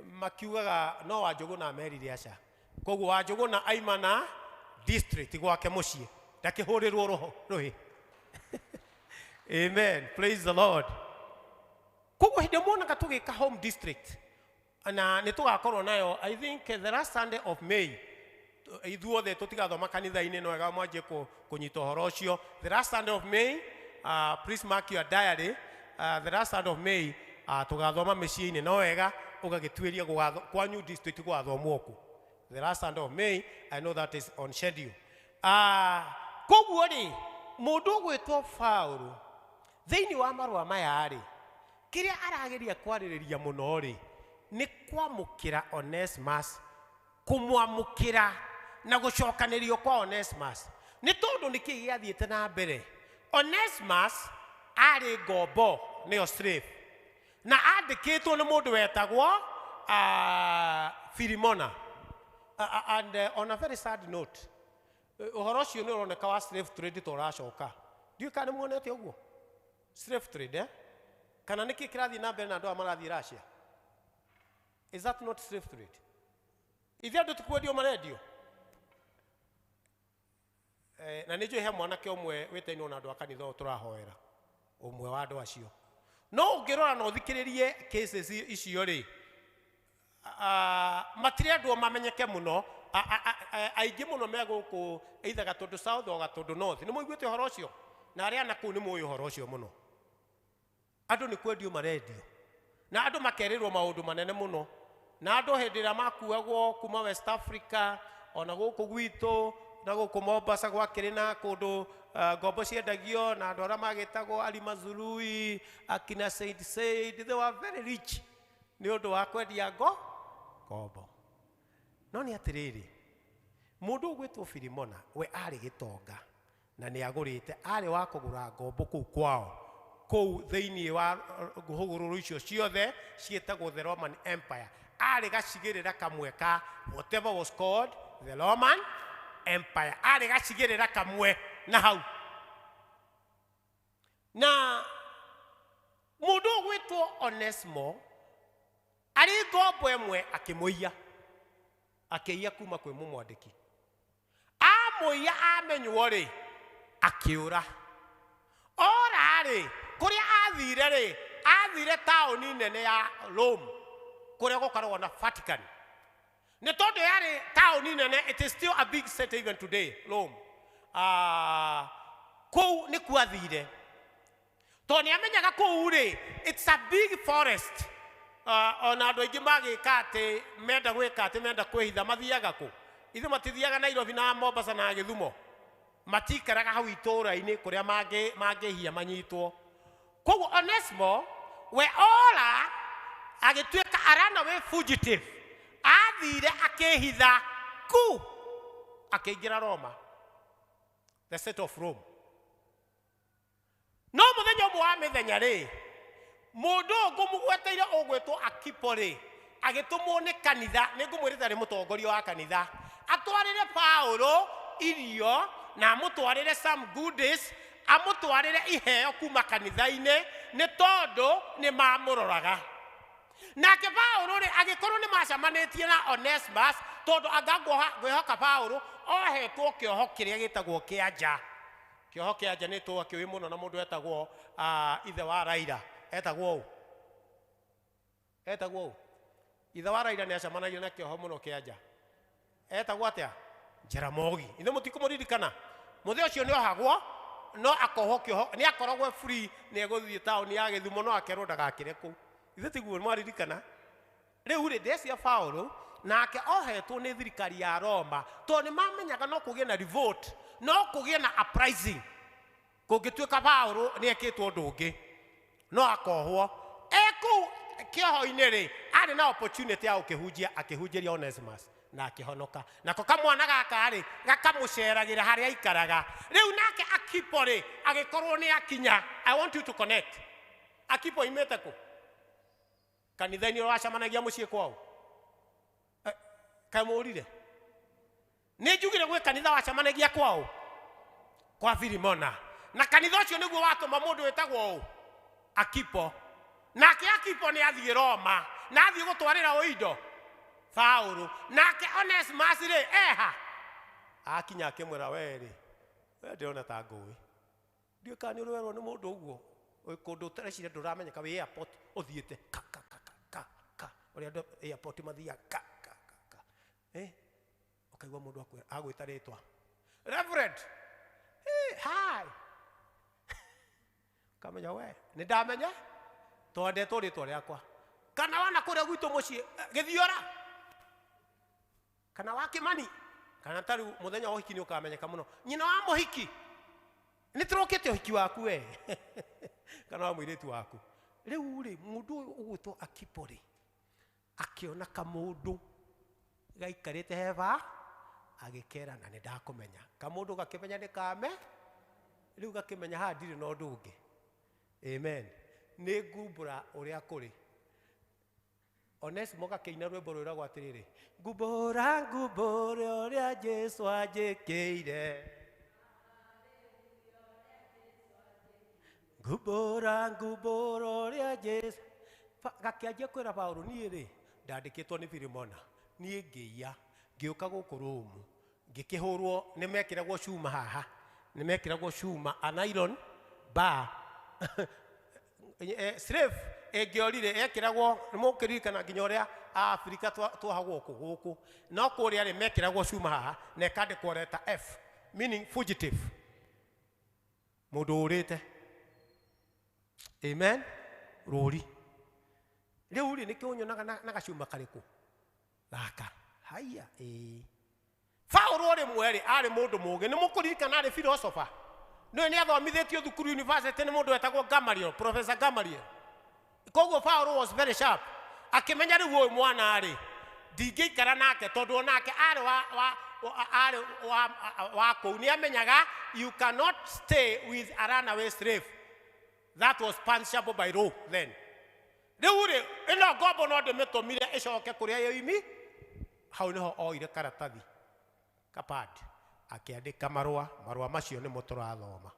makiugaga no wa Njũgũna amerire aca. Koguo wa Njũgũna aima na district gwake mũciĩ, ndakĩhũrĩrwo rũhĩ. Amen, praise the Lord. Koguo hĩndĩ muonaga tũgĩka home district, na nĩ tũgakorwo nayo I think the last Sunday of May. Ithuothe tũtigathoma kanitha-inĩ, no wega mwanjie kũnyita ũhoro ũcio. The last Sunday of May, please mark your diary. The last Sunday of May, tũgathoma mĩciĩ-inĩ, no wega ũgagĩtuĩria kwanyu district gũgathomwo kũ. The last Sunday of May, I know that is on schedule. Koguo rĩ, mũndũ ũgwĩtwo Paũlũ thĩinĩ wa marũa maya rĩ, kĩrĩa arageria kwarĩrĩria mũno rĩ, nĩ kwamũkĩra Onesimus, kũmwamũkĩra na gũcokanĩrio kwa Onesimus. Nĩ tondũ nĩkĩ gĩathiĩte na mbere? Onesimus arĩ ngombo, nĩyo slave, na andĩkĩtwo nĩ mũndũ wetagwo Filimona. And on a very sad note, ũhoro ũcio nĩ ũroneka wa slave trade ta ũracoka. Ndiũĩ kana nĩ muonete ũguo slave trade, eh? Kana nĩkĩ kĩrathiĩ na mbere na andũ aya marathiĩ Russia? Is that not slave trade? Ithuĩ andũ tikwendio marendio. Na nĩ njũĩ he mwanake ũmwe wĩtainwo na andũ a kanitha ũyũ tũrahoera, ũmwe wa andũ acio. No ũngĩrora na ũthikĩrĩrie cases icio rĩ, matirendwo mamenyeke mũno. Aingĩ mũno me gũkũ either Gatũndũ South o Gatũndũ North. Nĩ mũiguĩte ũhoro ũcio? Na arĩa na kũu nĩ mũĩ ũhoro ũcio mũno. Andũ nĩ kwendio marendio, na andũ makerĩrwo maũndũ manene mũno. Na andũ hĩndĩ ĩrĩa makuagwo kuma West Africa ona gũkũ gwitũ na gũkũ Mombasa gwakĩrĩ na kũndũ ngombo ciendagio, na andũ arĩa magĩtagwo Ali Mazrui, akina Said Said, they were very rich nĩ ũndũ wa kwendia ngombo. No nĩ atĩrĩrĩ, mũndũ ũgwĩtwo Filimona we arĩ gĩtonga na nĩ agũrĩte, arĩ wa kũgũra ngombo kũu kwao, kũu thĩinĩ wa hũgũrũrũ icio ciothe ciĩtagwo the Roman Empire. Arĩ gacigĩrĩra kamwe ka whatever was called the Roman Empire, arĩ gacigĩrĩra kamwe na hau. Na mũndũ ũgwĩtwo Onesimo arĩ ngombo ĩmwe akĩmũiya, akĩiya kuma kwĩ mũmwandĩki. Amũiya amenywo rĩ, akĩũra. Ora rĩ, kũrĩa athire rĩ, athire taũni nene ya Rome, kũrĩa gũkoragwo na Vatican. Nĩ tondũ yarĩ taũni nene, it is still a big city even today, Rome. Kũu nĩkuo athire, tondũ nĩ amenyaga kũu rĩ, it's a big forest. Ona andũ aingĩ magĩka atĩ menda gwĩka atĩ menda kwĩhitha mathiaga kũ? Ithuĩ matithiaga Nairobi na Mombasa na Gĩthumo, matikaraga hau itũũra-inĩ kũrĩa mangĩhia manyitwo. Koguo Onesimo we ora agĩtuĩka a runaway fugitive, athire akĩhitha ku akĩingĩra Roma, the state of Rome. No mũthenya ũmwe wa mĩthenya rĩ, mũndũ ũyũ ngũmũgweteire ũgwĩtwo Akipo rĩ, Agĩtũmwo nĩ kanitha, nĩ ngũmwĩrĩte arĩ mũtongoria wa kanitha, atwarĩre Paulo irio na amũtwarĩre some goodies, amũtwarĩre iheo kuma kanitha-inĩ, nĩ tondũ nĩ mamũroraga. Nake Paulo rĩ, agĩkorwo nĩ macemanĩtie na Onesimus, tondũ anga ngwĩhoka Paulo ohetwo kĩoho kĩrĩa gĩtagwo kĩa nja. Kĩoho kĩa nja nĩ twakĩũĩ mũno na mũndũ etagwo ithe wa Raila. Etagwo ũ? Etagwo ũ? Ithe wa Raila nĩ acemanagia na kĩoho mũno kĩa nja. Etagwo atĩa? Jaramogi. Ithe mũtikũmũririkana? Mũthĩ ũcio nĩ ohagwo, no akohwo kĩoho, nĩ akoragwo free, nĩ egũthiĩ taũni ya Gĩthumo, no akerwo ndagakĩre kũu. Ithe tiguo mwaririkana? Rĩu rĩ, ndĩrecia Paulo nake ohetwo nĩ thirikari ya Roma, tondũ nĩ mamenyaga no kũgĩe na revolt, no kũgĩe na uprising. Kũngĩtuĩka Paulo nĩ ekĩtwo ũndũ ũngĩ, no akohwo. E kũu kĩoho-inĩ rĩ, arĩ na opportunity ya gũkĩhunjia, akĩhunjĩria Onesimus na akĩhonoka. Nako kamwana gaka rĩ, gakamũceragĩra harĩa aikaraga. Rĩu nake Akipo rĩ, agĩkorwo nĩ akinya. I want you to connect. Akipo oimĩte kũ? Kanitha-inĩ ũrĩa wacemanagia mũciĩ kwao. Kaĩ mũrire? Nĩ njugire gwĩ kanitha wacemanagia kwao? Kwa Filimona. Na kanitha ũcio nĩguo watũma mũndũ wĩtagwo ũ? Akipo. Nake Akipo nĩ athiĩ Roma, na athiĩ gũtwarĩra ũ indo? Paulo. Nake Onesimus rĩ, eha? Akinya akĩmwĩra, we rĩ, we ndĩrona ta ngũĩ. Ndiũĩ kana nĩ ũrĩ werwo nĩ mũndũ ũguo, wĩ kũndũ ũtareciria ndũramenyeka, wĩ airport ũthiĩte ka ka ka ka ka ka, ũrĩa andũ airport mathiaga ka ka ka ka. Ũkaigua mũndũ agwĩta rĩtwa. Reverend. Hey, hi. Ũkamenya we, nĩ ndamenya tondũ ndetwo rĩtwa rĩakwa. Kana wana kũrĩa gwitũ mũciĩ, Gĩthiora. Kana wa Kĩmani. Kana ta rĩu mũthenya wa ũhiki nĩ ũkamenyeka mũno. Nyina wa mũhiki. Nĩ tũrokĩte ũhiki waku we. Kana wa mũirĩtu waku. Rĩu rĩ, mũndũ ũyũ ũgwĩtwo Akipo rĩ, akĩona kamũndũ gaikarĩte heba, agĩkera na nĩ ndakũmenya. Kamũndũ gakĩmenya nĩ kame, rĩu gakĩmenya haha ndirĩ na ũndũ ũngĩ. Amen. Nĩ ngumbũra ũrĩa kũrĩ. Onesimo gakĩina rwĩmbo rwĩragwo atĩrĩrĩ, ngumbũra ngumbũre ũrĩa Jesũ anjĩkĩire. Ngumbũra ngumbũra ũrĩa Jesũ. Gakĩanjia kwĩra Paulo, niĩ rĩ, ndandĩkĩtwo nĩ Filimona, niĩ ngĩiya, ngĩũka gũkũ Rome, ngĩkĩhũrwo, nĩ mekĩragwo cuma haha, nĩ mekĩragwo cuma, an iron bar. Slave ĩngĩorire yekĩragwo, nĩ mũkĩririkana nginya ũrĩa Afrika twohagwo gũkũ, no kũrĩa rĩ mekĩragwo cuma haha na ĩkandĩkwo letter F, meaning fugitive, mũndũ ũrĩte. Amen. Rũri. Rĩu rĩ, nĩkĩo ũnyonaga na gacuma karĩkũ? Gaka. Haiya, ĩĩ. Paulo rĩmwe rĩ, arĩ mũndũ mũũgĩ. Nĩ mũkũririkana arĩ philosopher. Nĩwe nĩ athomithĩtio thukuru university nĩ mũndũ wetagwo Gamaliel, Professor Gamaliel. Koguo Paulo was very sharp. Akĩmenya rĩu ũyũ mwana rĩ, ndingĩikara nake tondũ onake arĩ wa kũu. Nĩ amenyaga you cannot stay with a runaway slave. That was punishable by law then. Rĩu rĩ, ĩno ngombo no ndĩmĩtũmire ĩcoke kũrĩa yoimi. Hau nĩho oire karatathi kapad akĩandĩka marũa. Marũa macio nĩmo tũrathoma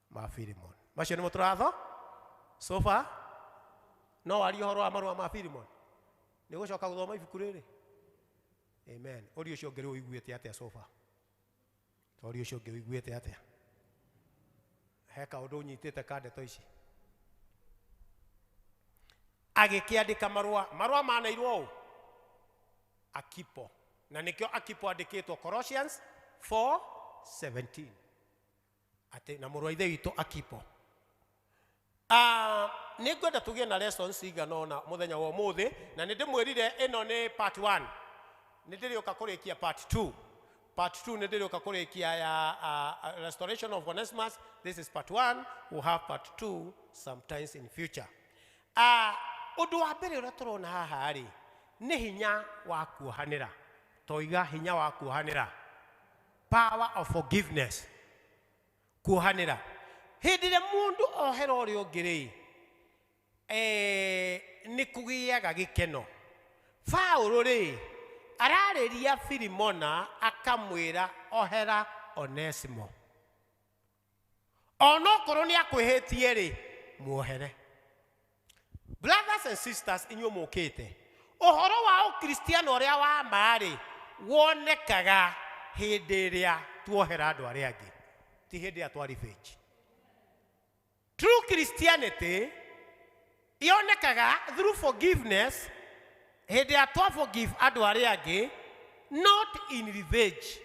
ma Filimon. Macio nĩmo tũratho so far. No warie ũhoro wa marũa ma Filimon. Nĩ ũgũcoka gũthoma ibuku rĩrĩ. Amen. Ũria ũcio ũngĩ rĩu ũiguĩte atĩa so far? Ũria ũcio ũngĩ ũiguĩte atĩa? He kaũndũ ũnyitĩte ka ndeto ici. Agĩkĩandĩka marũa. Marũa maneirwo ũ? Akipo. Na nĩkĩo Akipo andĩkĩtwo Colossians 4:17. Atĩ na mũrũ wa ithe witũ Akipo. Nĩ ngwenda tũgĩe na lessons cigana ũna mũthenya wa ũmũthĩ, na nĩ ndĩmwĩrire ĩno nĩ part 1. Nĩ ndĩrĩũka kũrĩkia part 2. Part 2 nĩ ndĩrĩũka kũrĩkia ya restoration of Onesimus. This is part 1. We'll have part 2 sometimes in future. Ũndũ wa mbere ũrĩa tũrona haha rĩ, nĩ hinya wa kuohanĩra. Toiga hinya wa kuohanĩra. Power of forgiveness. Kuohanĩra. Hĩndĩ ĩrĩa mũndũ ohera ũrĩa ũngĩ rĩ, nĩ kũgĩaga gĩkeno. Paulo rĩ ararĩria Filimona akamwĩra ohera Onesimo. Onokorwo nĩ akwĩhĩtie rĩ, muohere. Brothers and sisters, inyuĩ mũkĩte ũhoro wa ũkristiano ũrĩa wa ma rĩ wonekaga hĩndĩ ĩrĩa tuohera andũ arĩa angĩ, ti hĩndĩ ĩrĩa twa revenge. True Christianity yonekaga through forgiveness, hĩndĩ ĩrĩa twa forgive andũ arĩa angĩ, not in revenge.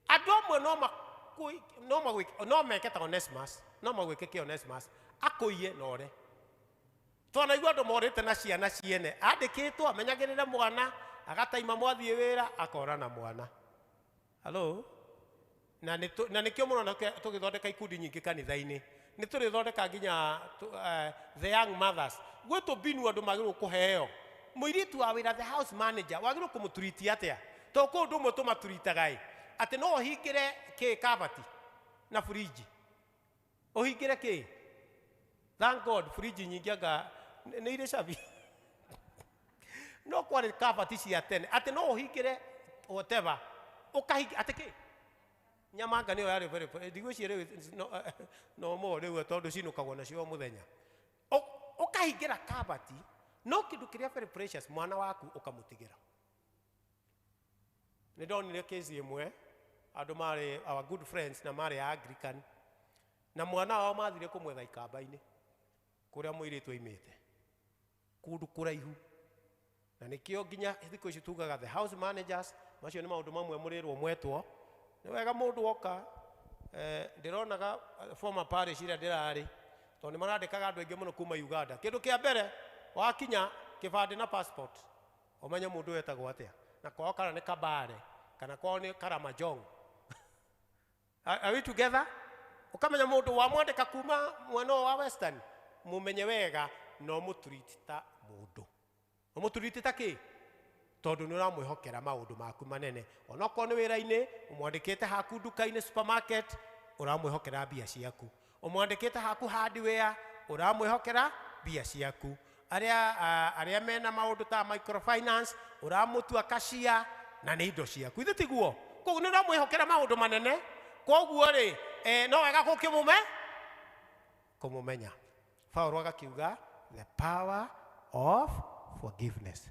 Andũ amwe no no meke ta Onesimus, no magwĩke kĩ Onesimus, akũiye na ore. Twanaigua andũ morĩte na ciana ciene, andĩkĩtwo amenyagĩrĩre mwana, agataima mwathiĩ wĩra, akora na mwana. Hello? Na nĩkĩo mũrona tũgĩthondeka ikundi nyingĩ kanitha-inĩ. Nĩ tũrĩthondeka nginya the young mothers. Gwĩ tũmbinu andũ magĩrĩirwo kũheo. Mũirĩtu wa wĩra, the house manager, wagĩrĩirwo kũmũturitia atĩa? Tondũ kwĩ ũndũ ũmwe tũmaturitaga ĩ, atĩ no ũhingĩre kĩ kabati na fridge. Ũhingĩre kĩ? Thank God fridge nyingĩ anga nĩ irĩ cabi. No kwarĩ kabati cia tene atĩ no ũhingĩre whatever, ũkahinga atĩ kĩ? Nyama anga nĩyo yarĩ very ndigwĩciria rĩu no more rĩu tondũ cinũkagwo nacio o mũthenya. Ũkahingĩra kabati, no kĩndũ kĩrĩa very precious mwana waku ũkamũtigĩra. Nĩ ndonire case ĩmwe, andũ marĩ our good friends na marĩ Anglican, na mwana wao mathire kũmwetha ikamba-inĩ kũrĩa mũirĩtu aimĩte, kũndũ kũraihu. Na nĩkĩo nginya thikũ ici tugaga the house managers, macio nĩ maũndũ mamwe mũrĩrwo mwetwo. Nĩ wega mũndũ oka, ndĩronaga former parish ĩrĩa ndĩrarĩ, tondũ nĩ marandĩkaga andũ aingĩ mũno kuma Uganda. Kĩndũ kĩa mbere wakinya kĩbandĩ na passport, ũmenye mũndũ wetagwo atĩa, na kwao kana nĩ Kabare kana kwao nĩ Karamajong. Are we together? Ũkamenya mũndũ wamwandĩka kuma mwena wa Western, mũmenye wega na ũmũtreat ta mũndũ. Ũmũtreat ta kĩ? Tondũ nĩ ũramwĩhokera maũndũ maku manene. Onokorwo nĩ wĩra-inĩ, ũmwandĩkĩte haku nduka-inĩ supermarket, ũramwĩhokera mbia ciaku. Ũmwandĩkĩte haku hardware, ũramwĩhokera mbia ciaku. Arĩa mena maũndũ ta microfinance, ũramũtua cashier na nĩ indo ciaku. Ithe tiguo? Koguo nĩ ũramwĩhokera maũndũ manene. Koguo rĩ, no wega kũmũmenya. Paulo agakiuga the power of forgiveness.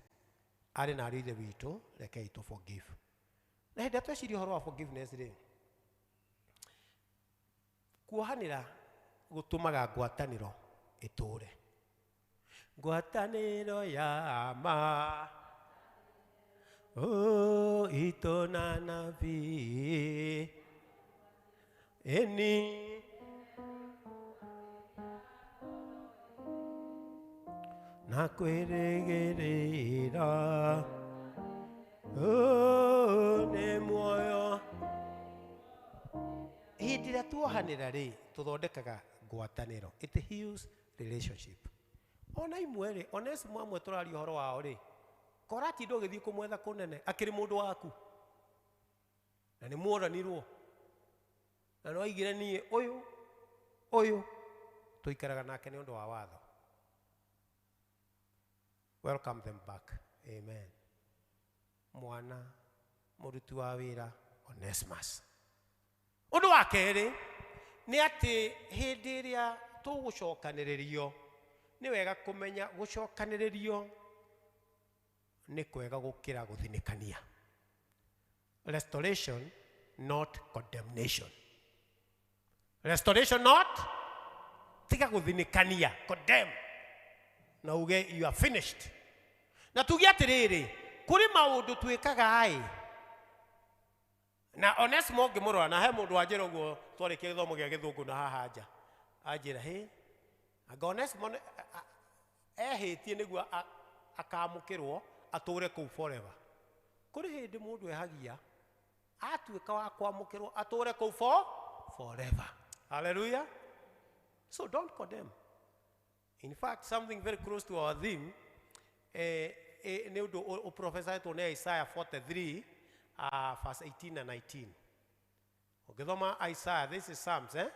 Arĩ na ariũ ithe witũ, rekei tũ forgive. Na hĩndĩ ĩrĩa tweciria ũhoro wa forgiveness rĩ, kuohanĩra gũtũmaga ngwatanĩro ĩtũre. Ngwatanĩro ya ma, oh, itũ na nabii, ĩni na kwĩrĩgĩrĩra, oh, nĩ muoyo. Hĩndĩ ĩrĩa tuohanĩra rĩ, tũthondekaga ngwatanĩro. It heals relationship. Ona imwe rĩ, Onesimo amwe tũraria ũhoro wao rĩ, koratinda ũgĩthiĩ kũmwetha kũnene, akĩrĩ mũndũ waku. Na nĩ muoranirwo. Na nĩ waigire niĩ ũyũ, ũyũ, tũikaraga nake nĩ ũndũ wa watho. Welcome them back. Amen. Mwana, mũruti wa wĩra, Onesimus. Ũndũ wa kerĩ, nĩ atĩ hĩndĩ ĩrĩa tũgũcokanĩrĩrio, nĩ wega kũmenya gũcokanĩrĩrio nĩ kwega gũkĩra gũthinĩkania. Restoration, not condemnation. Restoration, not tiga gũthinĩkania, condemn. Na uge you are finished. Na tuge atĩrĩrĩ, kũrĩ maũndũ twĩkaga ĩ, na Onesimo ngĩmũrora, na he mũndũ wanjĩra ũguo twarĩkia gĩthomo gĩa gĩthũngũ na haha nja, anjĩra hĩ, anga Onesimo ehĩtie nĩguo akamũkĩrwo atũre kũu forever. Kũrĩ hĩndĩ mũndũ ehagia atuĩka wa kwamũkĩrwo atũre kũu forever. Hallelujah. So don't condemn. In fact, something very close to our theme, nĩ ũndũ ũprofesaĩtwo nĩ Isaiah 43, verse 18 and 19. Ũngĩthoma Isaiah, this is Psalms, eh?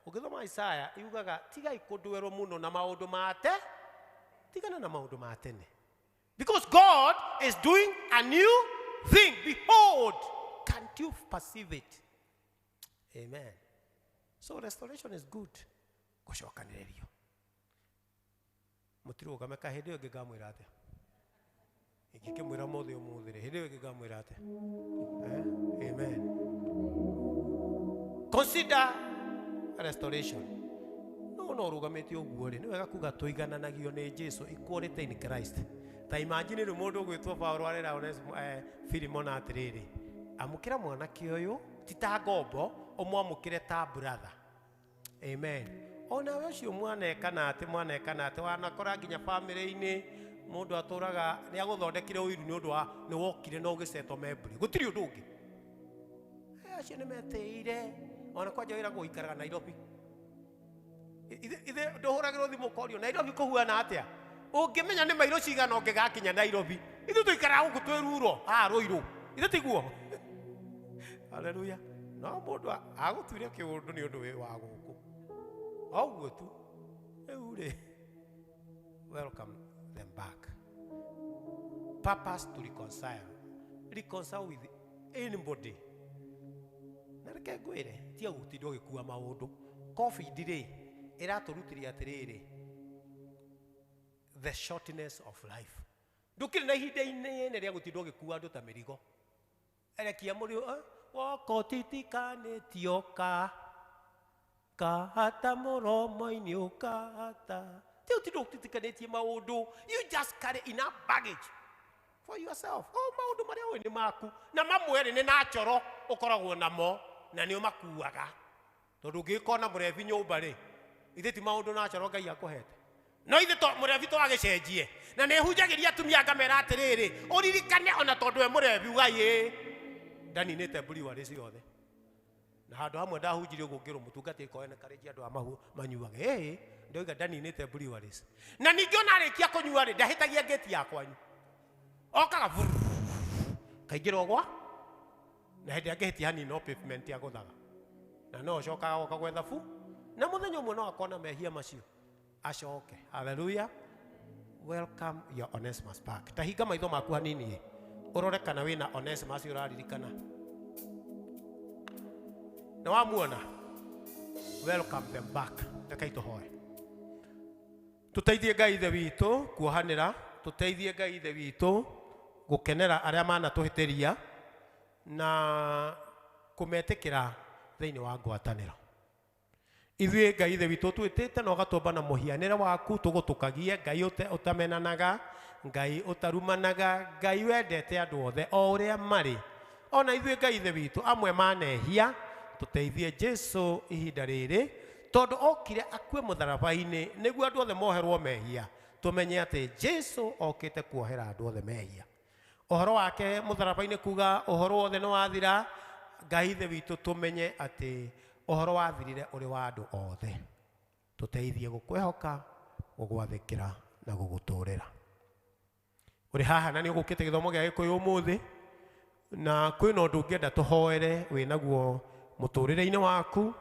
Ũngĩthoma Isaiah, yugaga, tigai kũndwerwo mũno na maũndũ ma te, tigana na maũndũ ma tene. Because God is doing a new thing. Behold, can't you perceive it? Amen. So restoration is good. Gũcokanĩrĩrio. Mũtirũgame ka hĩndĩ ĩyo ĩngĩ ngamwĩra atĩa? Ingĩkĩmwĩra mũthĩ ũmũthĩ rĩ, hĩndĩ ĩyo ĩngĩ ngamwĩra atĩa? Eh? Amen. Consider restoration. No no ũrũgamĩte ũguo rĩ, nĩ wega kuga tũigananagio nĩ Jesu, equality in Christ. Ta imagine rĩu mũndũ ũgwĩtwo Paũlũ arera Onesimo, Filimona atĩrĩrĩ, amũkĩra mwanake ũyũ ti ta ngombo, ũmwamũkĩre ta brother. Amen. Onawe ũcio mwaneka na atĩ mwaneka na atĩ wanakora nginya bamĩrĩ-inĩ mũndũ atũraga nĩ agũthondekire ũiru nĩ ũndũ wa nĩ wokire na ũgĩcetwo membri, gũtirĩ ũndũ ũngĩ. Acio nĩ metĩire ona kwanja wĩra gũikaraga Nairobi. Ithe ndũhũragĩrwo thimũ ũkorio Nairobi kũhuana atĩa? Ũngĩmenya nĩ mairũ cigana ũngĩgakinya Nairobi. Ithuĩ tũikaraga gũkũ twĩ ruro, haha Rũirũ. Ithuĩ tiguo? Haleluya. No mũndũ agũtuire kĩũndũ nĩ ũndũ wĩ wa gũkũ. O ũguo tu. Rĩu rĩ, welcome them back. Purpose to reconcile. Reconcile with anybody. Na reke ngwĩre, tiga gũtinda ũgĩkua maũndũ. Covid rĩ, ĩratũrutire atĩrĩrĩ, the shortness of life. Ndũkĩrĩ na ihinda inene rĩa gũtinda ũgĩkua andũ ta mĩrigo. Erekia mũrĩ, woko titikanĩtio ka, kahata mũromo-inĩ ũkahata. Ti ũtinda ũtitikanĩtie maũndũ. You just carry enough baggage for yourself. Oh, maũndũ marĩa ũĩ nĩ maku. Na mamwe rĩ, nĩ natural ũkoragwo namo, na nĩ ũmakuaga. Tondũ ũngĩgĩkorwo na mũrebi nyũmba rĩ, ithe ti maũndũ natural Ngai akũhete. No ithe to mũrebi twagĩcenjie. Na nĩ hunjagĩria atumia ngamera atĩrĩrĩ, ũririkane ona tondũ we mũrebi uga ĩ, ndaninĩte brewery ciothe. Na handũ hamwe ndahunjirie ũguo ngĩrwo mũtungati ĩkorwo nĩ karĩnjia andũ a mahu manyuaga. Ĩĩ, ndoiga ndaninĩte breweries. Na ningĩ ona arĩkia kũnyua rĩ, ndahĩtagia ngĩti ya kwanyu. Okaga vuru, kaingĩra ũgwa, na hĩndĩ angĩhĩtia hanini no pavement agũthaga. Na no ũcokaga goka gwetha bu, na mũthenya ũmwe no akona mehia macio acoke. Hallelujah. Welcome your Onesimus back. Ta hinga maitho maku hanini ũrore kana wĩna Onesimus ũraririkana. Na wamuona, welcome them back. Reke tũhoe. Tũteithie Ngai Ithe witũ kuohanĩra, tũteithie Ngai Ithe witũ gũkenera arĩa manatũhĩtĩria na kũmetĩkĩra thĩinĩ wa ngwatanĩro. Ithuĩ Ngai Ithe witũ twĩtĩte na ũgatũmba na mũhianĩre waku, tũgũtũkagie Ngai ũtamenanaga, Ngai ũtarumanaga, Ngai wendete andũ othe o ũrĩa marĩ. Ona ithuĩ Ngai Ithe witũ amwe manehia, tũteithie Jesu ihinda rĩrĩ, tondũ okire akue mũtharaba-inĩ nĩguo andũ othe moherwo mehia. Tũmenye atĩ Jesu okĩte kuohera andũ othe mehia. Ũhoro wake mũtharaba-inĩ kuga ũhoro wothe nĩ wathira, Ngai Ithe witũ tũmenye atĩ ũhoro wathirire ũrĩ wa andũ othe. Tũteithie gũkwĩhoka, gũgwathĩkĩra na gũgũtũrĩra. Ũrĩ haha na nĩ ũgũkĩte gĩthomo gĩa Gĩkũyũ ũmũthĩ, na kwĩna ũndũ ũngĩenda tũhoere wĩnaguo mũtũrĩre-inĩ waku,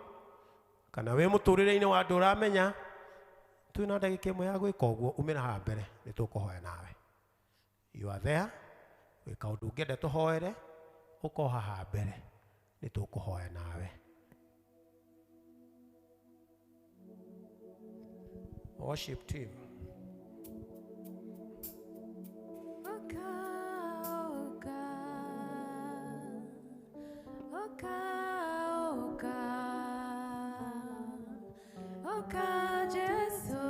kana wĩ mũtũrĩre-inĩ wa andũ ũramenya, twĩna ndagĩka ĩmwe ya gwĩka ũguo, umĩra haha mbere nĩ tũkũhoya nawe. You are there, wĩ kaũndũ ũngĩenda tũhoere, ũka haha mbere nĩ tũkũhoya nawe. Worship team. Oka, oka, oka, oka, oka, Jesu,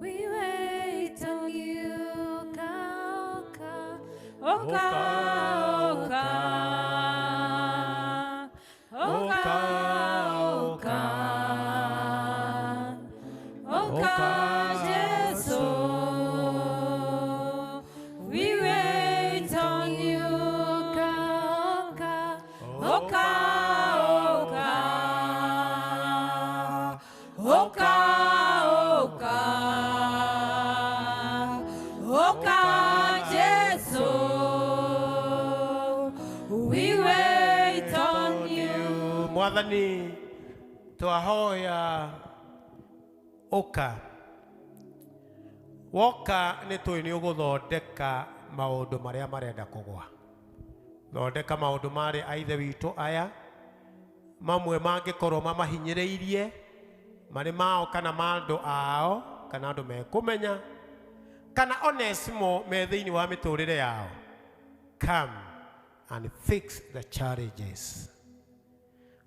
we wait on you. Oka, oka, oka, oka, oka, oka, Jesu, we wait on you. Oka, oka, oka, oka, oka, oka, Jesu, we wait on you. Mwathani, twahoya ũka Woka nĩ tũĩ nĩ ũgũthondeka maũndũ marĩa marenda kũgwa. Thondeka maũndũ marĩ a ithe witũ aya mamwe mangĩkorwo mamahinyĩrĩirie marĩ mao kana ma andũ ao kana andũ mekũmenya kana Onesimo me thĩinĩ wa mĩtũrĩre yao. Come and fix the challenges.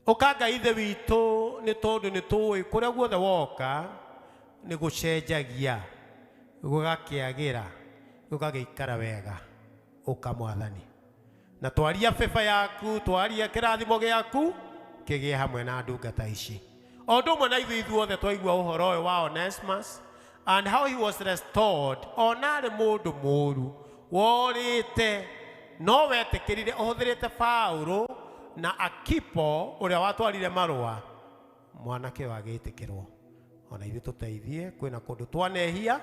Ũka Ngai ithe witũ nĩ tondũ nĩ tũĩ kũrĩa guothe woka nĩ gũcenjagia gũgakĩagĩra gũgagĩikara wega. Ũka Mwathani na twaria beba yaku, twaria kĩrathimo gĩaku kĩgĩe hamwe na ndungata ici. O ũndũ ũmwe na ithuĩ ithuothe twaigua ũhoro ũyũ wa Onesimus and how he was restored. Ona arĩ mũndũ mũũru worĩte no wetĩkĩrire ũhũthĩrĩte Paũlũ na Akipo ũrĩa watwarire marũa, mwanake ũyũ agĩtĩkĩrwo. Ona ithuĩ tũteithie, kwĩna kũndũ twanehia,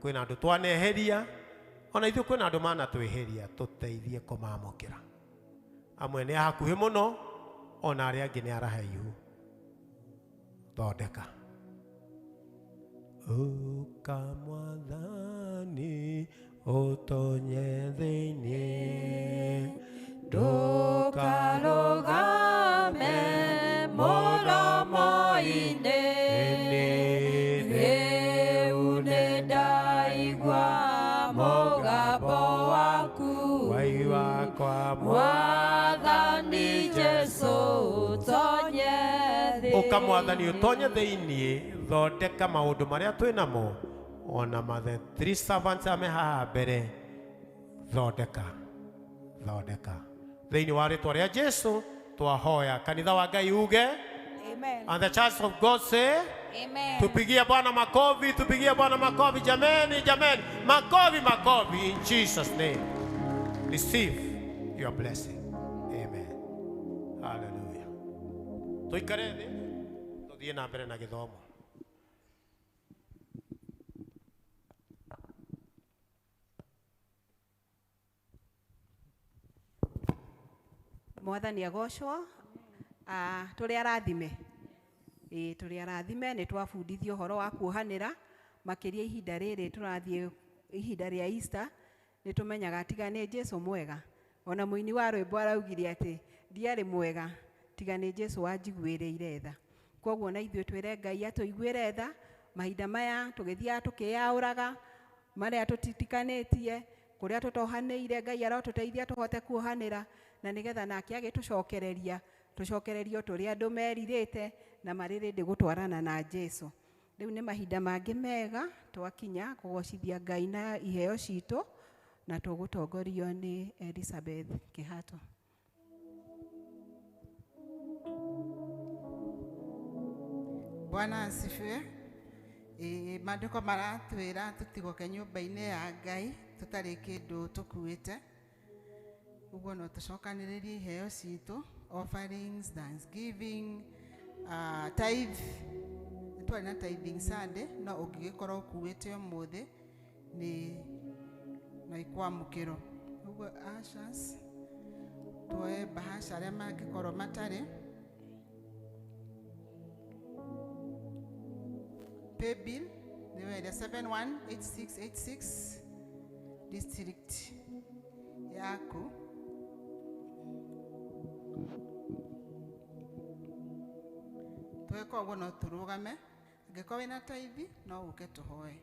kwĩna andũ twaneheria, ona ithuĩ kwĩna andũ manatwĩhĩria, tũteithie kũmamũkĩra. Amwe nĩ a hakuhĩ mũno, ona arĩa angĩ nĩ arahaihu. Thondeka. Ũka Mwathani ũtonye thĩinĩ, Ndũkarũgame mũromo-inĩ, rĩu nĩndaigua mũgambo waku. Waigua Mwathani Jesũ ũtonye thĩinĩ. Ũka Mwathani ũtonye thĩinĩ, thondeka maũndũ marĩa twĩ namo ona mathe three servants ame haha mbere. Thondeka, thondeka thĩinĩ wa rĩtwa rĩa Jesu twahoya. Kanitha wa Ngai uge Amen. And the church of God say Amen. Tupigie Bwana makofi, tupigie Bwana makofi jameni, jameni, makofi, makofi in Jesus name. Receive your blessing. Amen. Hallelujah. Tuikare thĩ tuthiĩ na mbere na gĩthomo. Mwathani agocwo. Tũrĩ arathime. Tũrĩ arathime nĩ twabundithio ũhoro wa kuohanĩra makĩria ihinda rĩrĩ tũrathiĩ ihinda rĩa Easter nĩ tũmenyaga tiga nĩ Jesu mwega. Ona mũini wa rwĩmbo araugire atĩ ndiarĩ mwega tiga nĩ Jesu wanjiguĩrĩire tha. Kwoguo na ithuĩ twĩre Ngai atũiguĩre tha mahinda maya tũgĩthiaga tũkĩyaũraga marĩa tũtitikanĩtie kũrĩa tũtohanĩire. Ngai arotũteithia tũhote kuohanĩra na nĩgetha nake agĩtũcokereria tũcokererio tũrĩ andũ merirĩte na marĩ rĩndĩ gũtwarana na Jesu. Rĩu nĩ mahinda mangĩ mega twakinya kũgocithia Ngai na iheo citũ na tũgũtongorio nĩ Elizabeth Kĩhato. Bwana asifiwe. Maandĩko maratwĩra tũtigoke nyũmba-inĩ ya Ngai tũtarĩ kĩndũ tũkuĩte. Ũguo no tũcokanĩrĩrie iheo citũ, offerings, thanksgiving, tithe. Nĩ twarĩ na tithing Sunday, no ũngĩgĩkorwo ũkuĩte ũmũthĩ nĩ no ikwamũkĩrwo. Ũguo ushers, tuoe bahasha arĩa mangĩkorwo matarĩ. Pay bill nĩyo ĩrĩa 718686 district yaku. Tweka ũguo no tũrũgame, angĩkorwo wĩna tithe no ũke tũhoe.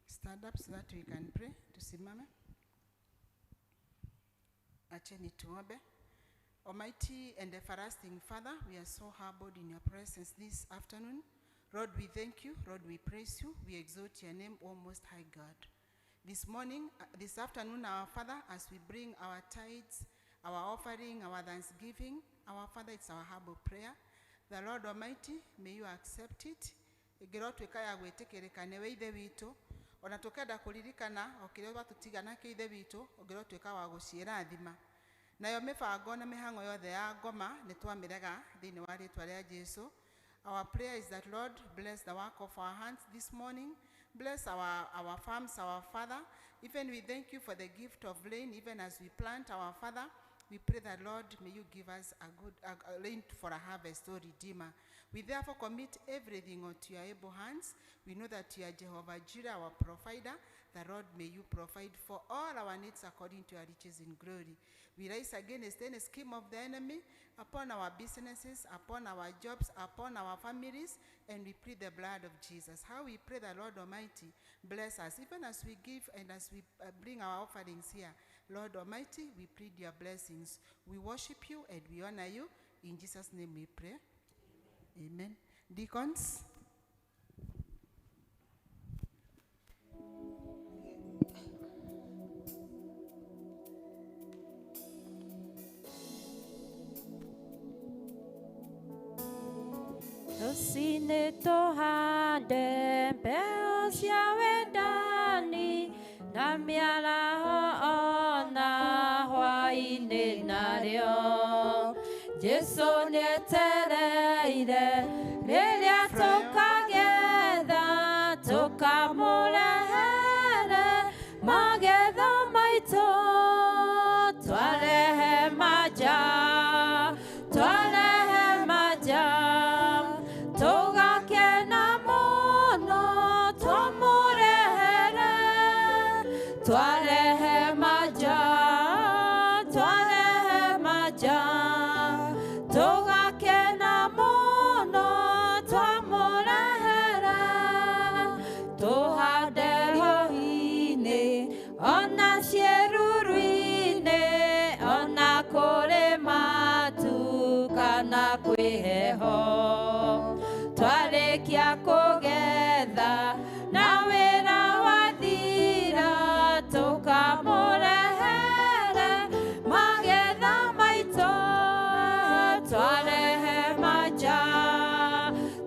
Stand up so that we can pray. Tusimame. Acheni tuombe. Almighty and everlasting Father, we are so humbled in your presence this afternoon. Lord, we thank you. Lord, we praise you. We exalt your name, O Most High God. This morning, this afternoon, our Father, as we bring our tithes, our offering, our thanksgiving, our Father, it's our humble prayer. The Lord Almighty, may you accept it. Ĩngĩrotwĩka ya gwĩtĩkĩrĩka nĩwe Ithe witũ, ona tũkenda kũririkana o kĩrĩa watũtiga nakĩo Ithe witũ, ũngĩrotwĩka wa gũciĩrathima. Nayo mĩbango na mĩhang'o yothe ya ngoma nĩ twamĩrega thĩinĩ wa rĩtwa rĩa Jesu. Our prayer is that, Lord, bless the work of our hands this morning. Bless our farms, our Father. Even we thank you for the gift of rain, even as we plant our Father. We pray that, Lord, may you give us a good a rain for a harvest, O Redeemer. We therefore commit everything unto your able hands. We know that you are Jehovah Jireh, our provider. The Lord, may you provide for all our needs according to your riches in glory. We rise against any scheme of the enemy upon our businesses, upon our jobs, upon our families, and we plead the blood of Jesus. How we pray the Lord Almighty bless us, even as we give and as we bring our offerings here. Lord Almighty, we plead your blessings. We worship you and we honor you. In Jesus' name we pray. Amen. Deacons. Rũcinĩ tũhande mbeũ cia wendani na mĩaraho ona hwaĩ-inĩ narĩo. Jesũ nĩetereire rĩrĩa tũkagetha tũkamũrehere magetha maitũ. Twarehe maja, twarehe maja, tũgakena mũno twamũrehere. Twarehe maja, twarehe maja, tũgakena mũno twamũrehere. Tũhande rũhĩ-inĩ ona ciĩruru-inĩ, ona kũrĩ matu kana kwĩ heho. Twarĩkia kũgetha na wĩra wathira, tũkamũrehere magetha maitũ. Twarehe maja,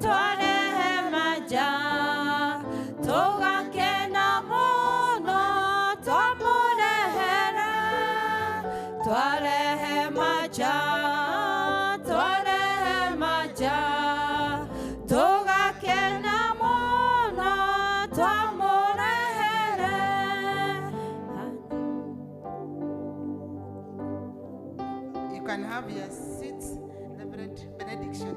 twarehe maja, tũgakena mũno twamũrehere. Twarehe maja, twarehe maja, tũgakena mũno twamũrehere. You can have your seats, Reverend Benediction.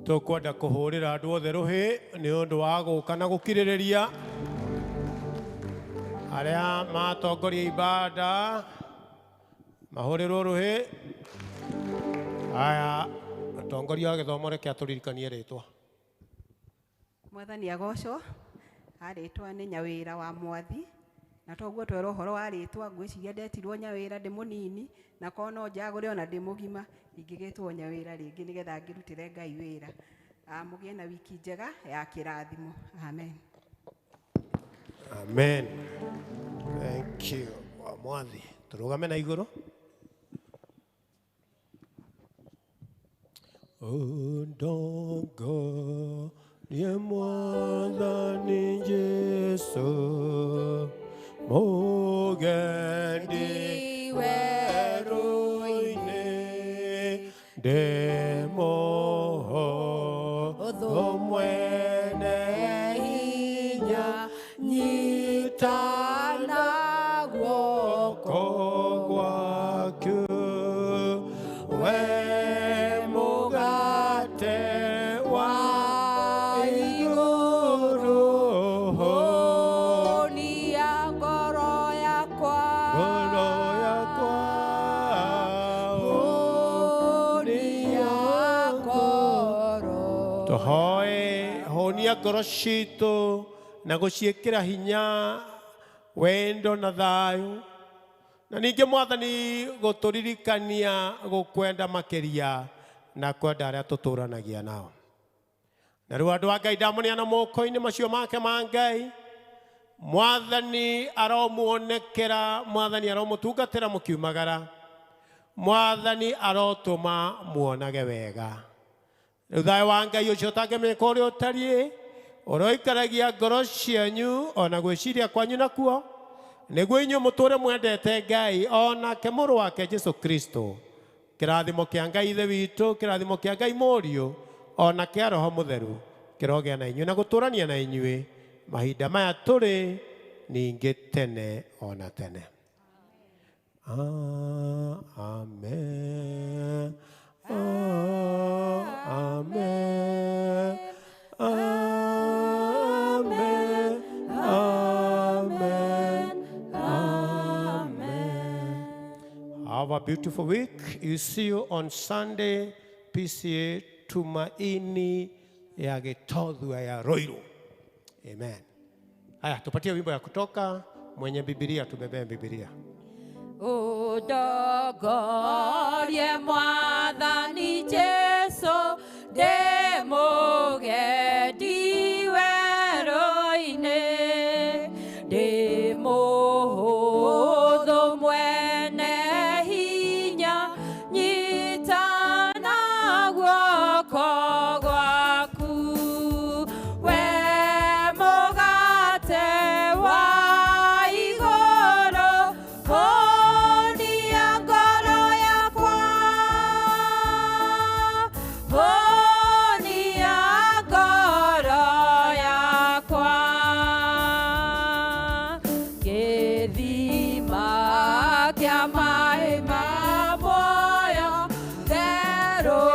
Tũkwenda kũhũrĩra andũ othe rũhĩ nĩ ũndũ wa gũka na gũkirĩrĩria arĩa matongoria ibada mahũrĩrwo rũhĩ. Aya, mũtongoria wa gĩthomo reke atũririkanie rĩtwa. Mwathani agocwo. Arĩtwa nĩ Nyawĩra wa Mwathi, na toguo twerwo ũhoro wa rĩtwa ngwĩciria ndetirwo Nyawĩra ndĩ mũnini, na korwo no njagũre ona ndĩ mũgima ingĩgĩtwo Nyawĩra rĩngĩ nĩgetha ngĩrutĩre Ngai wĩra. Mũgĩe na wiki njega ya kĩrathimo. Amen. Amen. Thank you. Wa Mwathi, tũrũgame na igũrũ. Ũndongorie Mwathani Jesũ, mũgendi werũ-inĩ, ndĩ mũhũthũ mwene hinya, nyitana guoko gwaku, we mũgate wa igũrũ, Hũnia ngoro yakwa, ngoro yakwa, hũnia ngoro. Tũhoe hũnia ngoro citũ na gũciĩkĩra hinya wendo na thayũ, na ningĩ Mwathani gũtũririkania gũkwenda makĩria na kwenda arĩa tũtũranagia nao. Na rĩu andũ a Ngai ndamũneana moko-inĩ macio make ma Ngai. Mwathani aromuonekera, Mwathani aromũtungatĩra mũkiumagara, Mwathani arotũma muonage wega. Rĩu thayũ wa Ngai ũcio ũtangĩmenyeka ũrĩa ũtariĩ, ũroikaragia ngoro cianyu ona gwĩciria kwanyu nakuo, nĩguo inyuĩ mũtũũre mwendete Ngai onake mũrũ wake Jesũ Kristo. Kĩrathimo kĩa Ngai Ithe witũ, kĩrathimo kĩa Ngai Mũriũ, ona kĩa Roho Mũtheru Kĩrogĩa na inyuĩ na gũtũrania na inyuĩ mahinda maya tũrĩ ningĩ tene ona tene. Ah, amen. Ah, amen. Amen. Amen. Amen. Have a beautiful week. You see you on Sunday, PCA Tumaini ya Gitothua ya Ruiru. Amen. Haya, tupatie wimbo ya kutoka. Mwenye Biblia tubebee Biblia. Ũndogorie Mwathani Jesũ, ndĩ mũgendi werũ-inĩ, ndĩ mũhũthũ mwene hinya, nyita na guoko gwaku. We mũgate wa igũrũ, hũnia ngoro yakwa, hũnia ngoro yakwa. Gĩthima kĩa maĩ ma muoyo, therũkia.